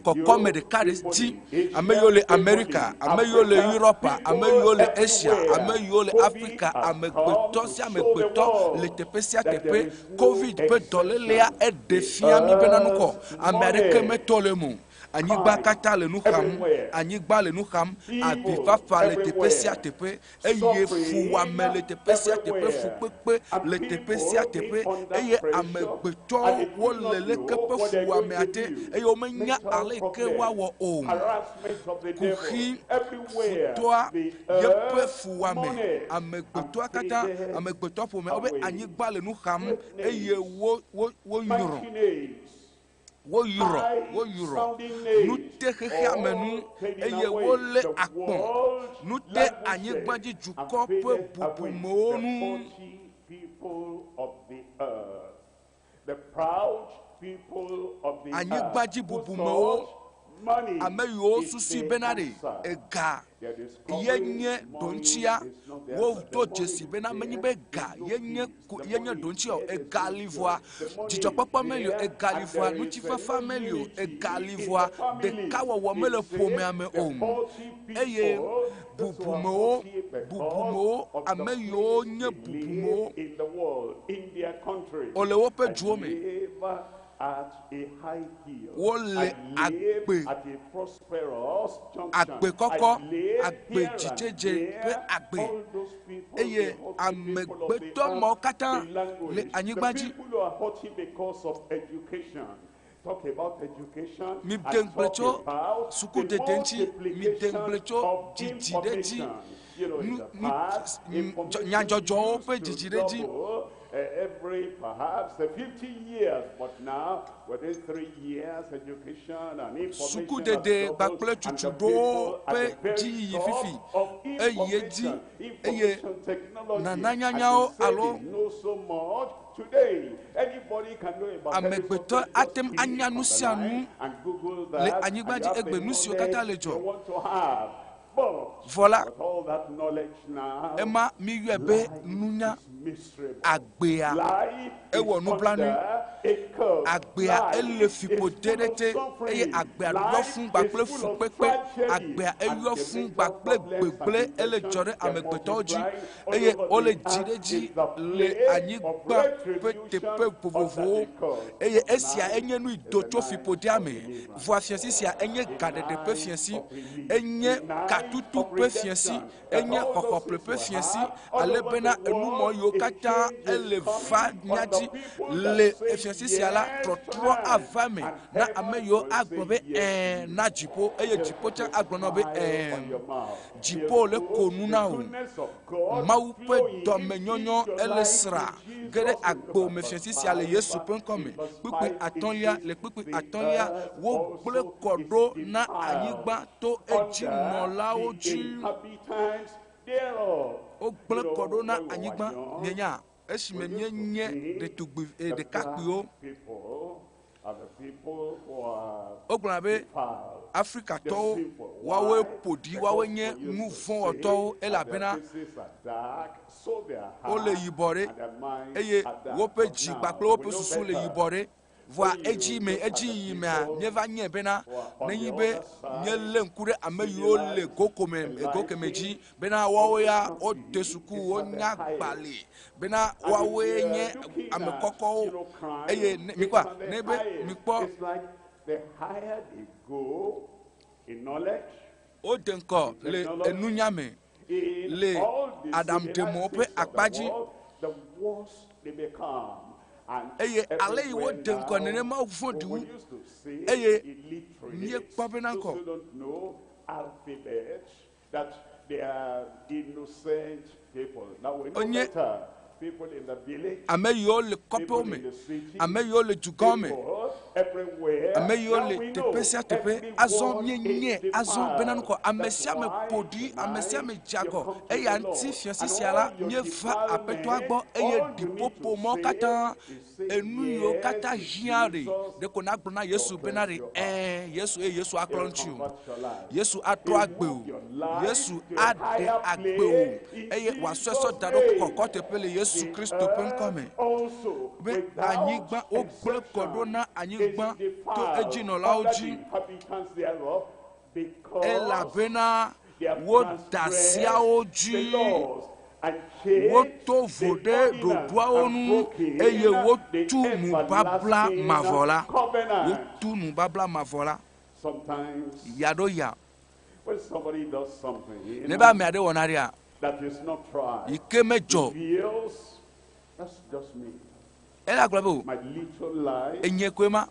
kɔkɔme ɖeka ɖe dzi. Ame yiwo le Amerika, ame yiwo le Europa, ame yiwo le Asia, ame yiwo le Afrika, amegbetɔ sia amegbetɔ le teƒe sia teƒe. Covid ƒe dɔlélea eɖe fia mí bena nukɔ ame aɖeke metɔ le eme o. Anyigba katã le nu xam, anyigba le nu xam, avifafa le teƒe sia teƒe eye fuwɔame le teƒe sia teƒe, fukpekpe le teƒe sia teƒe eye amegbetɔwo wole leke ƒe fuwɔamea te eye womenya ale yi ke woawɔ o. Kuxi futɔa yeƒe fuwɔame, amegbetɔa katã, amegbetɔ ƒome wobe anyigba le nu xam eye wo wo wonyrɔ. Woyrɔ, woyrɔ nu te xexeame nu eye wolé akpɔ̃ nu te anyigbadzidukɔ ƒe bubumewo nu. Anyigbadzi bubumewo, ame yiwo susui bena ɖe ega ye nye ɖoŋtsia, wodo dzesi bena menye be ga ye nye ko ye nye ɖoŋtsia o. Ega li vɔa, dzidzɔkpɔkpɔ meli o. Ega li vɔa, ŋutifafa meli o. Ega li vɔa, ɖekawɔwɔ mele ƒomea me o. Eye bubumewo, bubumewo, ame yiwo nye bubumewo wole woƒe duwo me. Wole agbe, agbe kɔkɔ, agbe dzidzedze ƒe agbe eye amegbetɔ mawo katã le anyigba dzi. Mide ŋugble tso sukudede ŋuti, mide ŋugble tso dzidziɖedzi, nu, nu, nyadzɔdzɔwo ƒe dzidziɖedzi. Every perhaps 50 years, but now within 3 years, education and information Sukudede kpakple tutuɖowo ƒe dziyiyi fifi eyi edzi eye nana nyanyawo alo amegbetɔ ate ŋu anya nu sia nu le anyigba dzi egbe nu siwo katã le dzɔ. Vɔ la, ema míyɔe be nunya. Agbea ewɔ nublanui. Agbea ele fiƒode ɖe te eye agbea yɔ fũ kpakple fukpekpe. Agbea eyɔ fũ kpakple gbegblẽ ele dzɔ ɖe amegbetɔwo dzi eye wole dzi ɖe edzi le anyigba ƒe teƒe vovovowo eye esia enye nu yi do tso fiƒodea me. Vɔa fiasi sia enye gaɖeɖe ƒe fiasi, enye katutu ƒe fiasi, enye xɔxɔƒle ƒe fiasi, ale bena enumɔ yiwo katã ele va mía dzi le fiasi sia la, trɔtrɔ ava eme na ame yiwo agblɔ be ɛ̃ na dziƒo eye dziƒo tsã agblɔ na wo be ɛ̃. Dziƒo le ko nu na wò. Mawu ƒe dɔmenyɔnyɔ ele sra ge ɖe agbo me fiasi sia le Yesu ƒe ŋkɔ me. Kpukpui atɔ̃lia, le kpukpui atɔ̃lia, wogblẽ kɔ ɖo na anyigba to edzinɔlawo dzi. Wogblẽ kɔ ɖo na anyigba. Mienya, esime míenye ɖetugbi ɖekakpuiwo, wogblɔna be Afrikatɔwo woawoe ƒo ɖi, woawoe nye nu vɔ̃ wɔtɔwo elabena wole yibɔ ɖe eye woƒe dzi kpakple woƒe susu le yibɔ ɖe. Vɔa edzi me edzi yi mea míeva nyae bena nenye be míelé ŋku ɖe ame yiwo le go kome go keme dzi bena woawo ya wode suku wonya gbalẽ bena woawoe nye ame kɔkɔwo eye ne mikpɔa ne be mikpɔ wode ŋkɔ le enunya me le aɖaŋuɖemɔwo ƒe akpa dzi eye ale yi wode ŋkɔ nenema vɔ̃ɖi wu eye míekpɔ bena ŋkɔ wonye ame yiwo le kɔƒewo me, ame yiwo le dugãwo me, ame yiwo le teƒe sia teƒe. Azɔ míenyae azɔ bena nukɔ ame sia ame ƒo ɖi, ame sia ame dze agɔ. Eya ŋuti fiasi sia la, míeva Aƒetɔa gbɔ eye ɖiƒoƒo mɔ katã, enu yiwo katã hiã ɖe, ɖeko nagblɔ na Yesu bena ɖe, ɛ̃, Yesu eye Yesu aklɔ ŋuti o. Yesu atrɔ agbe o. Yesu aɖe agbe o eye wòasɔe sɔ da ɖo kɔkɔ teƒe le Yesu Kristo ƒe ŋkɔ me. Be anyigba, wogblẽ kɔ ɖo na anyigba to edzinɔlawo dzi elabena woda seawo dzi, woto vo ɖe ɖoɖoawo nu eye wotu nubabla mavɔ la. Wotu nubabla mavɔ la. Ya ɖo ya. Ne be ame aɖe wɔ naɖea, yi ke medzɔ. Ela gblɔ be o, enye koe ma.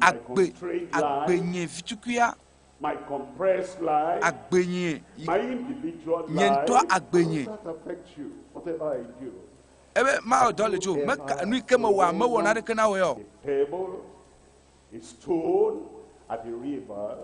Agbe, agbe nye vitukuia. Agbe nye, nye ŋutɔ agbe nye. Ebe mawɔ dɔ le tso, meka, nu yi ke mewɔa, mewɔ naneke na wò ya o. A stone at the river.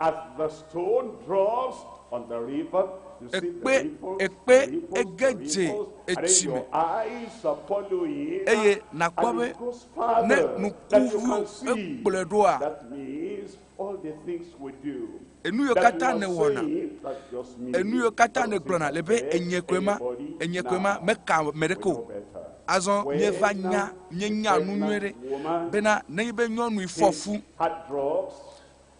As the stone drops on the river, you see the Ekpe, ripples, ekpe the ripples, ege the dze ripples, and then etsi me. your eyes are following, Eye nàkpɔ and be it goes ne farther that you nukuviwo can see. ekplɔe ɖoa, That means all the things we do. enu yiwo That katã we are nèwɔna, saying, that's just me. enu yiwo katã That doesn't nègblɔna le be affect enye koe ma, anybody enye koe ma, now. meka ame ɖeke We o. know better. Azɔ míeva When nya, the míenya nu nyuie ɖe pregnant woman bena nenye be nyɔnui fɔ fu, had drugs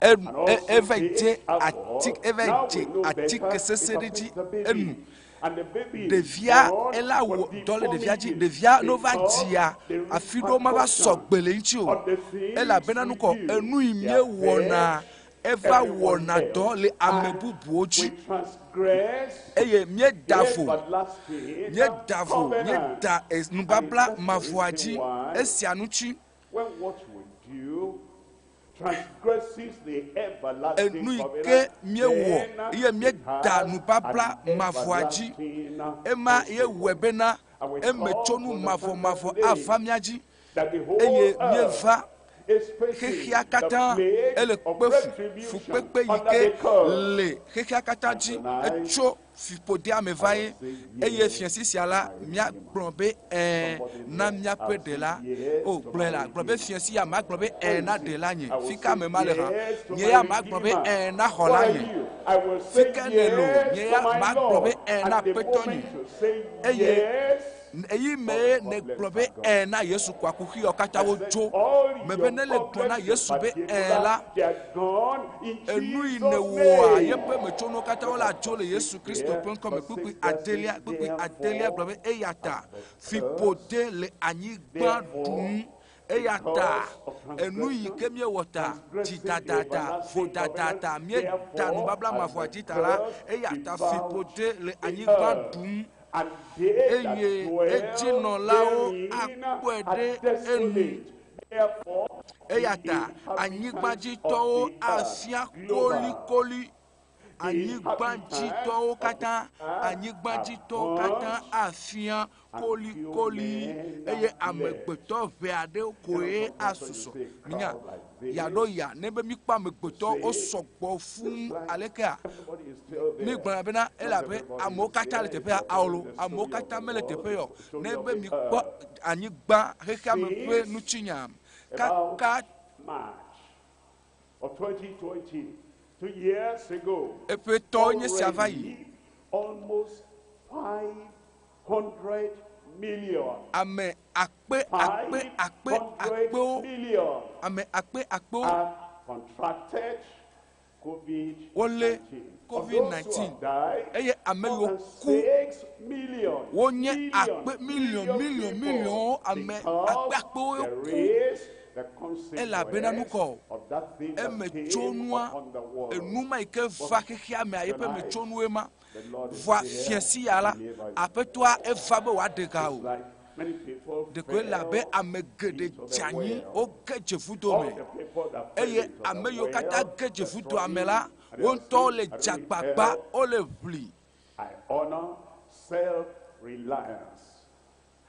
e, and e, also eva takes dze alcohol, ati, eva now dze we know better, atike it sesẽ ɖe dzi affects the baby. enu. And the baby is Ɖevia born ela with wɔ dɔ le ɖevia dzi. deformities Ɖevia ne wova because dzia, the afi ɖewo mava sɔ repercussion gbe le ŋuti o. of the things Elabena we nukɔ do, enu yi they míewɔna affect eva everyone wɔna dɔ else. le ame And bubuwo we dzi transgress eye míeda the vo everlasting míeda vo covenant. míeda And nubabla that's the mavɔa reason dzi why esia ŋuti when what we do transgresses the everlasting enu yi ke covenant, míewɔ then eye it míeda has nubabla an mavɔa dzi everlasting ema ye wɔe consequence. bena And we come emetsonu to understand mavɔmavɔ today ava mía dzi that the whole eye earth míeva is facing xexea the katã plague ele of kpe fu retribution fukpekpe yi under ke the curse. le xexea katã And dzi tonight, etso fiƒodeame va I ye will say eye yes fiasi sia to la my Redeemer. míagblɔ be ɛ̃ Somebody na there, míaƒe I'll say ɖela. yes O to gblɔe my la gblɔ be Redeemer. fiasi ya magblɔ be Where ɛ̃ is na he? ɖela nye. I will Fi say ka me ma le hã? yes to Nye my ya magblɔ be Redeemer. ɛ̃ na What xɔla are nye. you? I will Fi say ke ne lo? yes Nye to ya my magblɔ be Lord. ɛ̃ na And the aƒetɔ nye. moment you say Eye yes, eyi all mee the negblɔ problems be are gone. ɛ̃ na Yesu ko akuxiwo katã I said, wotso. all Mebe your ne le gblɔ na problems in Yesu be ɛ̃ particular, la, they are gone in enu yi Jesus' nèwɔa name. yeƒe metsonuwo katã Look wole at adzo verse le Yesu 6 Kristo there. ƒe ŋkɔme. Verse Kpukpui 6 there says, adelia, kpukpui adelia gblɔ therefore, be eya ta as the curse, fiƒode le anyigba therefore, ɖum. Eya ta because of enu yi transgression, ke míewɔ ta, transgressing the dzidada ta, everlasting vodada covenant, ta, míeda therefore, nubabla as mavɔa the dzi ta la, curse eya ta devoured fiƒode le the anyigba earth, ɖum and they that eye dwell edzinɔlawo therein akpɔe are ɖe enu. desolate. Therefore, the Eya ta inhabitants of anyigbadzitɔwo the earth, afia global, kolikoli. Anyigbadzitɔwo katã, anyigbadzitɔwo katã afia kolikoli eye amegbetɔ ʋɛ aɖewo koe asusɔ. Minya, yaɖo ya ne be míkpɔ amegbetɔ wosɔgbɔ fũu alekea, mígblɔna bena elabe amewo katã le teƒea aolo, amewo katã mele teƒe ya o. Ne be míkpɔ anyigba xexeame ƒe ŋutinya kaka March of 2020, 2 years ago, eƒe tɔwo nye sia va yi. almost 500 million. Ame akpe akpe akpe akpewo million ame akpe akpewo have contracted COVID-19. Wolé Of those who COVID-19 have died, eye ame more yiwo than ku 6 million, wonye akpe million, miliɔn miliɔn miliɔnwo ame because akpe akpewo there ku is the elabena consequence nukɔ of that thing that eme came tsonua upon the world. enuma yi ke va xexea mea yeƒe metsonue ma The Lord is vɔa here fia sia la to deliver you. aƒetɔa eva be wòaɖe ga o Like many people ɖekoe le abe fell ame geɖe into dze the anyi well. woge dze vudo All me the people that fell eye into the ame yiwo katã well, ge dze the vudoa me la struggling, and they wo are ŋutɔwo saying, le I don't dze need agbagba help. wole ʋli I honor self-reliance.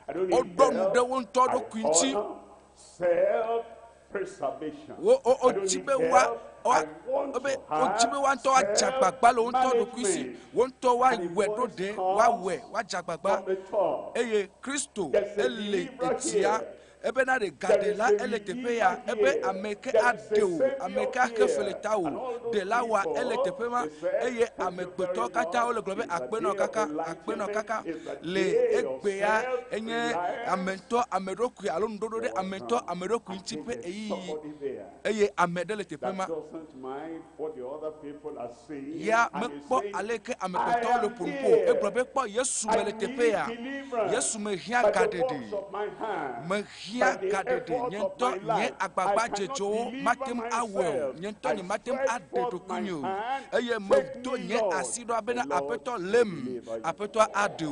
I don't need woɖɔ nu help. ɖe wo ŋutɔ I ɖokui ŋuti honor self-preservation. wo wo I don't wodzi need be wa help. wa I want be to wodzi be have woa ŋutɔ woadze agbagba le wo ŋutɔ ɖokui si self-management. wo ŋutɔ And the woawɔe ɖo voice ɖe comes woawɔe woadze agbagba from the top. eye kristo There's a ele deliverer edzia here. ebena ɖe There gaɖe is la a ele teƒe ya redeemer ebe here. ame ke There is a aɖe o savior ame ke axe fe le here. ta o And all those ɖela wa ele people, teƒe ma they said, eye "Thank you amegbetɔ very katã much. wole gblɔ be It's the akpenɔ day of kaka akpenɔ kaka enlightenment. It's the le day of egbea enye self-reliance." ame ŋutɔ ame ɖokui alo nuɖoɖo ɖe ame ŋutɔ ame ɖokui ŋuti ƒe There's ɣeyiɣi somebody there eye ame ɖe le teƒe that ma doesn't mind what the other people are saying. ya and is mekpɔ saying, ale ke "I amegbetɔwo le am ƒo nu ƒo here. egblɔ be kpɔ yesu I me le teƒe need ya deliverance yesu mehiã by the gaɖeɖe works of my hand, mehiã by the gaɖeɖe effort nye of ŋutɔ my nye life. I agbagba cannot dzedzewo deliver mate ŋu awɔe o myself. nye ŋutɔ I nye mate ŋu stretch aɖe forth my ɖokuinye o hand. eye Take medo me, nye Lord. asi ɖoa bena The Lord aƒetɔ will lém deliver you. aƒetɔa aɖe o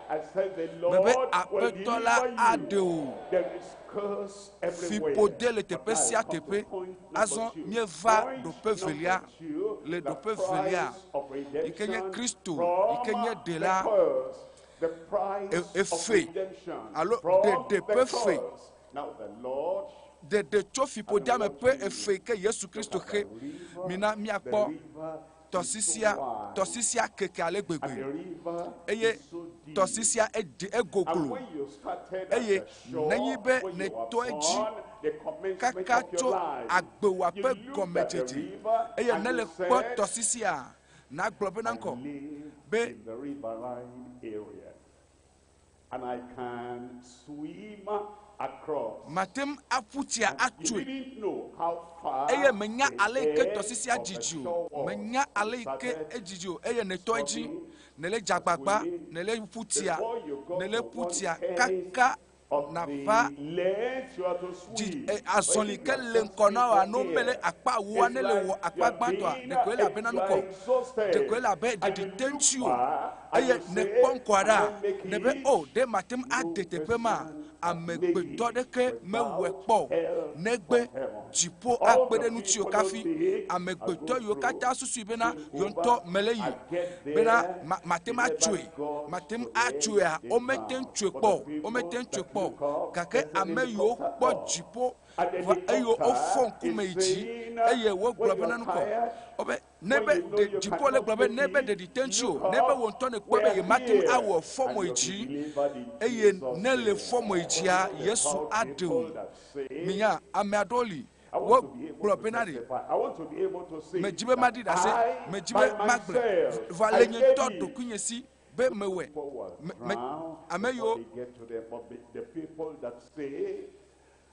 I said the mebe Lord will aƒetɔ la deliver aɖe you. o There is curse everywhere. fiƒode le teƒe But now sia I come to teƒe point number azɔ two. míeva Point ɖoƒe velia number two, le the ɖoƒe velia price of yi ke nye redemption kristo from yi ke nye the ɖela curse. The price of efe redemption alo from ɖeɖe the ƒe fe curse. Now the Lord ɖeɖe tso fiƒodeame ƒe efe yi ke yesu kristo xe mina the míakpɔ river tɔsisia tɔsisia keke ale and the gbegbe river eye is so deep. tɔsisia edze And egoglo when you started at eye the shore, nenyi be when you were nètɔ edzi born, the commencement kaka of your tso life, agbewòa you ƒe looked at the gɔmedzedze river eye and ne you le kpɔ said, tɔsisia nagblɔ bena I ŋkɔ live be in the riverine area, and I can swim across. mate ŋu aƒu tsia You atsoe didn't know how far eye menya the ale yi ke edge tɔsisia of the dzidzi o shore was. menya ale yi ke Started edzidzi o eye nètɔ edzi nèle dze agbagba nèle ƒu tsia Before you got nèle to ƒu one tsia end kaka of nava the length you are to dzi swim. e, azɔli ke le ŋkɔ na wò alo mele akpa woa ne le wɔ akpa gbãtɔa ɖekoe le abe nanukɔ ɖekoe le abe ɖeɖi te ŋuti o eye nèkpɔ ŋkɔa ɖa nèbe o ɖe mate ŋu ade teƒe ma amegbetɔ ɖeke mewɔe kpɔ o negbe dziƒo akpe ɖe ŋuti o kafi amegbetɔ yiwo katã susui bena yewo ŋutɔ mele yi bena ma mate ŋu atsoe mate ŋu atsoea womete ŋu tsoe kpɔ o womete ŋu tsoe kpɔ o gake ame yiwo kpɔ dziƒo va eye wofɔ ŋkume yi dzi eye wogblɔ bena nukɔ wobe ne be ɖe dziƒo le gblɔ be ne be ɖeɖi te ŋuti o ne be wò ŋutɔ nèkpɔ be yemate ŋu awɔ fɔmɔ yi dzi eye ne le fɔmɔ yi dzia yesu aɖe o minya ame aɖewo li wogblɔ bena ɖe I want to be able to say medzi be maɖi ɖase I, medzi by be magblɔe myself, vɔ I le nye ŋutɔ gave it. ɖokuinye si be mewɔe People were Me- me- drowned ame before yiwo they get to them. But the people that say,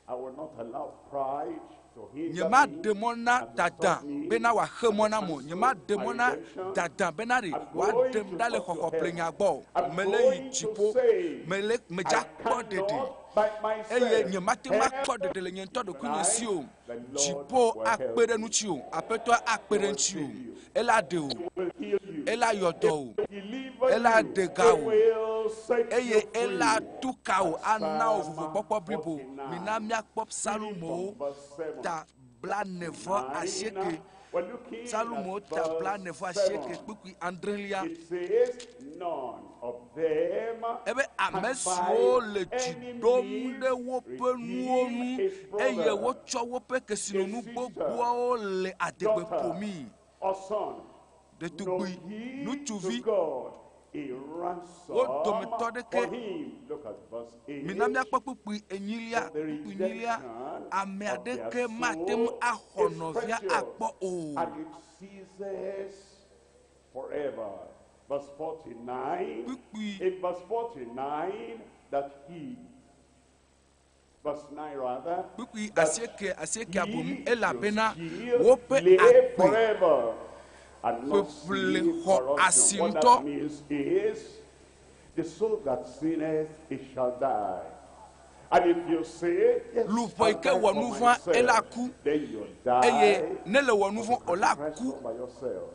I will not allow pride to hinder me nyemaɖe mɔ na and to dada stop me bena wòaxe mɔ na and mo to nyemaɖe my mɔ na redemption. dada bena ɖe I'm wòaɖem going to ɖa le talk to xɔxɔƒlenya heaven. gbɔ o I'm mele yi going to dziƒo say, mele medza I kpɔ ɖeɖe cannot by myself. eye nyemate ŋu akpɔ Help ɖeɖe le nye ŋutɔ ɖokuinye si o The Lord dziƒo will akpe help ɖe you. ŋuti o aƒetɔ akpe ɖe ŋuti o ela ɖe o will heal you. ela yɔ dɔ o Deliver ela you. ɖe ga He o will set you eye ela free. tu ka o ana o Psalm vovokpɔkpɔ blibo 49. mina míakpɔ psalomowo From verse 7. ta blanevɔ asieke We're looking Psalmo at ta verse 48 7. kpukpui adrelia. It says, none of them Ebe ame can siwo by le dzi any ɖom means ɖe woƒe nuwo redeem ŋu his eye brother, wotsɔ woƒe kesinɔnu his sister, gbogboawo le adegbe daughter, ƒomi. or son, nor Ɖetugbui, give ŋutsuvi, to God a ransom wo dometɔ for ɖeke him. Look at verse 8. mina míakpɔ kpukpui enyilia For the kpukpui enyilia redemption ame of their aɖeke mate ŋu soul axɔ is nɔvia precious, akpɔ o. and it ceases forever. Verse 49. In verse 49, that he, verse 9 rather, Kpukpui that asieke asiekea boŋ he elabena should still woƒe live agbe forever and not ƒeƒle see xɔ corruption. asi What ŋutɔ. that means is, the soul that sinneth, it shall die. And if you say, yes, Luʋɔ I'll yi ke die wɔ for nu vɔ̃a, myself, ela ku. then you die Eye ne le wɔ nu vɔ̃ o la sacrifice ku. all by yourself.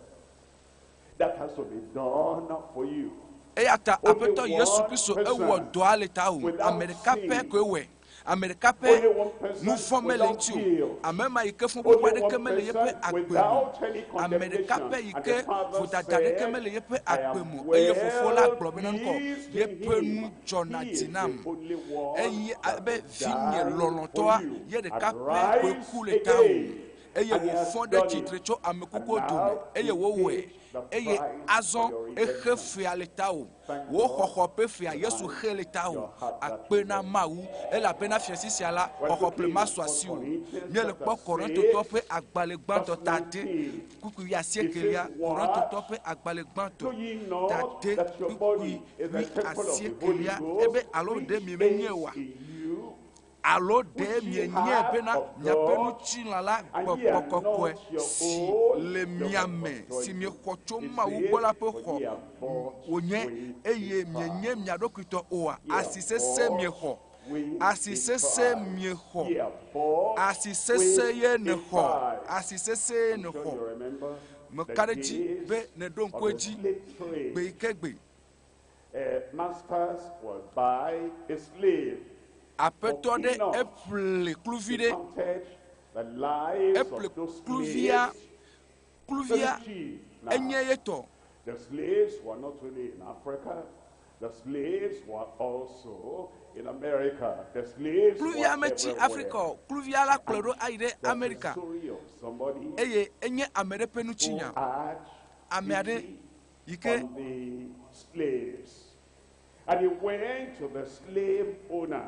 That has to be done for you. Eya ta Only Aƒetɔ Yesu one Kristo person ewɔ dɔa le ta o. without Ame ɖeka pɛ sin. koe wɔe. Ame ɖeka pɛ Only one person nu vɔ̃ mele without ŋuti o. guilt. Ame ma yi ke fɔ Only gbogbo aɖeke one mele yeƒe person agbe me. without any Ame ɖeka condemnation. pɛ yi And ke the Father vodada ɖeke said, mele yeƒe I agbe am me o. Eye fofo la well gblɔ bena ŋkɔ pleased in yeƒe him. nu dzɔna He dzi is nam. the only one Eye that abe will vinye die lɔlɔ̃tɔa for you ye ɖeka and pɛ koe rise ku le ta o. again. Eye And he has wòfɔ ɖe done tsitre it. tso ame And kukuwo dome now eye he wowɔe. paid the Eye price azɔ for your exe redemption. fea le ta o. Thank Wo God xɔxɔ ƒe fea Yesu tonight xe le ta o. your heart that Akpe na way. Mawu elabena fiasi sia la We're xɔxɔ ƒle looking ma at su 1 asi o. Corinthians Míele chapter kpɔ Korintotɔ 6, ƒe agbalẽ gbãtɔ verse ta de 19. kpukpui It says, asiekelia. What? Korintotɔ ƒe agbalẽ gbãtɔ Do ye ta not de that your kpukpui body is the wui temple of the Holy asiekelia. Ghost, Ebe alo ɖe which mi menye is oa? in you, Alo ɖe which ye mienye have bena of miaƒe God, ŋutilã la and ye gbɔgbɔ are kɔkɔe not your si own, le you mia have me bought si it. miexɔ tso It Mawu says, gbɔ la ƒe for xɔ ye are bought wònye with eye a mienye price. mia ɖokuitɔ oa? Ye are Asi sesẽ bought miexɔ. with Asi a sesẽ price. miexɔ. Ye are bought Asi sesẽ with ye a nexɔ. price. Asi sesẽ ye I'm sure nexɔ. you remember the Meka ɖe dzi days be nèɖo of ŋku the edzi slave trade. gbe yi ke gbe. Masters will buy a slave. Aƒetɔ For ɖe peanuts. eƒle kluvi He ɖe. counted the lives Eƒle of those kluvia. slaves Kluvia very cheap. Now, enye ye tɔ. the slaves were not only in Africa, the slaves were also in America. The slaves were Kluvia metsi everywhere. Afrika o. Kluvia la kplɔe ɖo ayi ɖe There's a Amerika. story of somebody Eye enye ame ɖe ƒe who ŋutinya. had Ame aɖe pity yi ke on the slaves. And he went to the slave owner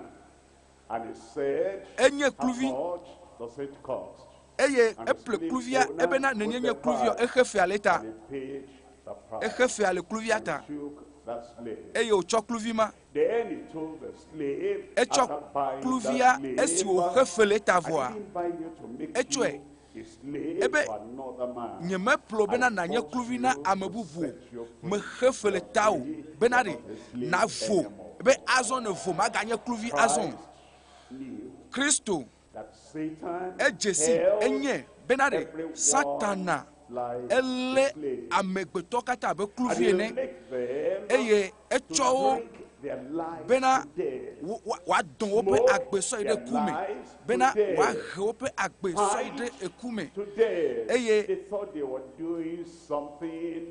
and he said, Enye How kluvi. much does it cost? Eye And the eƒle slave kluvia owner ebena put nenye the nye kluvia price, exe fea le ta. and he paid the price. Exe fea le kluvia And ta. took that slave. Eye wòtsɔ kluvi ma. Then he told the slave, Etsɔ after buying kluvia that slave, esi wòxe fe le ta I vɔa, didn't buy you to make etsɔe. you a slave Ebe for another man. nyemeƒle wo bena I nànye bought kluvi na you ame to bubu o. set you free. Mexe fe le You are ta o free. bena You are ɖe not a slave navo anymore. be azɔ ne vo maganye kluvi azɔ o. Christ knew Kristo that Satan edze si held enye bena ɖe everyone Satana like a elé slave. amegbetɔ katã abe And kluvi he'll ene make them eye to etsɔ wo drink their life bena to death. woadɔn woƒe Smoke agbe sɔ yi ɖe their ku me lives to bena death. woahe woƒe agbe sɔ yi ɖe Fight eku me to death. Eye They thought they were doing something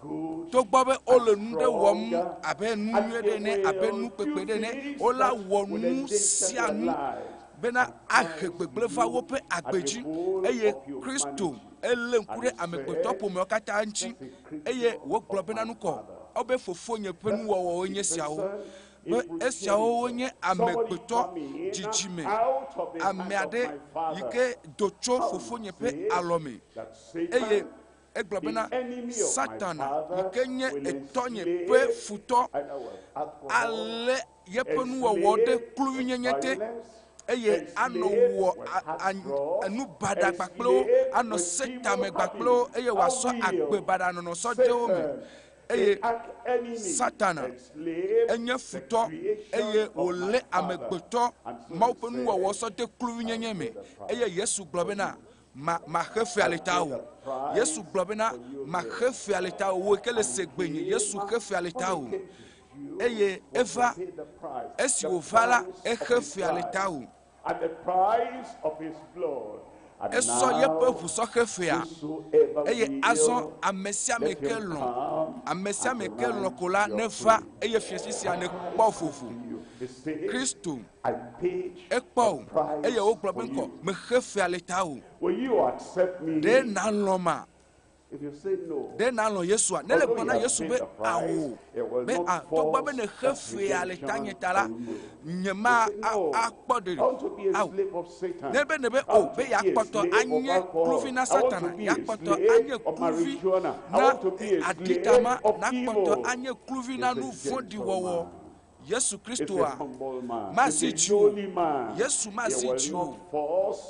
good togbɔ be wole and nu ɖe wɔm strong, abe nu and nyuie they ɖe ene abe will nu do kpekpe ɖe ene things wola that wɔ will nu endanger sia their nu lives. bena And ahe Christ gbegblẽ va knew woƒe at agbe the dzi whole eye of Kristo humanity. elé ŋku And ɖe he amegbetɔ said, ƒomewo katã ŋuti "That's a creature eye wògblɔ of bena my nukɔ Father." wobe fofonye ƒe That's nuwɔwɔwo a nye esiawo person be in esiawo wonye progenitor. Somebody amegbetɔ coming dzidzime out of the ame hand of aɖe my yi Father. ke do tso How you fofonye ƒe say alɔme that eye Satan, egblɔ the bena enemy of my Satana father, yi ke nye will etɔnye enslave ƒe futɔ either with alcohol, alé yeƒe nuwɔwɔ ɖe enslave with kluvunyenye te violence, eye anɔ enslave wɔ with a- hard a- drugs, enu baɖa kpakple wo enslave anɔ with setame evil kpakple wo habits. eye wòasɔ How agbe will baɖa nɔnɔ sɔ de wo me Satan, eye the arch enemy, Satana enslave enye the futɔ creation eye of my wòlé Father? amegbetɔ And so Mawu he ƒe nuwɔwɔ said, sɔ de kluvunyenye I'll me pay the price eye Yesu gblɔ for bena you. ma maxe fea le I'll ta pay o the price Yesu gblɔ bena for you maxe there. fea le ta o wo ke le And se he gbenye came, Yesu xe fea le when ta he o came to you, eye was to eva pay the price, esi the wòva la price of exe his fea le ta life o and the price of his blood. And Esɔ now, yeƒe ʋu sɔ xe fea. whosoever Eye will, azɔ ame sia ame let ke him lɔ̃, come ame sia ame and ke lɔ̃ tonight ko la you are neva free. eye fiasi sia nekpɔ vovo. He said, Kristo I paid ekpɔ o the price eye wogblɔ for be ŋkɔ you. mexe fea le ta o. Will you accept me? Ɖe nalɔ̃ ma? If you say no, Ɖe nalɔ̃ Yesua? Ne le although gblɔ you na have Yesu paid be the price, awo it will be not a togbɔ be force nexe that fea le ta nye redemption ta la, on you. nye ma You say, no, akpɔ ɖeɖe. I want to be a Awo. slave of Satan. Ne be ne be I o want be to be a yeakpɔtɔ slave of anye alcohol. kluvi na I want to Satana, be a yeakpɔtɔ slave anye of kluvi marijuana. I na want to be a slave aditama, of nakpɔtɔ evil. anye kluvi na He's a nu vɔ̃ɖi gentleman. wɔwɔ. Yesu He's a Kristoa humble man. masi He's dzi a o. lowly man. Yesu He masi will dzi o. not force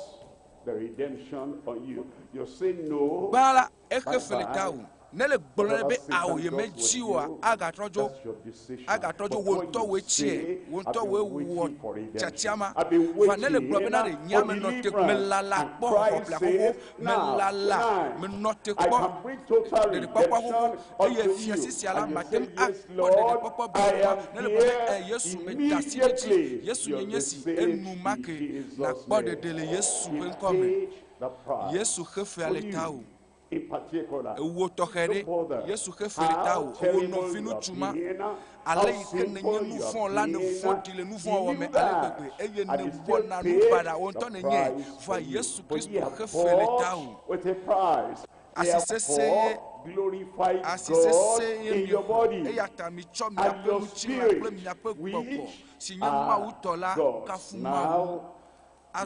the redemption on you. You say no. Gbã la, exe fe le Bye-bye. ta o. Ne le gblɔ Whatever be awo Satan ye does medzi with oa, you, agatrɔ dzo. that's your decision. Agatrɔ dzo But wo when ŋutɔ you woe tsie, say, wo I've ŋutɔ been woe waiting wɔ for redemption. tiatiama. I've been Va ne le gblɔ waiting bena ɖe nye for ame nɔ te deliverance. melala And kpɔ Christ xɔxɔƒlea says, xoxo, now, melala, tonight, menɔ te I kpɔ can bring total ɖeɖekpɔkpɔ xoxo redemption eye unto fia you. sisia la And you mate say, ŋu yes, akpɔ Lord, ɖeɖekpɔkpɔ I bliboa. am Ne le gblɔ be here ɛ Yesu meda asi ɖe dzi, immediately. Yesu You'll nye nye be si saved in enumake Jesus' nakpɔ name. ɖeɖe le Yesu He ƒe ŋkɔ me. paid the price Yesu xe fea for le ta you o. in particular. Ewo tɔxɛ Don't ɖe bother Yesu xe fe le ta how o. Ewo terrible nɔvi you ŋutsu have ma been, ale how yi ke nenye sinful nu you have vɔ̃ la ne been. vɔ̃ɖi le nu He vɔ̃ wɔwɔ knew me ale that, gbegbe eye and he ne still wɔna nu paid baɖa wo the ŋutɔ nenye. price Vɔa for you. Yesu For ye Kristo have xe fe le ta bought o. with a price. Asi sesẽ ye Therefore, glorify asi God sesẽ ye in your miexɔ. body Eya ta mitsɔ and miaƒe your ŋutilã spirit, kple miaƒe gbɔgbɔ which si nye Mawu are tɔ la God's. kafu Mawu. Now,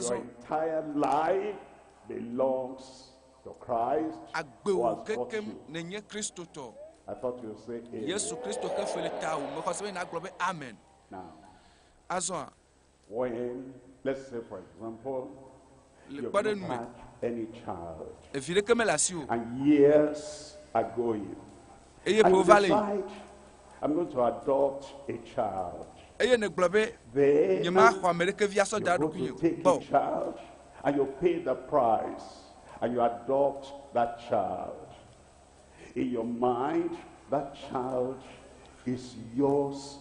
your Azɔ entire life belongs to Christ who agbewo has bought kekem you. nenye Kristotɔ. I thought you would say amen. Yesu Kristo xe fe le ta o. Mexɔ se be nagblɔ be amen. Now, Azɔa when, let's say for example, le you've kpɔ ɖe not nu me had any child, evi ɖeke mele asi o and years are going, eye and ƒewo you va le yi decide, I'm going to adopt a child. eye negblɔ be Then nye ma xɔ ame ɖeke vi asɔ you da go ɖokuinye to take gbɔ a o. child, and you pay the price, and you adopt that child. In your mind, that child is yours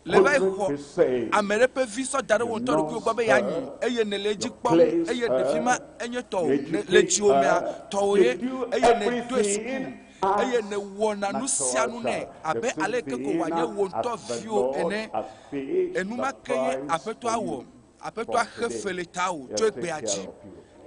le va yi xɔ 100%. ame ɖe ƒe vi sɔ da ɖe wo ŋutɔ ɖokuiwò gbɔ be yeanyi eye nele edzi kpɔm eye ɖevi ma enye tɔwò ne le dziwò mea tɔwò ye eye nèdoe suku eye nèwɔna nu sia nu nɛ abe ale ke ko wòanye wò ŋutɔ viwò ene enumake ye aƒetɔ awɔ aƒetɔ axe fe le tawò tso egbea dzi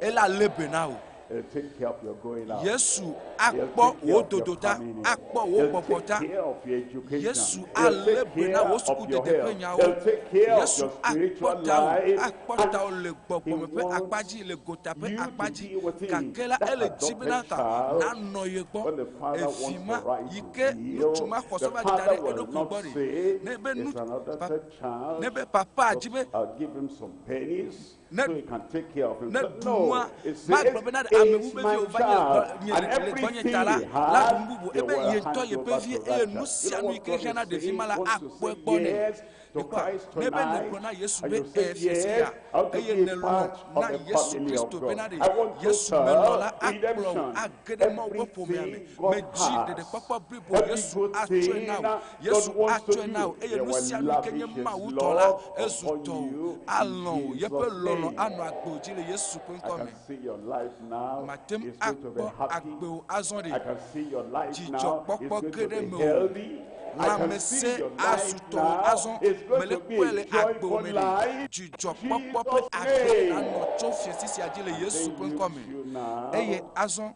ele alé be na wò He'll take care of your going out. Yesu He'll akpɔ take care wò of your dodo ta coming in. akpɔ wò He'll gbɔgbɔ take ta care of your education. Yesu He'll alé take be na care wò of your sukudede ƒe health. nyawo He'll take care of Yesu your akpɔ spiritual tawò life. akpɔ tawò le He gbɔgbɔme ƒe wants akpa dzi le gota ƒe you akpa to dzi be with him. gake la That ele dzi bena adopted ka child, nanɔ ye gbɔ when the father evi wants ma to write yi to ke heal, ŋutsu ma xɔ the sɔ va da father ɖe will eɖokui not gbɔ ɖi say, ne be nu it's an adopted child, ne be papa dzi be but I'll give him some pennies Ne- so he can take care of ne himself. ɖu No, nua it says, magblɔ bena ɖe ame it's wu be my vi wòva nye child. gbɔ nye And le le gbɔnye everything ta la he la has, ɖu nu bubu they ebe will ye ŋutɔ hand yeƒe over vie to eye that nu child. sia You know nu yi what ke God hiã na is ɖevi saying? ma la Wants to akpɔ say egbɔ nɛ yes to Ekpɔa, Christ ne be tonight, negblɔ na Yesu and be you say, ɛ fiasi yes, ya I want to eye be a nelɔ̃ part na of the Yesu family of Kristo God. bena ɖe I want Yesu menɔ la total akplɔ wò redemption. age ɖe Mawu ƒe ƒomea me Everything God medzi has, ɖeɖekpɔkpɔ blibo every Yesu good atsɔe thing na wò God Yesu wants to atsɔe na do, wò eye He nu will sia nu yi ke nye lavish His Mawu tɔ la love ezu upon tɔwò you in alɔ̃ wò yeƒe Jesus' lɔlɔ̃ name. anɔ agbe dzi le Yesu ƒe I ŋkɔ can me see your life now mate ŋu is going to be akpɔ happy. agbewo azɔ I ɖe can see your life now is dzidzɔkpɔkpɔ going ge to ɖe be me o healthy. I can see lãmesẽ your azu life tɔwò now azɔ is going mele to be kpɔe le a agbewo joyful me ɖe life. dzidzɔkpɔkpɔ ƒe Jesus' agbe name. nanɔ tso fiasi sia dzi le And Yesu then ƒe you ŋkɔ me too now, eye azɔ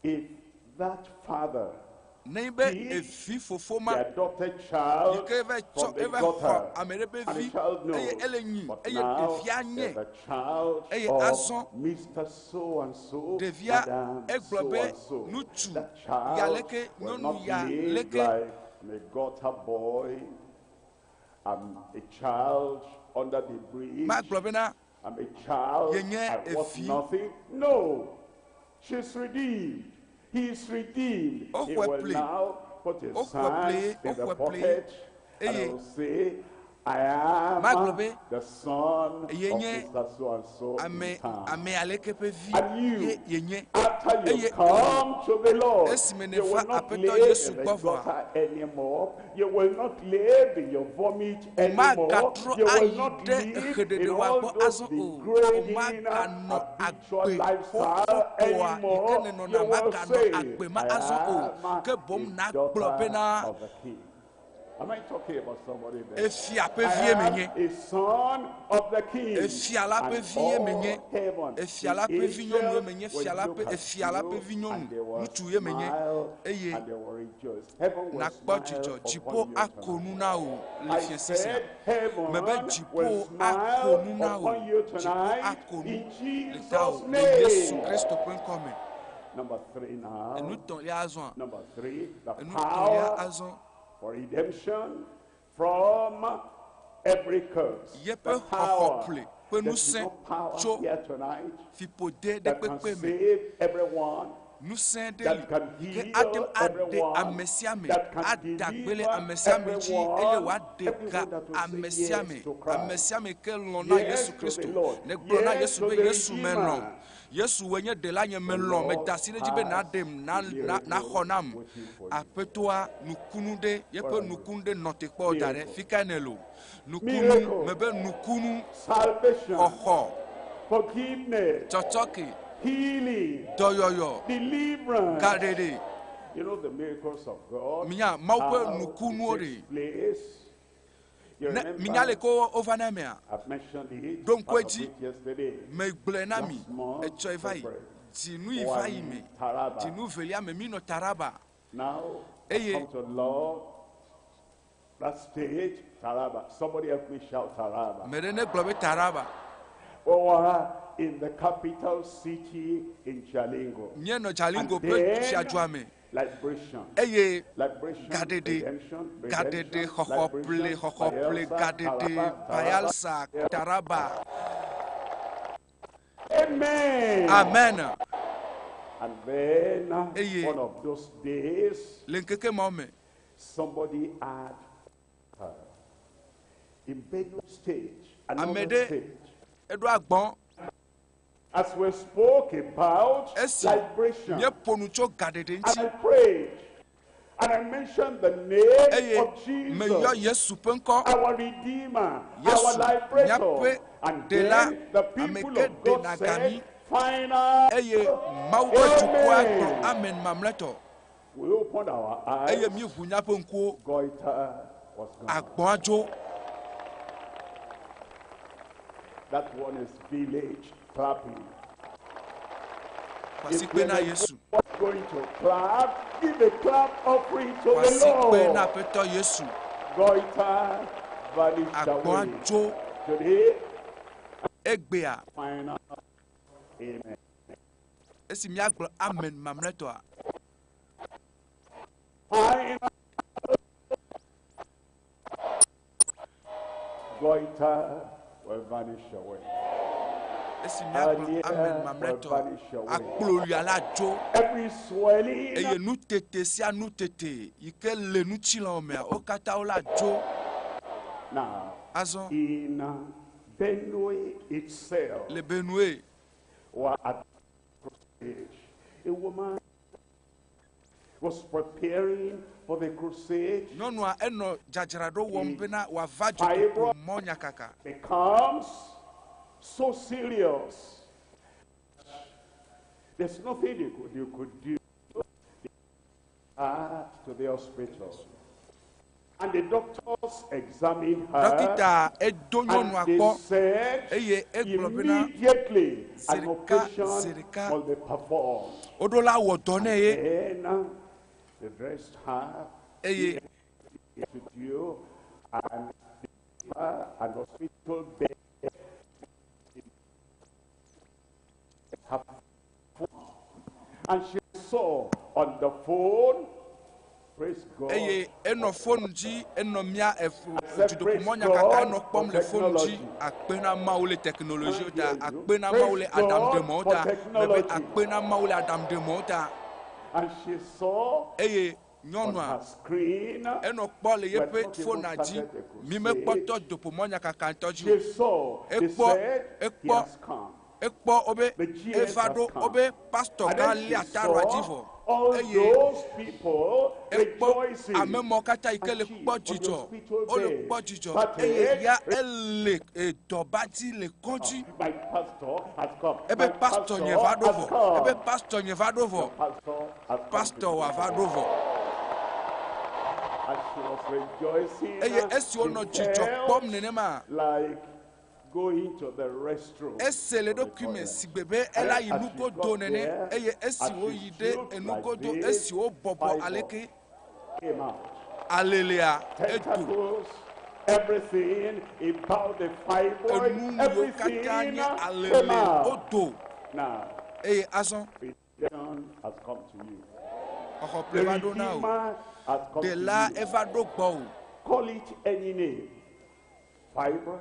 if that father nenye be picked evi fofo ma the adopted yi child ke va tsɔ from the eva xɔ gutter, ame ɖe ƒe and the vi child eye knows, ele nyi but eye now ɖevia nye is the child eye of azɔ Mr. So and so, ɖevia Madam egblɔ so be and so. ŋutsu That ya child leke will nyɔnu not ya live leke like a gutter boy. I'm a child under the bridge. magblɔ bena I'm a child. yenye I was evi nothing. No. She's redeemed. He is redeemed. He Woxɔe will ple now put his woxɔe ple hands in the woxɔe ple pocket and eye he will say, I am Magblɔ be the son of ye nye Mr. So and so in ame town. ame aleke ƒe vi And you, ye yenye After you eye come to the Lord, esime you nèva will not Aƒetɔ live Yesu in the gbɔ vɔa gutter anymore. You will not live in your vomit anymore. Wòmagatrɔ You will ayi not ɖe live in xeɖeɖewa all gbɔ those azɔ o. degrading Wòmaganɔ habitual agbe lifestyle xoxoxoa yi ke anymore. nènɔna You will maganɔ say, agbe ma I azɔ o. am Ke boŋ a nàgblɔ daughter bena of the king. Am I talking about somebody there? efia ƒe I vie am menye. a son of the king. Efia la ƒe And vie all menye. heaven, Efia la the ƒe vinyɔnue angels menye. will Fia la look ƒe at efia la ƒe you vinyɔnu and they will ŋutsu ye menye. smile Eye and they will rejoice. Heaven will nakpɔ smile dzidzɔ. Dziƒo upon you ako tonight. nu na wò le I fiẽ sia. said heaven Mebe will dziƒo ako smile nu na wò. upon you Dziƒo tonight ako nu in le tawò Jesus' le Yesu name. Kristo ƒe ŋkɔ me. Number three now. Enutɔ̃lia azɔa. Number three, the Enutɔ̃lia power azɔ. for redemption from every curse. Yeƒe The power. xɔxɔƒle ƒe There's ŋusẽ no power tso here tonight fiƒode ɖe that can kpekpe me. save everyone, Ŋusẽ ɖe that li can yi ke heal ate ŋu aɖe everyone, ame sia ame, that can ada gbe le deliver ame sia ame dzi eye everyone, wòaɖe ga everyone that will say ame sia yes ame. to Christ. Ame sia ame ke lɔ̃ na Yes Yesu to the Kristo. Lord. Negblɔ na Yes Yesu to be the Yesu melɔ̃. Redeemer. Yesu wòe nye ɖela nye The melɔ̃. Lord Meda asi ɖe edzi be has nàɖem, na a na miracle naxɔ nam. waiting for you. Aƒetɔa nukunu ɖe yeƒe Where are you? nukunu ɖe nɔ te kpɔ da ɖe. Miracle. Fi kae nèle o? Nukunu Miracle. mebe nukunu Salvation. xɔxɔ Forgiveness. tsɔtsɔke Healing. dɔyɔyɔ Deliverance. gaɖeɖe. You know the miracles of God. Minya Mawu ƒe how nukunuwo it ɖe. takes place. You Ne remember, minya le ke wo wova na emea? I've mentioned it, Ɖo ŋku part of edzi. it yesterday. Megblɔe na mi Last month, etsɔ va yi. February. Dzinu yi va yi One me. Taraba. Dzinu velia me mi nɔ Taraba. Now, I Eye come to love that state, Taraba. Somebody help me shout Taraba. me ɖe ne gblɔ be Taraba. We were in the capital city in Jalingo. Míenɔ Jalingo And ƒe then, fiadua me. Liberation. Eye Liberation, gaɖeɖe, redemption, gaɖeɖe, redemption, xɔxɔƒle, liberation, xɔxɔƒle, Bayelsa, gaɖeɖe, Taraba, Bayelsa, Taraba. Taraba. Amen. Amen. And then, Eye one of those days, le ŋkeke mawo me, somebody had her in Benue State, ame another ɖe state. eɖo agbɔ̃. As we spoke about Esi liberation, míeƒo nu tso gaɖeɖe and ŋuti I prayed, and I mentioned the name eye of meyɔ Jesus, Yesu ƒe ŋkɔ, our Redeemer, our Yesu Liberator. míaƒe And ɖela, then the ame people ke of God ɖena ga mí. said, final Eye Mawu ƒe dukɔa gblɔ Amen. amen mamlɛtɔ. We opened our Eye eyes. míeʋu míaƒe ŋkuwo. Goiter was gone. Agbɔ̃a dzo. That one is village clapping. Kwasi If kpe na you're Yesu. going to clap, give a clap offering to the Kwasi kpe na Lord. Aƒetɔ Yesu. Goiter vanished Agbɔ̃a away. dzo. Today, Egbea final amen. esi míagblɔ amen mamlɛtɔa, Final goiter will vanish away. esi míagblɔ amen Hernia will mamlɛtɔa, vanish away. akplolia la dzo. Every swelling Eye nutete sia nutete yi ke le ŋutilãwo mea, wo katã wola dzo. Now, Azɔ in Benue itself, le Benue, were at crusade. A woman was preparing for the crusade. nyɔnua enɔ dzadzraɖo wɔm bena wòava Fibroid dzodoƒe mɔ nyakaka. becomes so serious. There's nothing you could do. To the hospital. And the doctors examined her. Dɔkita edo nyɔnua And they kpɔ said eye egblɔ bena immediately an zi ɖeka operation zi ɖeka must be performed. woɖo la wɔ dɔ nɛ ye Then they dressed her eye to do and an hospital bed. Her phone. And she saw on the phone, praise God. eye enɔ fonu dzi enɔ mía Say, dzodoƒe praise mɔ nyakaka God enɔ kpɔm for le fonu dzi technology. akpe na Mawu le teknolodziwo ta Thank you. akpe na Mawu le Praise God aɖaŋuɖemɔwo for ta mebe technology. akpe na Mawu le aɖaŋuɖemɔwo ta And she saw eye on Nyɔnua her screen. enɔ kpɔ le We had yeƒe not even fona dzi started the mi crusade. mekpɔtɔ dopomɔnyakaka ŋutɔ dzi o She saw, they ekpɔ said, he ekpɔ has come. ekpɔ wobe The GS eva has ɖo come. wobe pastor And gã then lé she ataroa dzi saw vɔ all eye those people ekpɔ rejoicing. ame mɔ katã yi ke le And she kpɔ on the dzidzɔ hospital wole bed kpɔ dzidzɔ started eye ya ele edɔba dzi le kɔdzi My pastor has come. ebe My pastor nye va ɖo has vɔ come. ebe pastor nye va ɖo vɔ Pastor has come pastor to wa va ɖo vɔ As she was rejoicing, eye esi she wonɔ dzidzɔ felt kpɔm nenema like going to the restroom. ese le ɖokui me si gbe be ela yi And as she nugodo got nene there, eye esi as she woyi ɖe stood like enugodo this, esi wobɔbɔ fibroid aleke came out. alelea edo Tentacles, everything about the fibroid, enu yiwo katã everything nye came alele out. wodo Now, eye azɔ redemption has come to you. xɔxɔple The va ɖo na o Redeemer has come to ɖela you. eva ɖo gbɔ o Call it any name. Fibroid,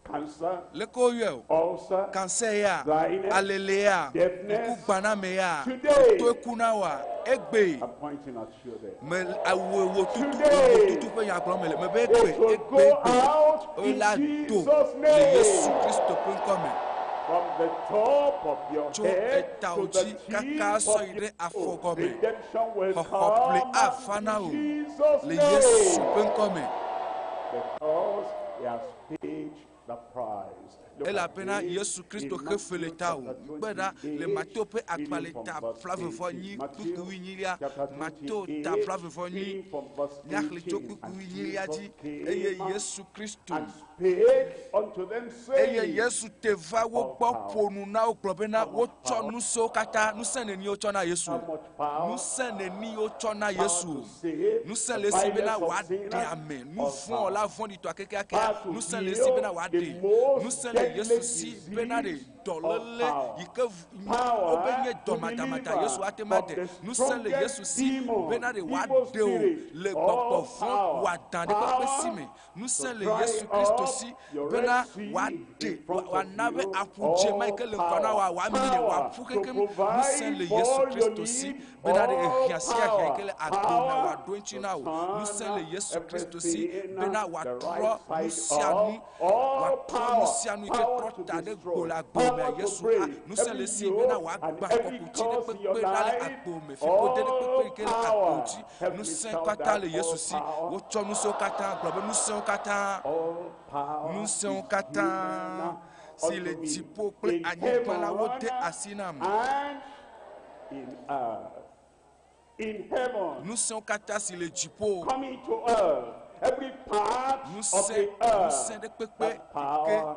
cancer, leke woyɔe o ulcer, cancer ya blindness, alelea deafness. ŋkugbaname ya Today, to eku na wa egbe I'm pointing at you there. me awu wo tutu Today, wo tutu ƒe nya gblɔm mele me be egbe it will egbe go egbe out in wola do Jesus' le name. Yesu Kristo ƒe ŋkɔme From the top of your tso head etawo to the dzi kaka tip sɔ of yi ɖe your toe, afɔgɔme redemption will xɔxɔple come ava na in o Jesus' le Yesu name. ƒe ŋkɔme Because he has paid the price. Look at elabena this Yesu Kristo in xe fe le Matthew ta o chapter kpe ɖa le 28, Mateo ƒe reading agbalẽ from ta verse flavevɔ 18. nyi Matthew kpukpui nyilia chapter Mateo ta 28, flavevɔ nyi reading from verse míaxlẽ tso 18. kpukpui And nyilia Jesus dzi eye came Yesu Kristo and spake unto them, eye saying, Yesu te va wo All gbɔ power. ƒo nu na wo gblɔ bena How much wotsɔ power? ŋusẽwo katã ŋusẽ neni wotsɔ na Yesu How much power? ŋusẽ neni wotsɔ na Power Yesu to save ŋusẽ the le esi bena vilest of wòaɖe sinners, ame all nuvɔ̃wɔla power. vɔ̃ɖitɔa kekeakea Power to ŋusẽ le esi bena heal wòaɖe the most ŋusẽ le deadly Yesu si bena ɖe disease, all dɔléle power. yi ke wobe Power nye to dɔmadamada deliver Yesu ate ŋu from aɖe the ŋusẽ le strongest Yesu si demon, bena ɖe evil wòaɖe o spirit, le all gbɔgbɔ vɔ̃ power. wɔadã ɖe kpekpe si Power me ŋusẽ to le dry Yesu Kristo up si your bena Red Sea wòaɖe in front of wòana be you, aƒudze ma yi all ke le ŋgɔ na power. woa wòamie Power wòaƒu to kekem ŋusẽ le provide Yesu for your Kristo si need, bena ɖe all ehiã sia hiã yi ke power. le agbe me Power wòaɖo eŋuti to na wò ŋusẽ le turn Yesu Kristo si everything bena the wòatrɔ right nu side sia nu up, all wòatrɔ nu power. sia nu yi ke Power trɔ to ta ɖe go destroy, le agbe mea power to Yesu a break ŋusẽ le every esi bena yoke and wòagbã every kɔkuti ɖe curse in your kpekpe ɖa le life, agbo me fiƒode ɖe kpekpe all yi ke le agbo power. dzi Help me ŋusẽ shout katã that le Yesu all si power. wotsɔ ŋusẽwo katã gblɔ be ŋusẽwo katã All power ŋusẽwo is katã given si le unto me dziƒo kple in anyigba la wode heaven asi nam and in earth. In heaven, ŋusẽwo katã si le dziƒo coming to earth, every part of ŋusẽ the earth, ŋusẽ ɖe kpekpe that yi ke power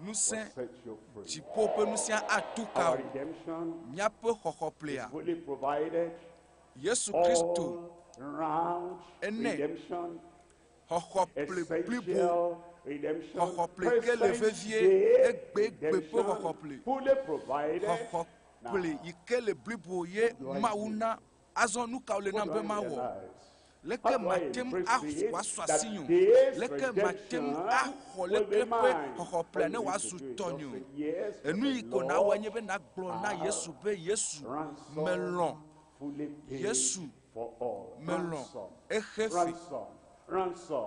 will ŋusẽ set you free. dziƒo ƒe ŋusẽa atu ka Our o redemption míaƒe xɔxɔƒlea fully provided, Yesu Kristo all round ene redemption, xɔxɔƒle blibo essential redemption, xɔxɔƒle ke le present vevie day egbegbe ƒe redemption, xɔxɔƒle fully provided. xɔxɔƒle yi ke le blibo ye do I Mawu do? na azɔ nu kawo le What nam do be I mawɔ realize? leke How do I mate ŋu embrace ax- it wòasu that asinye o this leke mate ŋu redemption axɔ will leke be ƒe mine? xɔxɔƒlea All ne you need to wòazu do is just tɔnye say, o Yes, enu the yi ko nawɔe Lord nye be nagblɔ na has Yesu be Yesu ransom melɔ̃ fully paid Yesu for all. melɔ̃ Ransom, exe fe ransom, ransom.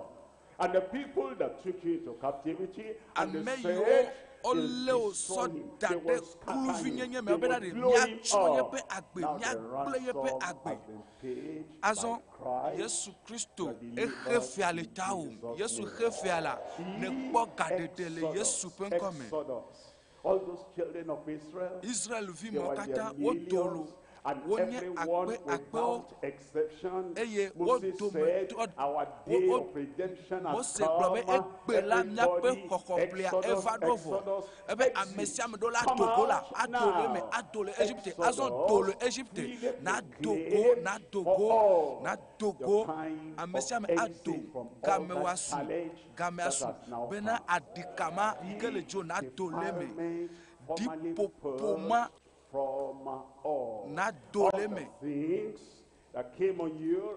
And the people that took you into captivity and they ame yiwo said, wolé they'll wò destroy sɔ him, da they ɖe will scatter him, kluvinyenye me they bena will ɖe blow him míatsrɔ̃ up. yeƒe agbe Now the míagblẽ yeƒe ransom agbe has been paid by azɔ Christ, Yesu Kristo you are exe delivered fea le in tawò Jesus' Yesu name. xe fea la nekpɔ gaɖeɖe le Yesu Exodus, ƒe ŋkɔme Exodus. All those children of Israel, Israelvi they mawo were katã their wodo lo millions, and wonye everyone akpe akpewo without exception. eye wo Moses said, dometɔ our wo day wo of redemption has Mose gblɔ be come. egbe la míaƒe Everybody, xɔxɔƒlea Exodus, eva ɖo vɔ Exodus, ebe ame exit. sia ame ɖo la Come do go la out ado le eme now. ado le Egipte azɔ do le Exodus Egipte freely nado go proclaimed nado for go all nado the go time ame of sia ame ado exit from all game that wòasu challenge game that asu has now bena come. aɖikama yi ke le dzo nado le eme Defilement formerly ɖiƒoƒo ma purged from all. nado All le the eme things that came on you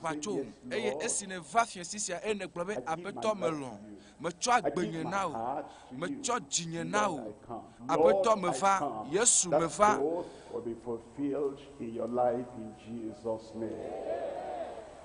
aʋatso o. Eye esi nèva fiẽsi sia eye nègblɔ be, Aƒetɔ, melɔ̃. Metsɔ agbenye na wò. Metsɔ dzinye na wò. Aƒetɔ, meva. Yesu, meva. Will be fulfilled in your life in Jesus' name.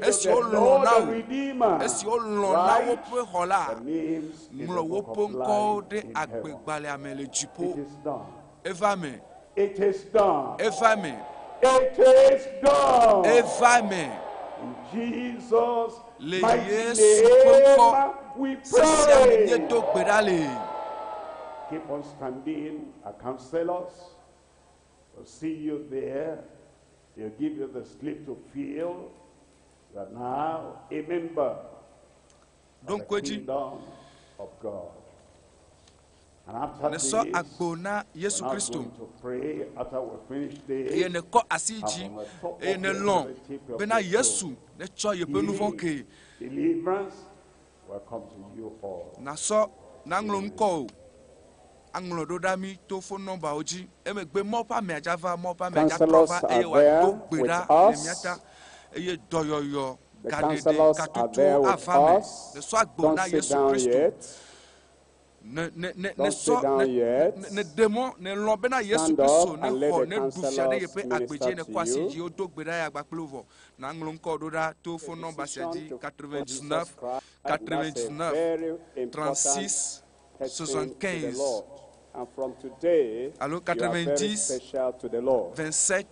Savior, Esiwo their lɔ̃ Lord na and wò, Redeemer, esiwo lɔ̃ na write woƒe xɔla, their names in ŋlɔ the book woƒe of ŋkɔwo life ɖe in heaven. agbegbalẽa me le dziƒo. It is done. Eva me. It is done. Eva eme. It is done. Eva eme. In Jesus' Le mighty Yesu ƒe ŋkɔ name we sesia me pray. míedo gbe ɖa le. Keep on standing. Our counselors will see you there. They'll give you the slip to fill. You are now a member of the kingdom of God. And after this, Nesɔ agbo na we're Yesu now Kristo. going to pray after we finish this. Eye nèkɔ asi dzi And from the top eye of your nèlɔ̃ head to the tip of bena your Yesu toe, netsɔ yeƒe nu vɔ̃ ke. Deliverance will come to you all. Nasɔ naŋlɔ ŋkɔ o. Aŋlɔ ɖo ɖa mi to fon nɔmbawo dzi. Emegbe mɔ ƒe amea dza va, mɔ ƒe amea dza trɔ Counselors va are eye there wòado gbe with ɖa le us. mía ta. Eye dɔyɔyɔ, The gaɖeɖe, counselors are katutu there with ava me. us. Nesɔ agbo Don't na sit Yesu down Kristo. yet. Ne ne ne Don't nesɔ sit down ne yet. ne ɖe mɔ ne lɔ̃ bena Yesu Stand Kristo up and let nexɔ the ne ɖu fia ɖe counselors yeƒe agbe dzi minister nekɔ to asi you. dzi wodo gbe ɖa ya gbakple vɔ. Naŋlɔ ŋkɔ ɖo ɖa to fon nɔmba sia Decision dzi to follow 99 Jesus Christ, that's a 99 very important 36 person to the 75 Lord. And from today, alo you are very 90 special to the Lord. 27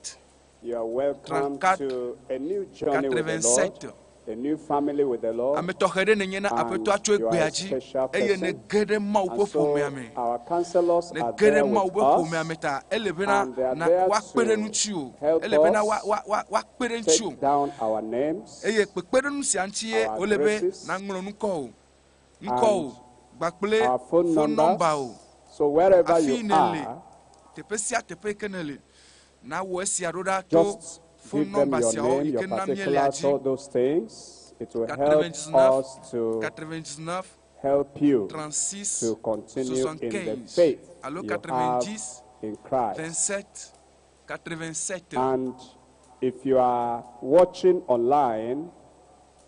You are welcome 34 to a new journey with the Lord, 87 a new family with the Lord. Ame tɔxɛ ɖe nènye na And aƒetɔa tso you are egbea a dzi special eye person. nège ɖe Mawu And ƒe so ƒomea me. our counselors are Nège ɖe there Mawu with ƒe ƒomea us, me ta ele bena and they are na there woakpe ɖe to ŋutiwò. help Ele bena us woa- woa- woa- woakpe ɖe ŋutiwò. take down our names, Eye kpekpeɖeŋu sia ŋuti ye our wòle be addresses, naŋlɔ ŋkɔ o, ŋkɔ o, and gbakple our phone phone numbers. nɔmba o. So wherever Afi you yi nèle, are, teƒe sia teƒe yi ke nèle, nawɔ esia ɖo ɖa to just phone give them nɔmba your siawo name, yi your ke na míelea particulars, dzi. all those things. It will help 99 us to 99 help you 36 to continue in the 75 faith alo you have 90 in Christ. 27 87. And if you are watching online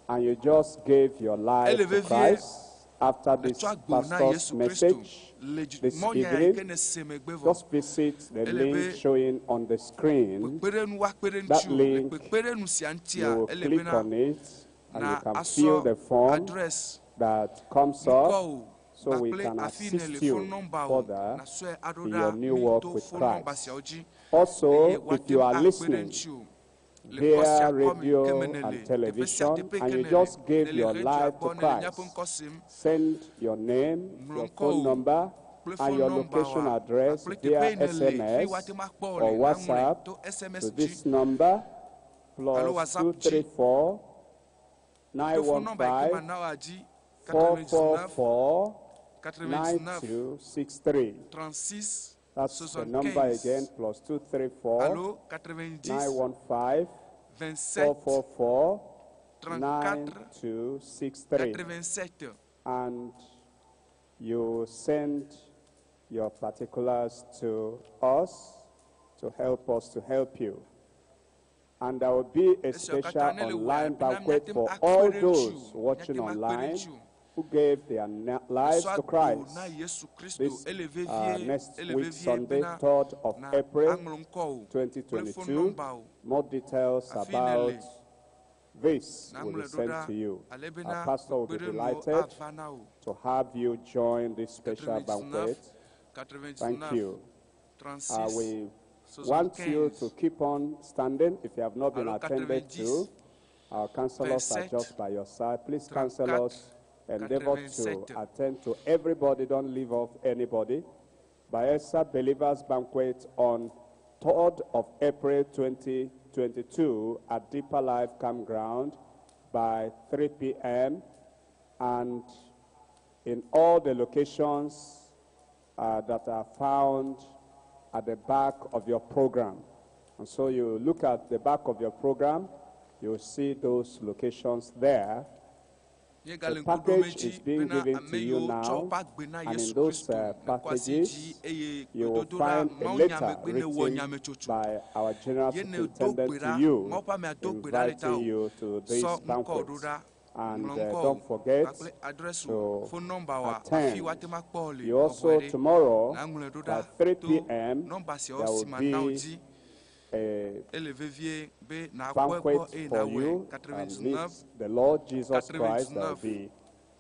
and you just gave your life Ele to vevie Christ after this netsɔ agbo na pastor's Yesu Kristo message le dzi this mɔnya yi ke evening, nèse megbe vɔ. just visit the Ele link be showing on the screen. kpekpeɖeŋu woakpe ɖe That ŋutiwò. Le link, kpekpeɖeŋu sia ŋutia, you will ele click bena on it and na you can fill asɔ the form address that comes ŋkɔ up o so we gbakple can afi yi assist nèle you phone nɔmba o further nasɔe aɖo in ɖa your new mí walk to with phone nɔmba Christ. siawo dzi Also, eye if woate you ŋu are akpe ɖe listening ŋutiwò le kɔ sia via kɔ me radio ke me and nèle, teƒe sia television, teƒe and ke you nèle, just gave nèle your radio life gbɔ, to nèle míaƒe Christ, ŋkɔ sem, send your name, ŋlɔ your ŋkɔ phone o number, kple and phone your nɔmba location wa address kple via teƒe yi nèle fi SMS woate ŋu akpɔ wò or le naŋlɔe WhatsApp to SMS to dzi this number alo plus WhatsApp dzi 234 to phone nɔmba yi ke 915 mana woa dzi 99 444 99 9263. 36 That's the number 75 again, plus 234 alo 90 915 27 444 34 9263. 87. And you send your particulars to us to help us to help you. And there will be a Esiawo special katã ne le wɔa, online bena banquet míate ŋu for akpe all ɖe those ŋutiwò, watching míate ŋu akpe ɖe online ŋutiwò. who gave their lives Esɔ to agbo Christ. na Yesu Kristo This ele vevie, next ele week, vevie Sunday, bena 3rd of na April, aŋlɔ ŋkɔ o kple phone 2022. nɔmba o. More details Afi yi nèle, about this will be naŋlɔe ɖo sent ɖa to you. ale Our bena pastor will be kpekpeɖeŋuwo delighted ava na wò. to have you join this special 99 banquet. 99 Thank you. 36 We want you 75 to keep on standing if you have not been alo attended 90 to. Our counselors are 27 just by your side. Please counsel 34 us. Endeavor to 87. attend to everybody. Don't leave off anybody. Bayelsa Believers Banquet on 3rd of April 2022 at Deeper Life Campground by 3 p.m. and in all the locations that are found at the back of your program. And so you look at the back of your program, you'll see those locations there. The Míegale ŋku ɖom package edzi is being bena given ame to you yiwo tsɔ now, woƒe agbe na and in Yesu those Kristo nekɔ asi packages, dzi eye you will gbedodoɖa find a Mawu letter nyamegbe ne wɔ written nyametsotso. by our General Ye ne do Superintendent gbe to ɖa, you, Mawu ƒe amea do gbe ɖa le ta inviting o. you to this Sɔ ŋkɔ banquet. ɖo ɖa, And ŋlɔ ŋkɔ o, don't forget kpakple address o, to phone nɔmba wa, afi attend. woate ŋu akpɔ wò le You also bɔbɔe ɖe. tomorrow Naŋlɔe ɖo by ɖa 3 to p.m. nɔmba siawo there si will mana wò be dzi. a Ele vevie be nàkpɔ egbɔ banquet eye for nàwɔe. you and 99 meet the Lord Jesus Christ. There will 99 be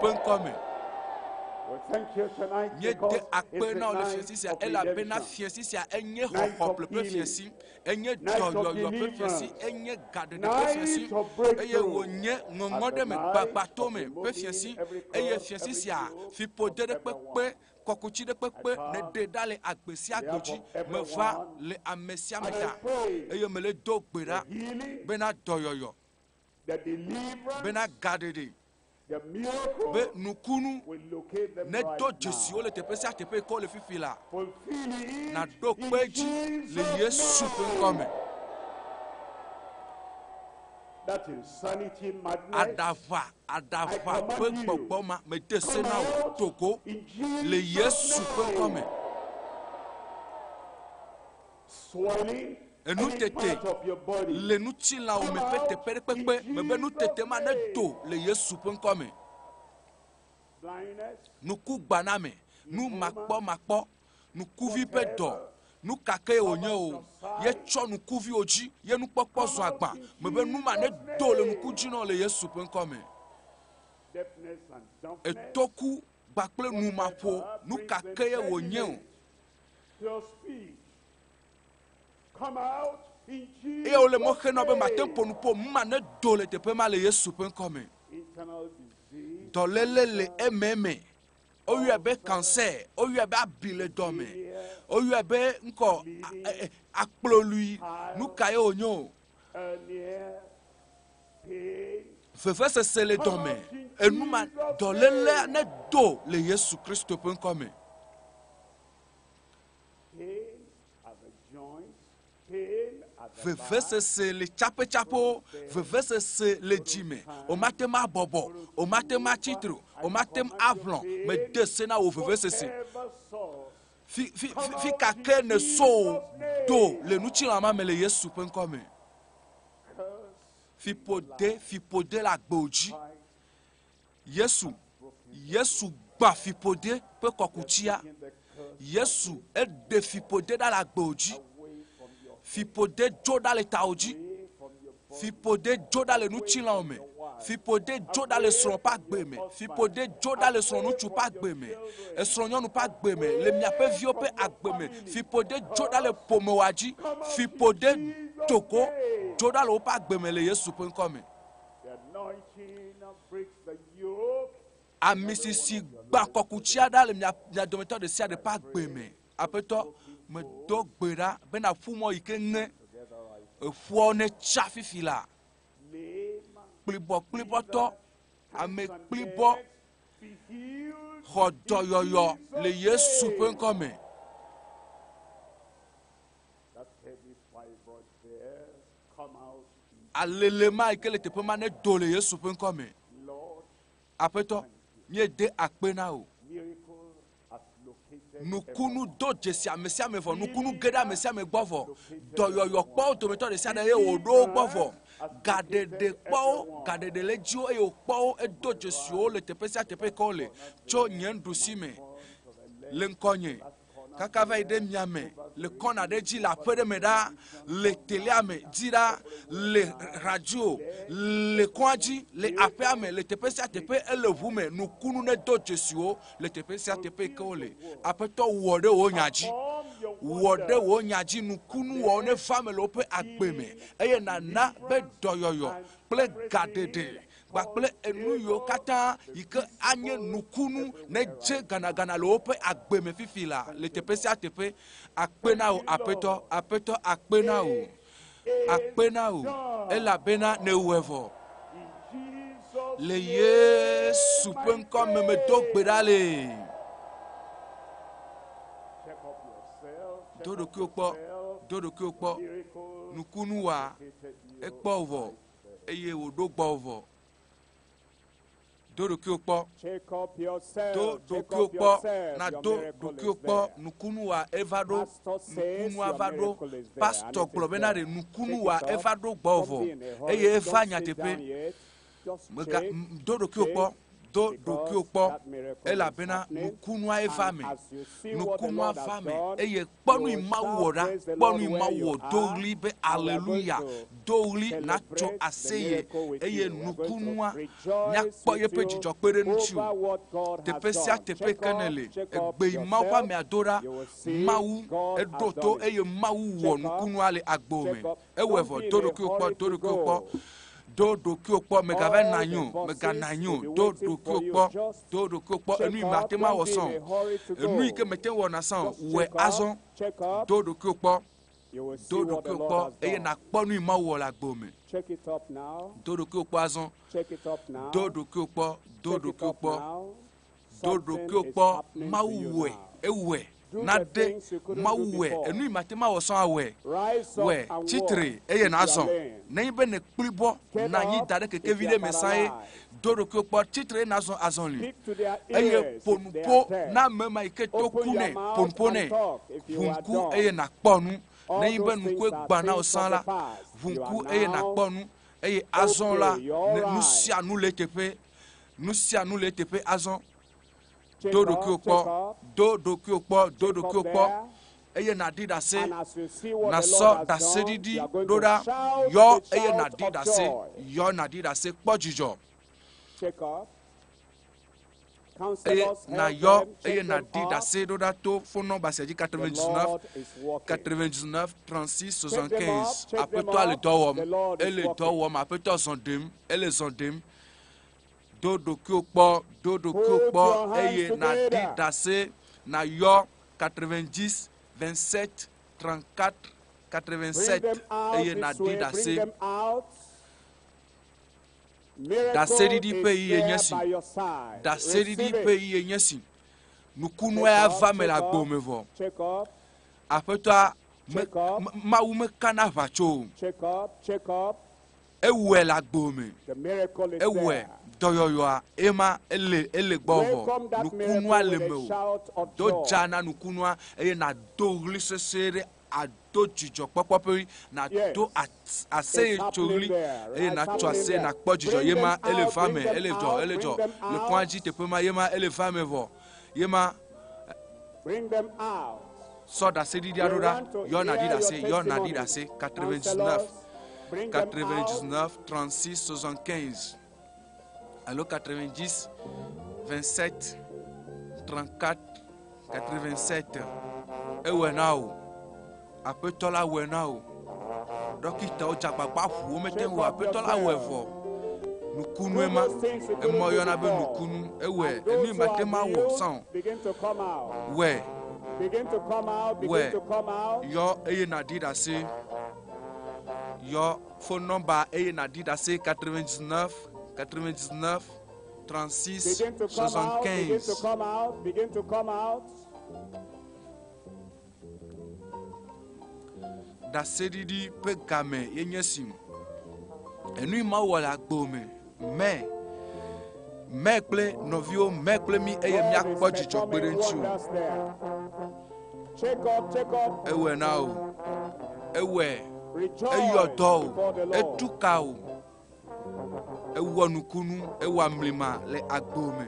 ƒe ŋkɔ me. We thank you tonight Míede because akpe it's the na wò le night fiẽsi sia of elabena redemption. fiẽsi sia enye Night xɔxɔ of ƒle ƒe healing. fiẽsi, enye Night of dɔyɔyɔ ƒe fiẽsi, deliverance. enye gaɖeɖe ƒe fiẽsi Night of eye breakthrough. wònye ŋɔŋɔ And ɖe the me night gbagbato of me ƒe removing fiẽsi every eye curse, fiẽsi every sia yoke fiƒode of ɖe everyone. kpekpe Kɔkuti ɖe kpekpe ne ɖe ɖa le agbe sia agbe dzi meva le ame sia ame ta eye mele do gbe ɖa bena dɔyɔyɔ bena gaɖeɖe be nukunu ne do dzesiwo le teƒe sia teƒe yi ke wole fifi la naɖo kpe dzi le Yesu ƒe ŋkɔ me. Aɖaʋa aɖaʋa ƒe gbɔgbɔ ma mede se na wò do go le Yesu ƒe ŋkɔ me. Enutete le ŋutilãwò me ƒe teƒe ɖe kpekpe mebe nutete ma nedo le Yesu ƒe ŋkɔ me. Nukugbaname, nu makpɔmakpɔ, nukuvi ƒe dɔ, nu ka ke wònye o, ye tsɔ nukuviwo dzi, ye nukpɔkpɔ zɔ agba. Mebe nu ma nedo le nuku dzi nɔ le Yesu ƒe ŋkɔ me. Etoku kpakple numaƒo, nu ka ke ye wònye o. Eye wole mɔ xe nɔ be mate ŋu ƒo nu ƒo, nu ma nedo le teƒe ma le Yesu ƒe ŋkɔ me. Dɔléle le ememe. Woyɔe be cancer, woyɔe be abi le dɔme, woyɔe be ŋkɔ akplolui, nu ka ye wònye o. Vevesese le dɔme, enu ma dɔlélea nedo le Yesu Kristo ƒe ŋkɔ me. Vevesese le tsaƒetsaƒewo, vevesese le dzime, womate ŋu abɔbɔ, womate ŋu atsi tre o, womate ŋu aʋlɔ. Mede se na wò vevesese. Fi, fi, fi, fi ka ke nèso o, do le ŋutilã ma me le Yesu ƒe ŋkɔ me. Fiƒode, fiƒode le agbewo dzi. Yesu, Yesu gbã fiƒode ƒe kɔkutia. Yesu eɖe fiƒode ɖa le agbewo dzi. Fiƒode dzo ɖa le tawo dzi. Fiƒode dzo ɖa le ŋutilãwo me. Fiƒode dzo ɖa le srɔ̃ ƒe agbe me. Fiƒode dzo ɖa le srɔ̃ŋutsu ƒe agbe me. Esrɔ̃nyɔnu ƒe agbe me. Le miaƒe viwo ƒe agbe me. Fiƒode dzo ɖa le ƒomewoa dzi. Fiƒode do go dzo ɖa le woƒe agbe me le Yesu ƒe ŋkɔ me. Ami sisi gbã kɔkutsia ɖa le mia, mia dometɔ ɖe sia ɖe ƒe agbe me. Aƒetɔ, medo gbe ɖa be nàƒu mɔ yi ke ŋe eƒuawo netsa fifi la. Kplibɔkplibɔtɔ, ame kplibɔ xɔ dɔyɔyɔ le Yesu ƒe ŋkɔ me. Alele ma yi ke le teƒe ma nedo le Yesu ƒe ŋkɔ me. Aƒetɔ, míede akpe na wò. Nukunu do dzesi ame sia ame vɔ. Nukunu ge ɖe ame sia ame gbɔ vɔ. Dɔyɔyɔ kpɔ wo dometɔ ɖe sia ɖe eye wòɖo wo gbɔ vɔ. Gaɖeɖe kpɔ wo, gaɖeɖe le edzi wo eye wòkpɔ wo, edo dzesi wo le teƒe sia teƒe yi ke wole tso nye nuɖusi me le ŋkɔnye. Kaka va yi ɖe mia me, le kɔna ɖe dzi, le aƒe ɖe me ɖa, le telea me dzi ɖa, le radio, le kɔa dzi, le aƒea me, le teƒe sia teƒe, ele ʋu me, nukunu nedo dzesiwo le teƒe sia teƒe yi ke wole. Aƒetɔ, wɔ ɖe wò nya dzi. Wɔ ɖe wò nya dzi, nukunu wɔwo neva me le woƒe agbe me, eye nàna be dɔyɔyɔ kple gaɖeɖe kpakple enu yiwo katã yi ke anye nukunu nedze ganagana le woƒe agbe me fifi la le teƒe sia teƒe. Akpe na wò, Aƒetɔ, Aƒetɔ, akpe na wò, akpe na wò, elabena nèwɔe vɔ. Le Yesu ƒe ŋkɔ me medo gbe ɖa le. Do ɖokuiwò kpɔ, do ɖokuiwò kpɔ. Nukunu wa, ekpɔ wò vɔ. eye wòɖo gbɔwò vɔ. Do ɖokuiwò kpɔ. Do ɖokuiwò kpɔ. Nàdo ɖokuiwò kpɔ. Nukunua eva ɖo. Nukunua va ɖo. Pastɔ gblɔ bena ɖe nukunua eva ɖo gbɔwò vɔ. Eye eva nyateƒe. Mega, do ɖokuiwò kpɔ. Do ɖokuiwò kpɔ, elabena nukunua eva me. Nukunua va me eye kpɔ nu yi Mawu wɔ ɖa. Kpɔ nu yi Mawu wɔ. Do ɣli be aleluya. Do ɣli natso aseye eye nukunua míakpɔ yeƒe dzidzɔ kpe ɖe ŋutiwò. Teƒe sia teƒe ke nèle, egbe yi Mawu ƒe amea do ɖa. Mawu eɖo to eye Mawu wɔ nukunua le agbewò me. Ewɔe vɔ. Do ɖokuiwò kpɔ. Do ɖokuiwò kpɔ. Do ɖokuiwò kpɔ, mègava All nɔ anyi the o, mèganɔ buses anyi will o. be Do waiting ɖokuiwò for you. kpɔ, Just do ɖokuiwò kpɔ. check Enu yi up. mate ŋu Don't awɔ be in sã o. a hurry to Enu yi go. ke mete ŋu wɔna sã o, Just wɔe check up, azɔ. check up. Do ɖokuiwò kpɔ, You will see do what the ɖokuiwò Lord kpɔ has eye done. nàkpɔ nu yi Mawu wɔ le agbo me. Check it up now. Do ɖokuiwò kpɔ azɔ. Check it up now. Do ɖokuiwò kpɔ, do Check it ɖokuiwò up kpɔ, now. do Something ɖokuiwò is kpɔ. happening to Mawu you wɔe, now. ewɔe. Do the Nade things you couldn't do Mawu wɔe. before. Enu yi mate ŋu awɔ sã awɔe. Rise up Wɔe, and tsitre walk eye if you are nàzɔ. lame. Nenye be nèkpli bɔ, Get nɔ anyi up da ɖe if kekevi you ɖe are me sã ye. paralyzed. Do ɖokuiwò kpɔ, tsitre eye nàzɔ azɔli. Speak to their Eye ears ƒo if nu they ƒo are deaf. na ame ma yi ke to Open ku your nɛ, mouth ƒo nu ƒo and nɛ. talk if you Ʋu are ŋku dumb. eye nàkpɔ nu. All Nenye be those things nukue are gbã na wò things sã of the la, past. ʋu You are ŋku eye now nàkpɔ nu. Eye azɔ la, okay, you're all ne nu right. sia nu le eteƒe. Nu sia nu le eteƒe azɔ. Check Do up, ɖokuiwò check kpɔ, up. do ɖokuiwò kpɔ, do Check up ɖokuiwò kpɔ. there. Eye nàɖi ɖase. And as you see what the Nàsɔ Lord has done, ɖaseɖiɖi you are going ɖo to ɖa. shout Yɔ the eye shout nàɖi of ɖase. joy. Yɔ nàɖi ɖase. Kpɔ dzidzɔ. Check up. Eye Counselors, help nàyɔ them, eye check them nàɖi up. ɖase ɖo ɖa to phone number sia dzi The 99 Lord is working. 99 36 Check them up, 75. check them Aƒetɔa le up. dɔ wɔm. The Lord is Ele dɔ working. wɔm. Aƒetɔ zɔ ɖem. Ele zɔ ɖem. Do ɖokuiwò kpɔ, do ɖokuiwò Put kpɔ your hands eye nàɖi together. ɖase. Nàyɔ 90 27 34 Bring 87 them out eye this nàɖi way. Bring ɖase. them out. Miracle Ɖaseɖiɖi ƒe is ɣi ye nye there si. by your side. Ɖaseɖiɖi Receive ƒe it. ɣi ye nye si. Nukunua Check ya up, va me le check agbo up, me vɔ. check up, Aƒetɔa me- check up, Mawu mekana aʋatso o. check up, check up. Ewɔe le agbo me. The miracle is Ewɔe there. dɔyɔyɔa ema ele ele gbɔ vɔ. Welcome that Nukunua miracle le with me a o. shout of Do joy. dza na nukunua eye nàdo ɣli sesẽ ɖe ado dzidzɔkpɔkpɔ ƒe ɣli. Nàdo Yes, aseyetso it's happening ɣli there. eye It's nàtso happening aseye there. nàkpɔ dzidzɔ. Bring Ye them ma ele out, va bring me, them ele dzɔ, out, ele bring dzɔ. them Le out. kɔa dzi teƒe ma, ye ma ele va me vɔ. Ye ma Bring them out. sɔ ɖaseɖiɖia We ɖo ɖa. want to Yɔ nàɖi hear your ɖase, yɔ nàɖi testimony. ɖase. 99 Counselors, bring them out. 99 36 75 allo 90 27 34 87. Ewɔe na wò. Aƒetɔ la wɔe na wò. Ɖɔkitawo dze agbagba ʋu wo mete Check ŋu o. up Aƒetɔ la wɔe yourself. vɔ. Do Nukunue ma. those things you couldn't Emɔ do yɔna be before. nukunu. Ewɔe. And Enu those yi who mate are ŋu awɔ healed sã o. begin to come out. Wɔe. Begin to come out. Begin Wɔe. to come out. Yɔ eye nàɖi ɖase. Yɔ phone number eye nàɖi ɖase 99 99 36 Begin to come out. Begin to 75. come out. Begin to come out. Ɖaseɖiɖi ƒe game ye nye si. Enu yi Mawu wɔ le agbo me. Mɛ. Mɛ kple nɔviwo, mɛ kple mi eye God is míakpɔ dzidzɔ kpe ɖe performing ŋuti o. wonders there. Check up, check up. Ewɔe na o. Ewɔe. Eyɔ Rejoice dɔ o. before the Lord. Etu ka o. Ewɔ nukunu, ewɔ amlima le agbo me.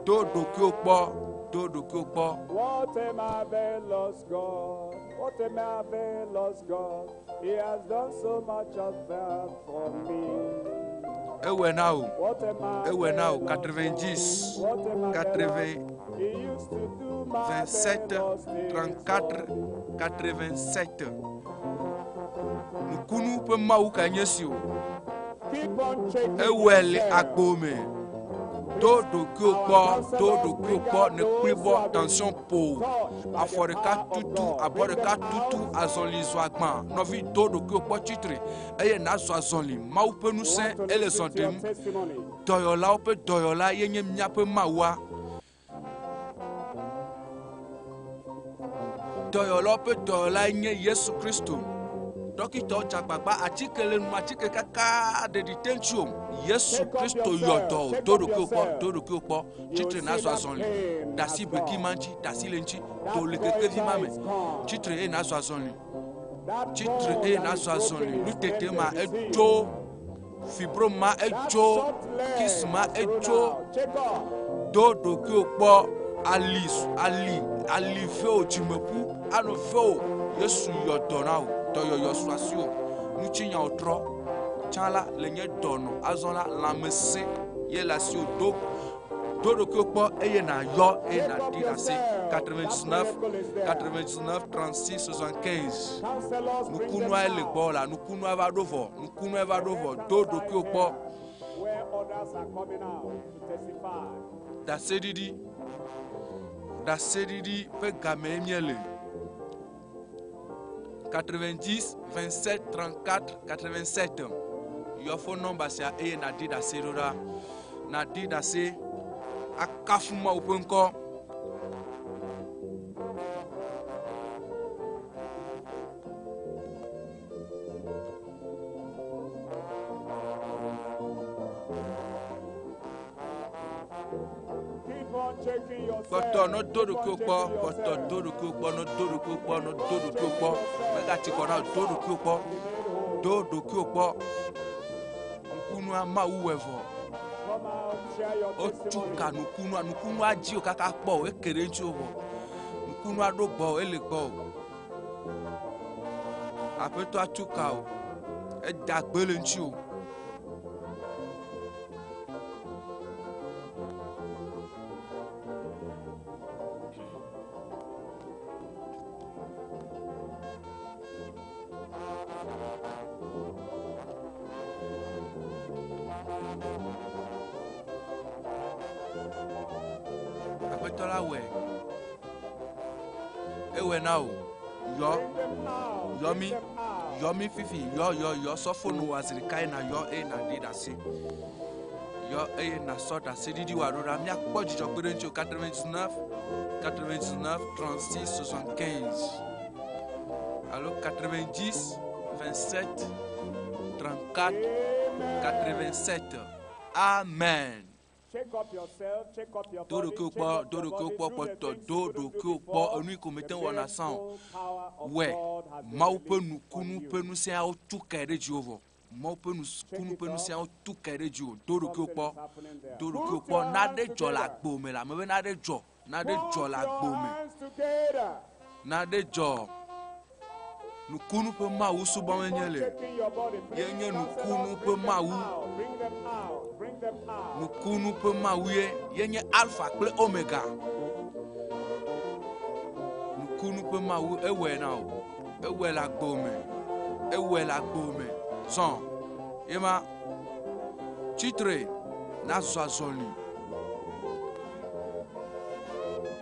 Do ɖokuiwò kpɔ, do ɖokuiwò kpɔ. What a marvelous God. What a marvelous God. He has done so much of that for me. Ewɔe na o. What a Ewɔe na o. marvelous 90 God. What a marvelous. 80 He used to do 27 marvelous things 34 for me. 87. Nukunu ƒe Mawu kae nye si o. Keep on checking Ewɔe le yourself. agbo me. Do ɖokuiwò kpɔ, do ɖokuiwò kpɔ, ne kpli bɔ tension ƒo. Afɔ ɖeka tutu, abɔ ɖeka tutu, azɔli zɔ agbã. Nɔvi do ɖokuiwò kpɔ tsitre eye nàzɔ azɔli. Mawu ƒe We ŋusẽ want to ele listen zɔ to your ɖem. testimony. Dɔyɔlawo ƒe dɔyɔla ye nye míaƒe Mawua. Dɔyɔlawo ƒe dɔyɔla ye nye Yesu Kristo. Dɔkitawo dze agbagba atike le nu atike kaka ɖeɖi te ŋuti o. Yesu Check up Kristo yɔ yourself. dɔ o. Check Do up ɖokuiwò kpɔ, yourself. do ɖokuiwò kpɔ. You Tsitre will see nàzɔ that azɔli. pain Ɖe has asi beki gone. ma ŋuti, ɖe asi le ŋuti. That Do le kekevi ma goiter me. is gone. Tsitre eye nàzɔ azɔli. That Tsitre bone eye that is nàzɔ azɔli. broken is Nutete ma mended, is healed. etso. Fibrome ma That etso. short leg Kiss ma has run etso. out. Check up. Do ɖokuiwò kpɔ. Ali ali ali ve o dzimeƒu anɔ ve o. Yesu yɔ dɔ na wò. Dɔyɔyɔ su asiwò. Ŋutinyawo trɔ. Tsã la le nye dɔnɔ. Azɔ la lãmesẽ ye le asiwò. Do Do ɖokuiwò kpɔ eye nàyɔ eye nàɖi ɖase. 99 99 36 75. Nukunua le gbɔ la, nukunua va ɖo vɔ, nukunua va ɖo vɔ. Do ɖokuiwò kpɔ. Ɖaseɖiɖi, ɖaseɖiɖi ƒe gamee míele. 90 27 34 87. Yɔ fon nɔmba sia eye nàɖi ɖase ɖo ɖa. Nàɖi ɖase akafu Mawu ƒe ŋkɔ. Kpɔtɔ no do ɖokuiwò kpɔ, kpɔtɔ do ɖokuiwò kpɔ, no do ɖokuiwò kpɔ, no do ɖokuiwò kpɔ. Megatsi kɔ na o, do ɖokuiwò kpɔ, do ɖokuiwò kpɔ. Nukunua Mawu wɔe vɔ. Wotu ka nukunua, nukunua dzi o kaka kpɔ o, eke ɖe ŋuti o vɔ. Nukunua ɖo gbɔ o, ele gbɔ o. Aƒetɔa tu ka o, eda gbe le ŋuti o. Aƒetɔ la wɔe. Ewɔe na wò. Yɔ, yɔ mí, yɔ mí fifi, yɔ, yɔ, yɔ, sɔ fonu wò azi ɖeka ye nàyɔ eye nàɖi ɖase. Yɔ eye nàsɔ ɖaseɖiɖi wò aɖo ɖa. Míakpɔ dzidzɔ kpe ɖe ŋutiwò. 99 99 36 75 alo 90 27 34 87. Amen. Do ɖokuiwò kpɔ, do ɖokuiwò kpɔ, kpɔtɔ do ɖokuiwò kpɔ. Enu yi ko mete ŋu wɔna sã o. Wɔe. Mawu ƒe nukunu ƒe ŋusẽawo tu kae ɖe dziwò vɔ. Mawu ƒe nukunu ƒe ŋusẽawo tu kae ɖe dziwò. Do ɖokuiwò kpɔ, do ɖokuiwò kpɔ. Naɖe dzɔ le agbo me le ame be naɖe dzɔ, naɖe dzɔ le agbo me. Naɖe dzɔ. Nukunu ƒe Mawu subɔm enye le. Ye nye nukunu ƒe Mawu. Nukunu ƒe Mawu ye. Ye nye Alfa kple Omega. Nukunu ƒe Mawu ewɔe na wò. Ewɔe le agbo me. Ewɔe le agbo me. Zɔn. Ye ma. Tsitre. Nazɔ azɔli.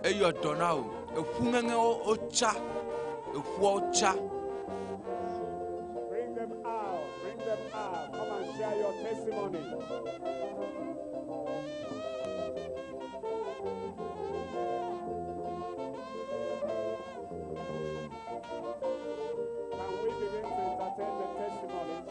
Eyɔ dɔ na wò. Eƒu ŋeŋewo wotsa. Eƒuawo tsa. Bring them out. Bring them out. Come and share your testimony. Can we begin to entertain the testimonies?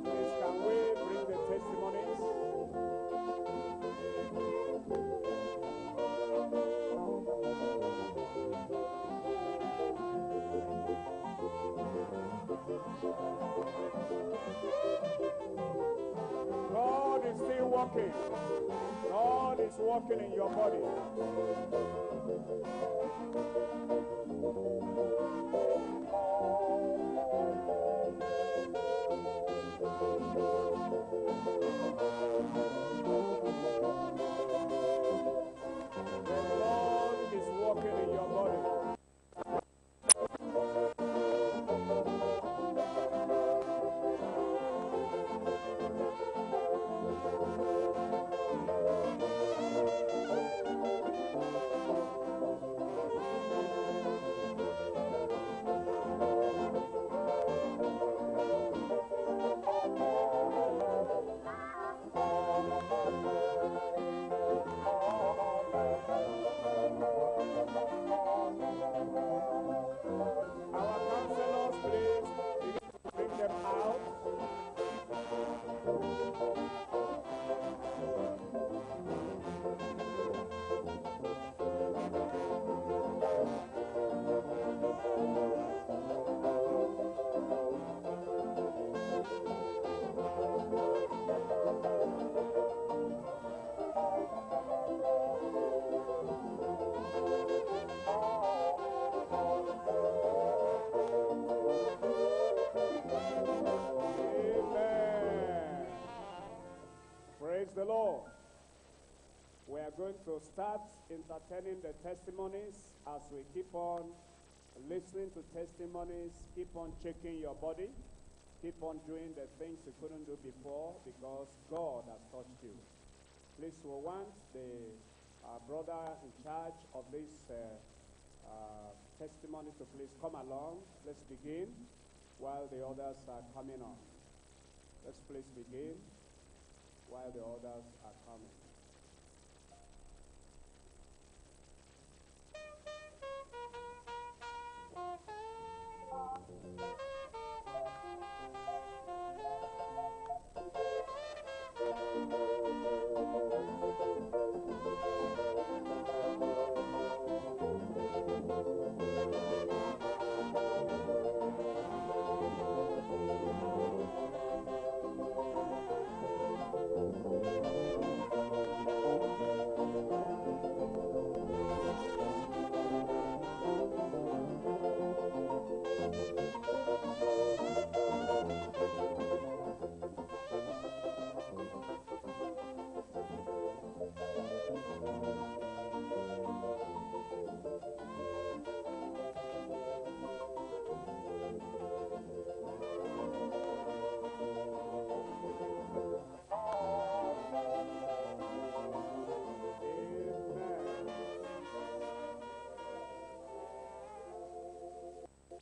Please, can we bring the testimonies? God is still working. God is working in your body. The Lord is working in your body. the Lord. We are going to start entertaining the testimonies as we keep on listening to testimonies, keep on checking your body, keep on doing the things you couldn't do before because God has touched you. Please, we want the brother in charge of this testimony to please come along. Let's begin while the others are coming on. Let's please begin while the others are coming.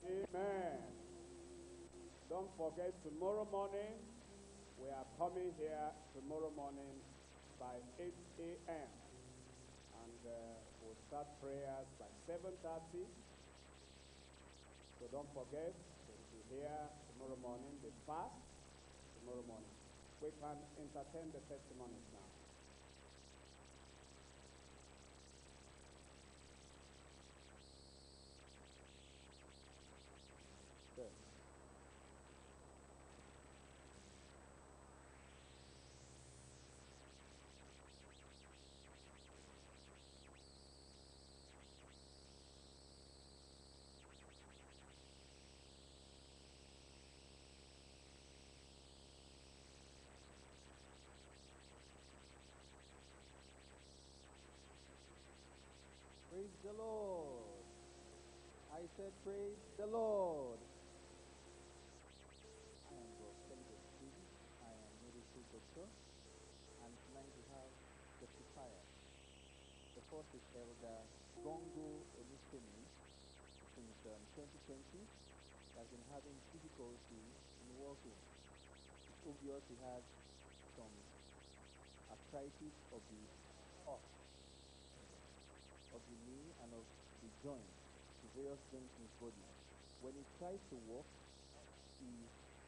Amen. Don't forget, tomorrow morning, we are coming here tomorrow morning by 8 a.m. And we'll start prayers by 7:30. So don't forget to be here tomorrow morning, the fast tomorrow morning. We can entertain the testimonies now. Yes. Praise the Lord. I said, praise the Lord. I am Prof. David. I am medical doctor. And tonight we have testifier. The first is Elder Gongo Olufemi. Since 2020, he has been having difficulty in walking. It's obvious he has some arthritis of the of the knee and of the joint, the various joints in his body. When he tries to walk, he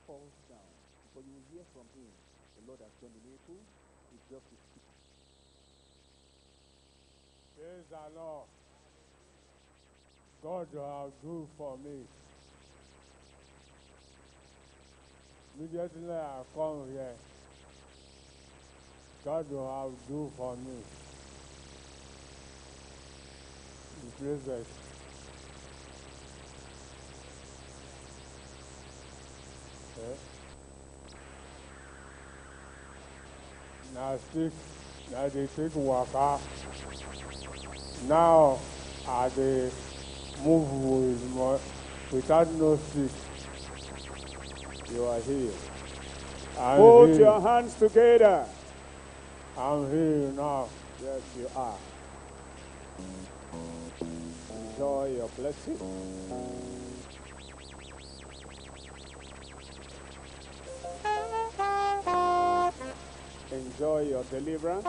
falls down. But you will hear from him, the Lord has done the miracle. He dropped his feet. Praise the Lord. God will do for me. Immediately I come here, God will have do for me. In prison. Now stick, now they take waka. Now I they move with my, without no stick. You are healed. I'm Put healed. your hands together. I'm healed now. Yes, you are. Enjoy your blessing. Enjoy your deliverance.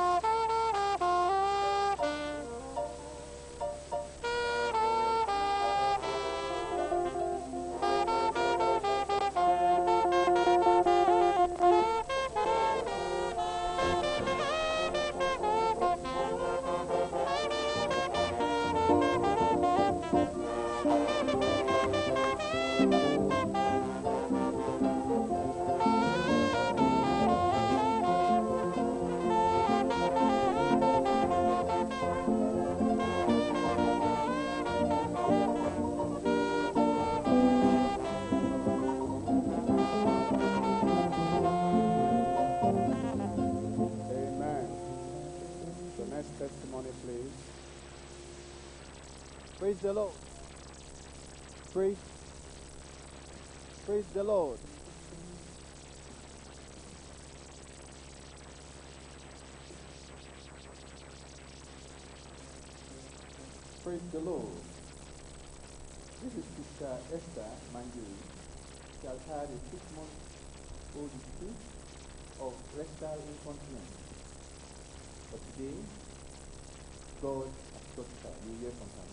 Praise the Lord. Praise, praise the Lord. Praise the Lord. This is Sister Esther Mangiri. She has had a 6-month-old disease of rectal incontinence. But today, God has touched her. You hear from her.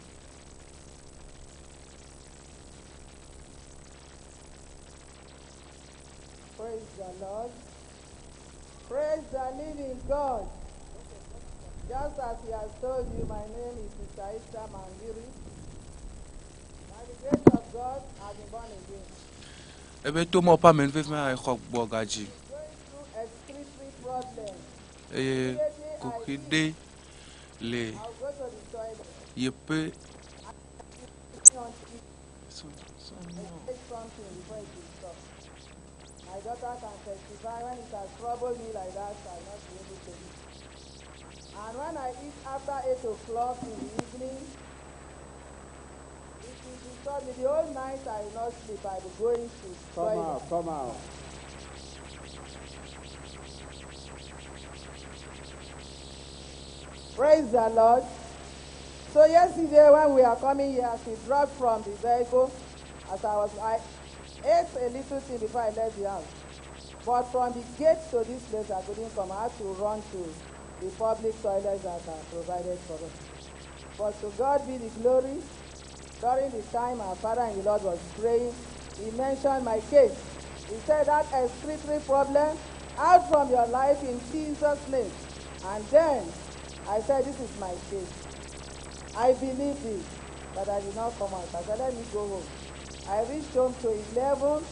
Praise the Lord. Praise the living God. Just as he has told you, my name is Sister Esther Mangiri. By the grace of God, I've been born again. Ebe to mɔ ƒe amenuveve exɔ gbɔ gadzi Through excretory problem. Eye kuxi ɖe le I'll go to the toilet. Yeƒe Take something before it will stop. My daughter can testify when it has troubled me like that, I will not be able to eat. And when I eat after 8 o'clock in the evening, it will disturb me. The whole night I will not sleep. I will be going to Come toilet. out, come out. Praise the Lord. So yesterday when we are coming here, as we dropped from the vehicle, as I was, I ate a little thing before I left the house. But from the gate to this place, I couldn't come. I had to run to the public toilets that are provided for us. But to God be the glory. During the time our Father in the Lord was praying, he mentioned my case. He said that excretory problem out from your life in Jesus' name. And then I said, this is my case. I believed it, but I did not come out. I said, let me go home. I reached home to 11.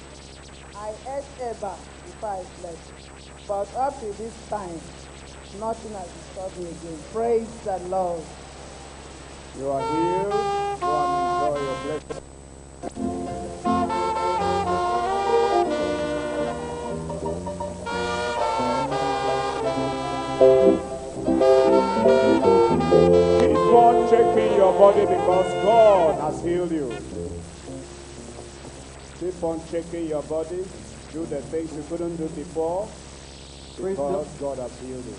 I ate eba before I slept. But up to this time, nothing has disturbed me again. Praise the Lord. You are healed. Go and enjoy your blessing. Keep on checking your body because God has healed you. Keep on checking your body. Do the things you couldn't do before Praise because the- God has healed you.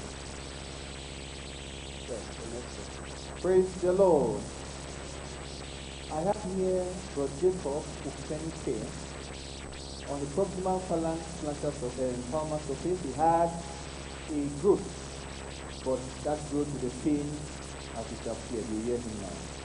Yes, the next one. Praise the Lord. I have here Brother Jacob Ufenike. On the proximal phalanx plantar palmar surface, he had a growth, but that growth with the pain has disappeared. You hear him now.